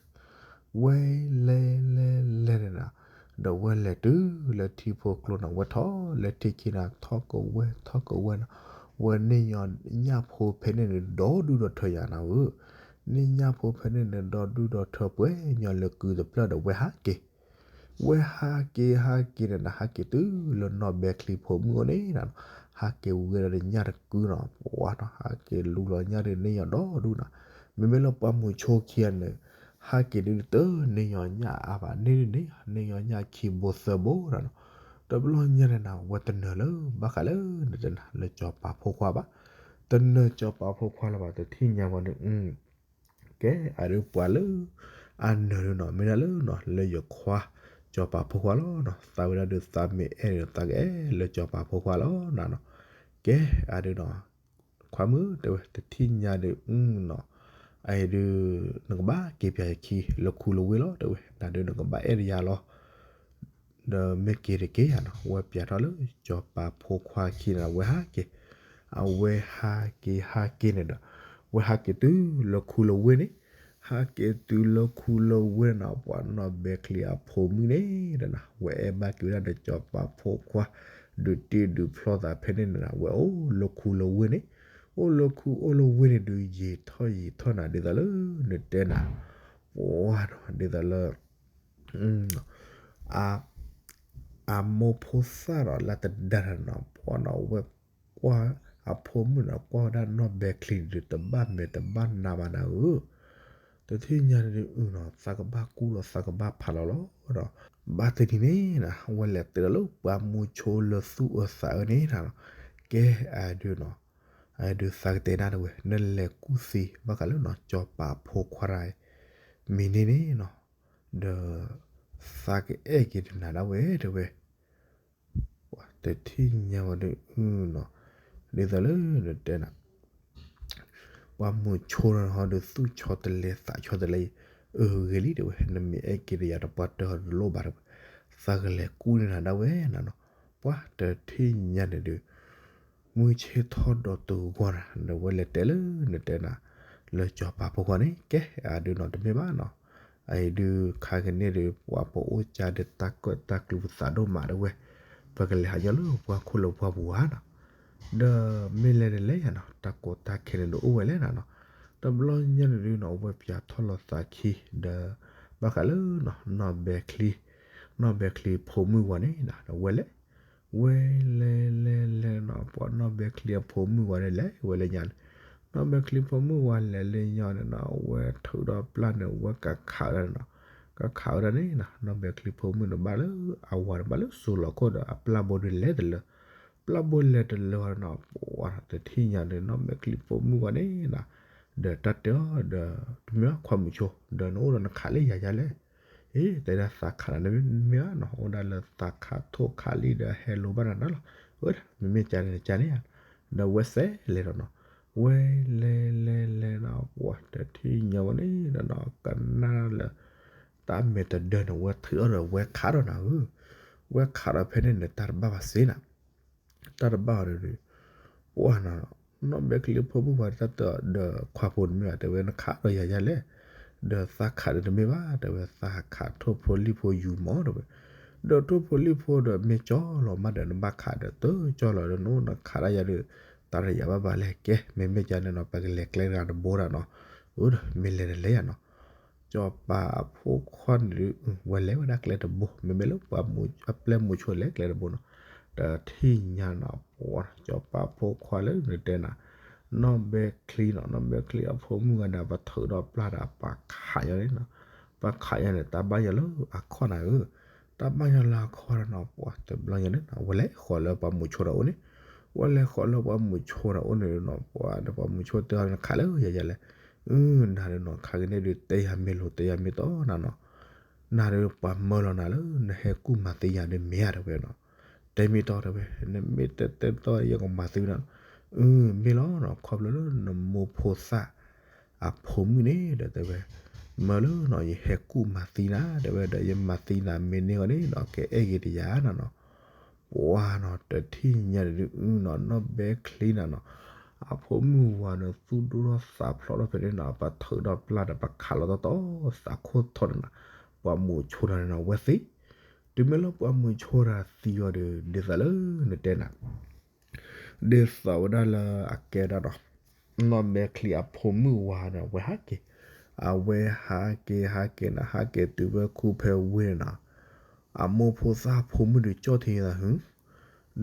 ဝဲလဲၤလဲၤလဲၤန့ၣ်နီၤ, ဒီးဝဲလဲၤတုၤလၢထံဖိကျိန့ၣ် ဝဲထီၣ်လၢထံခံန့ၣ် ထီၣ်ကဝဲထီၣ်ကဝဲနီၤ, ဝဲန့ၢ်ညီညၣ်ဖိဖဲန့ၣ်န့ၣ် ဒီဒူၣ်ဒီထၢယၤနီၤဧၢ, န့ၢ်ညၣ်ဖိဖဲန့ၣ်န့ၣ် ဒီဒူၣ်ဒီထၢပှဲၤညီလၢကုတဖျၢၣ်ဒီး ဝဲဟးက့ၤ ဝဲဟးက့ၤဟးက့ၤန့ၣ်ဒီး ဟးက့ၤတုၤလၢနီၢ်ဘဲချံဖိမုၣ်အအိၣ်န့ၣ်နီၤ, ဟးက့ၤဝံၤဒီးညၣ်တကုနီၤ ပှၤနီၤ, ဟးက့ၤလူလီၤညၣ်ဒုးန့ၢ်ညီဒီဒူၣ်နီၤ, မ့မ့ၢ်လၢပှၤမူးဆိခံဂၤန့ၣ် ဟးက့ၤဒုးတန့ၢ်ညီညၣ်အါဘၣ်န့ၣ်န့ၣ် န့ၢ်ညီညၣ်ခံဘိသၢဘိနီၤ, တဘျီညါန့ၣ်နီၤ ဝဲတနၢၤလၢဘၣ်ဃးလၢ နတဲနၤ လၢစီၤပၤဖိခွါဘၣ်, တနၢၤစီၤပၤဖိခွါလၢၤဘၣ် တထံၣ်ညါဝဲဒုး ကဲအဒုးပှၤလၢ အနၢၤဒုးနီၤ မ့ၢ်ဒၣ်လၢနီၤ လၢယခွါ စီၤပၤဖိခွါလီၤနီၤ, သးဝဲဒၣ်ဒုးသးမ့ၢ်အဲၣ်ဒုးသးကအဲၣ်လၢစီၤပၤဖိခွါလီၤနီၤ, ကဲအဒုးနီၤ ခွါမုၣ် တဲဝဲ တထံၣ်ညါဒုး နီၤ, အအံၤဒုး နကဘၣ်က့ၤပၠးယခံ လၢခူလၢဝ့ၢ်လီၤ တဲဝဲ, နၤဒုးနကဘၣ်အဲၣ်ဒုးယၤလီၤ ဒီးမ့ၢ်က့ၤတက့ၢ်ယၤနီၤ, ဝဲပၠးထီၣ်လၢစီၤပၤဖိခွါခံန့ၣ် ဝဲဟးက့ၤ, အဝဲဟးက့ၤဟးက့ၤန့ၣ်ဒီး ဝဲဟးက့ၤတုၤလၢခူလၢဝ့ၢ်န့ၣ်, ဟးက့ၤတုၤလၢခူလၢဝ့ၢ်န့ၣ် ပှၤနီၢ်ဘဲချံအဖိမုၣ်န့ၣ်ဒီးနီၤ ဝဲအဲၣ်ဘၣ်က့ၤဝဲဒၣ်ဒီးစီၤပၤဖိခွါ ဒုးတ့ဒုးဖျီသးဖဲန့ၣ်န့ၣ်နီၤ, ဝဲအိၣ်လၢခူလၢဝ့ၢ်န့ၣ်, အိၣ်လၢခူအိၣ်လၢဝ့ၢ်န့ၣ်ဒုး ယံာ်ထီၣ်ယံာ်ထီၣ်နၤ ဒ်သိးလၢ နတဲနၤ ပှၤနီၤ ဒ်သိးလၢ အမိၢ်ဖိသၣ်ဒီးလၢတဒါတၢ်နီၤ ပှၤနီၤ ဝဲကွၢ်အဖိမုၣ်နီၤ ကွၢ်ဝဲဒၣ်နီၢ်ဘဲချံန့ၣ်ဒုး တဘၣ်မဲာ်တဘၣ်နါဘၣ်နၤဧၢ, တထံၣ်ညါန့ၣ်ဒုးနီၤ သးကဘၣ်ကူၣ်လီၤ သးကဘၣ်ဖးလီၤလီၤဒီး ဘၣ်တနံၤန့ၣ်နီၤ ဝဲလဲၤတဲဒီးလၢပှၤမူးဆိလၢသူၣ်အၢသးအၢန့ၣ်နီၤ, ကဲအဒုးနီၤ အဒုးသးကတဲနၤတဲဝဲ နလဲၤကူၣ်သ့ဘၣ်ဃးလၢနီၤ စီၤပၤဖိခွါတဂၤအံၤ မ့ၢ်န့ၣ်န့ၣ်နီၤ ဒီး သးကအဲၣ်က့ၤနၤဒၣ်ဝဲတဲဝဲ တထံၣ်ညါဝဲဒုးနီၤ ဒ်သိးလၢနတဲနၤ ပှၤမူးဆိန့ၣ်ဟီဒုး သူၣ်ဆီတလဲသးဆီတလဲအံၤ အၢ ဂ့ၤလံတဲဝဲ နမ့ၢ်အဲၣ်က့ၤဒီးယၤတပှၢ်တၢၢ်ဟီဒုးလိၣ်ဘၣ်တဲဝဲ သးကလဲၤကူၣ်န့ၢ်နၤဒၣ်ဝဲနၤနီၤ, ပှၤတထံၣ်ညါန့ၣ်ဒုး မုၢ်ဆ့ၣ်ထီၣ်ဒီးတဂီၤနၤ ဒီးဝဲလဲၤတဲလၢနတဲနၤ လၢစီၤပၤဖိခွါန့ၣ် ကဲအဒုးနီၤ တမ့ၢ်ဘၣ်နီၤ, အအံၤဒုးခါကန့ၣ်ဒုး ပှၤပအိၣ်ကၢ်ဒီးတၢ်ကၢၣ်တၢ်ကျူပသးဒိၣ်မးတဲဝဲ, ပကလဲၤဟးညီလၢပှၤခိၣ်လၢပှၤပူၤဧါနီၤ, ဒီးမ့ၢ်လဲၤန့ၣ်လဲၤယၤနီၤ တၢ်ကိးတၢ်ခဲန့ၣ်ဒုးအိၣ်ဝဲလဲၣ်နၤနီၤ, တဘျီညါန့ၣ်ဒုးနီၤ အဝဲပၠးထီၣ်လီၤသးခံ ဒီး ဘၣ်ဃးလၢနီၢ်ဘဲချံ နီၢ်ဘဲချံဖိမုၣ်ဝဲန့ၣ်နၤ ဒီးဝဲလဲၤ ဝဲလဲၤလဲၤလဲၤနီၤ ပှၤနီၢ်ဘဲချံအဖိမုၣ်ဝဲန့ၣ်လဲၤဝဲလၢညါန့ၣ်, နီၢ်ဘဲချံဖိမုၣ်ဝဲလဲၤလၢညါန့ၣ်နီၤ ဝဲထုးဒီးပျၢ်န့ၣ် ဝဲကခးဝဲဒၣ်န့ၣ်နီၤ, ကခးဝဲဒၣ်န့ၣ်နီၤ နီၢ်ဘဲချံဖိမုၣ်န့ၣ်ဘၣ်လၢအဝၤန့ၣ် ဘၣ်လၢစိၤလီၤခိၣ်ဒီး အပျၢ်ဘိဒုးလဲၤတလၢ ပျၢ်ဘိလဲၤတလၢဝဲနီၤ ပှၤတထံၣ်ညါန့ၣ် နီၢ်ဘဲချံဖိမုၣ်ဝဲန့ၣ်နီၤ, ဒီးတၢ်တဲအီၤဒီး တမ့ၢ်ခွါမုၣ်ဆိ ဒီးနအိၣ်ဒီးနခးလၢယၤယၤလဲၣ်, အ့ တဲဒၣ်သးခးနၤ တမ့ၢ်မ့ၢ်ဘၣ်နီၤ အိၣ်ဒၣ်လၢသးခးထိၣ်ခးလံဒီးဟဲလိာ်ဘၣ်နၤနီၤလီၤ, အၢ မ့မ့ၢ်ကန့ၣ်ကန့ၣ်ဧါ, ဒီးဝဲစဲးလဲၤဒီးနီၤ ဝဲလဲၤလဲၤလဲၤနီၤ ပှၤတထံၣ်ညါဝဲန့ၣ်နီၤ ကနၣ်လၢ တၢ်မဲာ်တဒၢန့ၣ် ဝဲထုးအီၤဒီးဝဲခးဒီးနၤဧၢ, ဝဲခးဒီးဖဲန့ၣ်န့ၣ် တၢ်တဘၣ်ဘၣ်စ့နၤ, တၢ်တဘၣ်အီၤဒီး ပှၤနီၤ နီၢ်ဘဲချံအဖိမုၣ်ဝၤတၢ်တဒီးခွါဖိတမ့ၢ်ဘၣ် တဲဝဲနခးဒီးယၤယၤလဲၣ်, ဒီးသးခးဒီးတမ့ၢ်ဘၣ် တဲဝဲသးခးထိၣ်ဖိလံၣ်ဖိယူၤမး တဲဝဲ, ဒီးထိၣ်ဖိလံၣ်ဖိဒီးမ့ၢ်ကၠီလီၤမးဒီးနဘၣ်ခးဒီးတကၠီလီၤဒီးနအိၣ်နခးဒၣ်ယၤဒီး တၢ်တယၤဘၣ်ဘၣ်လဲၣ်ကဲ မ့မ့ၢ်ကန့ၣ်နီၤ ပကလဲၤကျဲတဂၤတဘိဒၣ်နီၤ, အၢ ဒီးမ့ၢ်လဲၤတလဲၤယၤနီၤ စီၤပၤအဖိခွါန့ၣ်ဒုး ဝဲလဲၤဝဲဒၣ်ကျဲတဘိ မ့မ့ၢ်လၢပှၤမုၣ်အပျဲၢ်မုၣ်ဆိလဲၤကျဲတဘိနီၤ, တထံၣ်ညါနီၤ ပှၤစီၤပၤဖိခွါလၢနတဲနၤ, နီၢ်ဘဲချံနီၤ နီၢ်ဘဲချံအဖိမုၣ်ဂၤန့ၣ် ပထုးဒီးပျၢ်ဒီးပှၤခးညါန့ၣ်နီၤ, ပှၤခးညါန့ၣ် တၢ်ဘၣ်ယၤလၢအခီၣ်နၤဧၢ, တၢ်ဘၣ်ယၤလၢအခီၣ်နၤနီၤ ပှၤတဘျီညါန့ၣ်နီၤ ဝဲလဲၤဃီၤလၢပှၤမုၣ်ဆိတၢ်အိၣ်န့ၣ်, ဝဲလဲၤဃီၤလၢပှၤမုၣ်ဆိတၢ်အိၣ်န့ၣ်နီၤ ပှၤဒီးပှၤမုၣ်ဆိတဲအီၤနခးလၢယၤယၤလဲၣ်, အၢ နၤဒုးနီၤ ခးက့ၤန့ၣ်ဒုး တဲယၤမ့ၢ်လိၤ တဲယၤမ့ၢ်တီနၤနီၤ နၤဒုးပှၤမၢလီၤနၤလၢ နဟဲကူၣ်မၤသံယၤဒုးမ့ၢ်ဧါ တဲဝဲနီၤ, တဲမ့ၢ်တီတဲမ့ၢ်တီ ယကမၤသံဝဲဒၣ်, အၢ မ့ၢ်လီၤနီၤ ခီဖျိလၢနမိၢ်ဖိသၣ် အဖိမုၣ်န့ၣ်ဒီးတဲဝဲ, မၢလၢနီၤ ယဟဲကူၣ်မၤသံနၤ တဲဝဲဒီး ယမၤသံနၤမ့ၢ်န့ၢ်အီၤန့ၣ်နီၤ ကအဲၣ်ဂ့ၤတယၤနၤနီၤ ပှၤနီၤ တထံၣ်ညါန့ၣ်ဒုးနီၤ နီၢ်ဘဲချံနၤနီၤ, အဖိမုၣ်ဝၤန့ၣ် သူၣ်ဒိၣ်ထီၣ်သးဖျိးထီၣ်ဖဲန့ၣ်နီၤ ပှၤထုးဒီးပျၢ်ဒီးပှၤခးလီၤတီတီ သးခိၣ်ထီၣ်န့ၣ်နီၤ, ပှၤမုၣ်ဆိတၢ်န့ၣ်နီၤ ဝဲသံ, တုၤမ့ၢ်လၢပှၤမုၣ်ဆိတၢ်သံအီၤဒီး ဒ်သိးလၢနတဲနၤ ဒ်သိးဝဲဒၣ်လၢအကဲဒၣ်နီၤ, နီၢ်ဘဲချံအဖိမုၣ်ဝၤန့ၣ် အဝဲဟးက့ၤ, အဝဲဟးက့ၤဟးက့ၤန့ၣ် ဟးက့ၤတုၤဖဲခူဖဲဝ့ၢ်န့ၣ်နီၤ, အမိၢ်ဖိသၣ်ဖိမုၣ်ဒုးကၠီၣ်ထံသးဟု,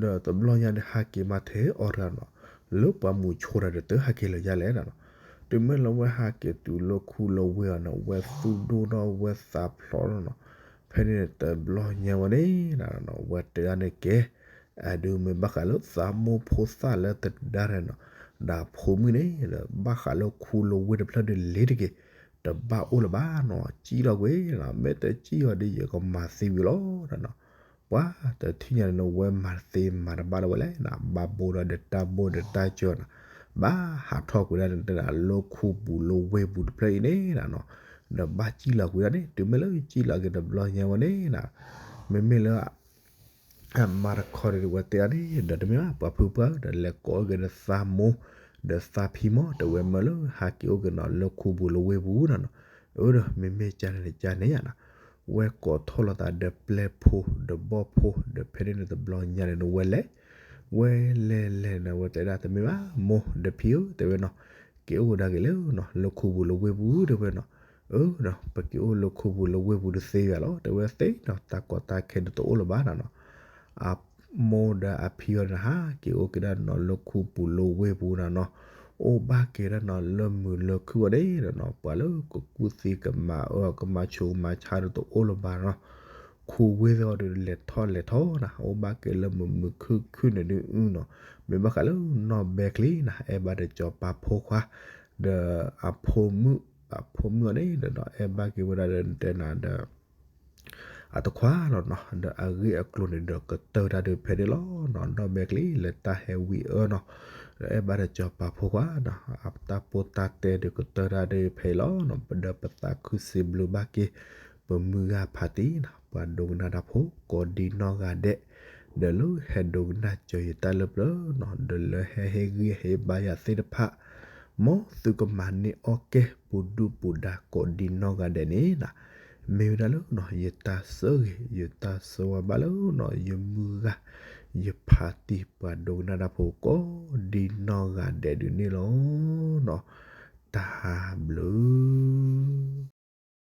ဒီးတဘျီညါဒုးဟးက့ၤမၤထဲအီၤတဂၤနီၤ, လၢပှၤမုၣ်ဆိတၢ်ဒီးတဟးက့ၤလၢၤယါလဲၣ်နီၤ, တုၤမ့ၢ်လၢဝဲဟးက့ၤတုၤလၢခူလၢဝ့ၢ်အီၤန့ၣ် ဝဲသူၣ်ဒိၣ်ထီၣ်ဝဲသးဖျိးနီၤ, ဖဲန့ၣ်တဘျီညါဝဲန့ၣ်နီၤ ဝဲတဲဒၣ်န့ၣ်ကဲ အဒုးမ့ၢ်ဘၣ်ဃးလၢသးမိၢ်ဖိသၣ်လၢတဒါရဲၣ်နီၤ, ဒီးဖိမုၣ်န့ၣ်ဒီး ဘၣ်ဃးလၢခူလၢဝ့ၢ်တဖျၢၣ်ဒုးလ့ၤတက့ၢ်, တဘၣ်အိၣ်လၢၤဘၣ်နီၤ, ကံၣ်လီၤကွံာ်နီၤ, မ့ၢ်တကံၣ်အီၤဒီးယကမၤသံဝံၤလီၤနီၤ, ပှၤတထံၣ်ညါန့ၣ် ဝဲမၤသ့မၤတဘၣ်လၢၤဝဲလဲၣ်နီၤ, ဘၣ်ဘိဒီးတၢ်ဘိဒီးတၢ်စၢၤနီၤ, ဘၣ်ဟးထီၣ်ကွံာ်ဒၣ်န့ၣ် လၢခူပူၤလၢဝ့ၢ်ပူၤတဖျၢၣ်အံၤန့ၣ်နီၤ, ဒီးဘၣ်ကံၣ်လီၤကွံာ်ဒၣ်န့ၣ် တုၤမ့ၢ်လၢကံၣ်လီၤက့ၤတဘျီညါဝဲန့ၣ်နီၤ, မ့မ့ၢ်လၢ အမါတခီဒီးဝဲတဲဒၣ်န့ၣ် ဒီးတမ့ၢ်ဘၣ် ပှၤဖုပှၢ်ဒီးလဲၤကိးအိၣ်က့ၤဒီးသးမိၢ် ဒီးသးဖံမး တဲဝဲမၢလၢဟးက့ၤအိၣ်က့ၤနီၤ လၢခူပူၤလၢဝ့ၢ်ပူၤနီၤနီၤ, အၢဒီးမ့မ့ၢ်ကန့ၣ်ကန့ၣ်ယါနီၤ, ဝဲကိးထီၣ်လိာ်သးဒီးပျဲၢ်ဖိ ဒီးဘီၣ်ဖိ ဒီးဖဲန့ၣ်န့ၣ်တဘျီညါန့ၣ် ဝဲလဲၤ ဝဲလဲၤလဲၤန့ၣ် ဝဲတဲဒၣ်တမ့ၢ်ဘၣ် မိၢ် ဒီးဖံဧၢ တဲဝဲနီၤ, က့ၤအိၣ်ကဒါက့ၤလၢနီၤ လၢခူပူၤလၢဝ့ၢ်ပူၤ တဲဝဲနီၤ, အၢနီၤ ပက့ၤအိၣ်လၢခူပူၤလၢဝ့ၢ်ပူၤတသ့ဘၣ်လီၤ တဲဝဲသ့နီၤ တၢ်ကီတၢ်ခဲဒုးတအိၣ်လၢၤဘၣ်နီၤနီၤ, အမိၢ်ဒီးအဖံအီၤန့ၣ် ဟးက့ၤအိၣ်က့ၤဒၣ်နီၤ လၢခူပူၤလၢဝ့ၢ်ပူၤနီၤနီၤ, အိၣ်ဘၣ်က့ၤဒၣ်နီၤ လၢမုာ်လၢခုၣ်အီၤဒၣ်နီၤနီၤ, ပှၤလၢကကူၣ်သံကမၤအၢကမၤဆိကမၤဆါဒုးတအိၣ်လၢၤဘၣ်နီၤ, ခူဝ့ၢ်သ့ၣ်အီၤဒုးလဲၤထီၣ်လဲၤထီနီၤ, အိၣ်ဘၣ်က့ၤလၢမုာ်မုာ်ခုၣ်ခုၣ်န့ၣ်ဒုးနီၤ, မ့ၢ်ဘၣ်ဃးလၢနီၢ်ဘဲချံနီၤ အဲၣ်ဘၣ်ဒီးစီၤပၤဖိခွါ ဒီးအဖိမုၣ် အဖိမုၣ်အီၤန့ၣ်ဒီး အဲၣ်ဘၣ်က့ၤဝဲဒၣ်ဒီးတဲနၤဒီး အတခွါလီၤနီၤ, ဒီးအဂ့ၢ်အကျိၤန့ၣ်ဒီး ကတၢၢ်တၢ်ဒုးဖဲန့ၣ်လီၤနီၤ, နီၢ်ဘဲချံလၢတၢ်ဟဲဝံၤအၢနီၤ, ဒီးအဲၣ်ဘၣ်ဒီးစီၤပၤဖိခွါနီၤ, အတၢ်ပိၢ်တၢ်တဲဒုးကတၢၢ်တၢ်ဒုးဖဲအံၤလီၤနီၤ, ဒီးပသးခုစံးဘျုးဘၣ်က့ၤ ပမုၢ်ဂၤဖးတံၢ်နီၤ, ပှၤဒိကနၣ်တၢ်ဖိကိးဒံနီၢ်ဂၤဒဲး, ဒီးလၢဟဲဒိကနၣ်စၢၤယတၢ်လၢပျၢၤနီၤ, ဒီးလၢဟဲဟ့ၣ်ဂံၢ်ဟ့ၣ်ဘါယၤသ့ၣ်တဖၣ် မ်သုကမၤန့ၢ်အီၣ်ကဲ ပူၤဒုၣ်ပူၤဒါကိးဒံနီၢ်ဂၤဒဲးန့ၣ်နီၤ, မ့ၢ်ဝဲဒၣ်လၢနီၤ ယတၢ်ဆၢဂ့ၤ ယတၢ်ဆၢဝါဘၣ်လၢနီၤ ယမုၢ်ဂၤ ယဖးတံၢ်ပှၤဒိကနၣ်တၢ်ဖိကိးဒံနီၢ်ဂၤဒဲးဒုးန့ၣ်လီၤနီၤ, တၢ်ဘျုး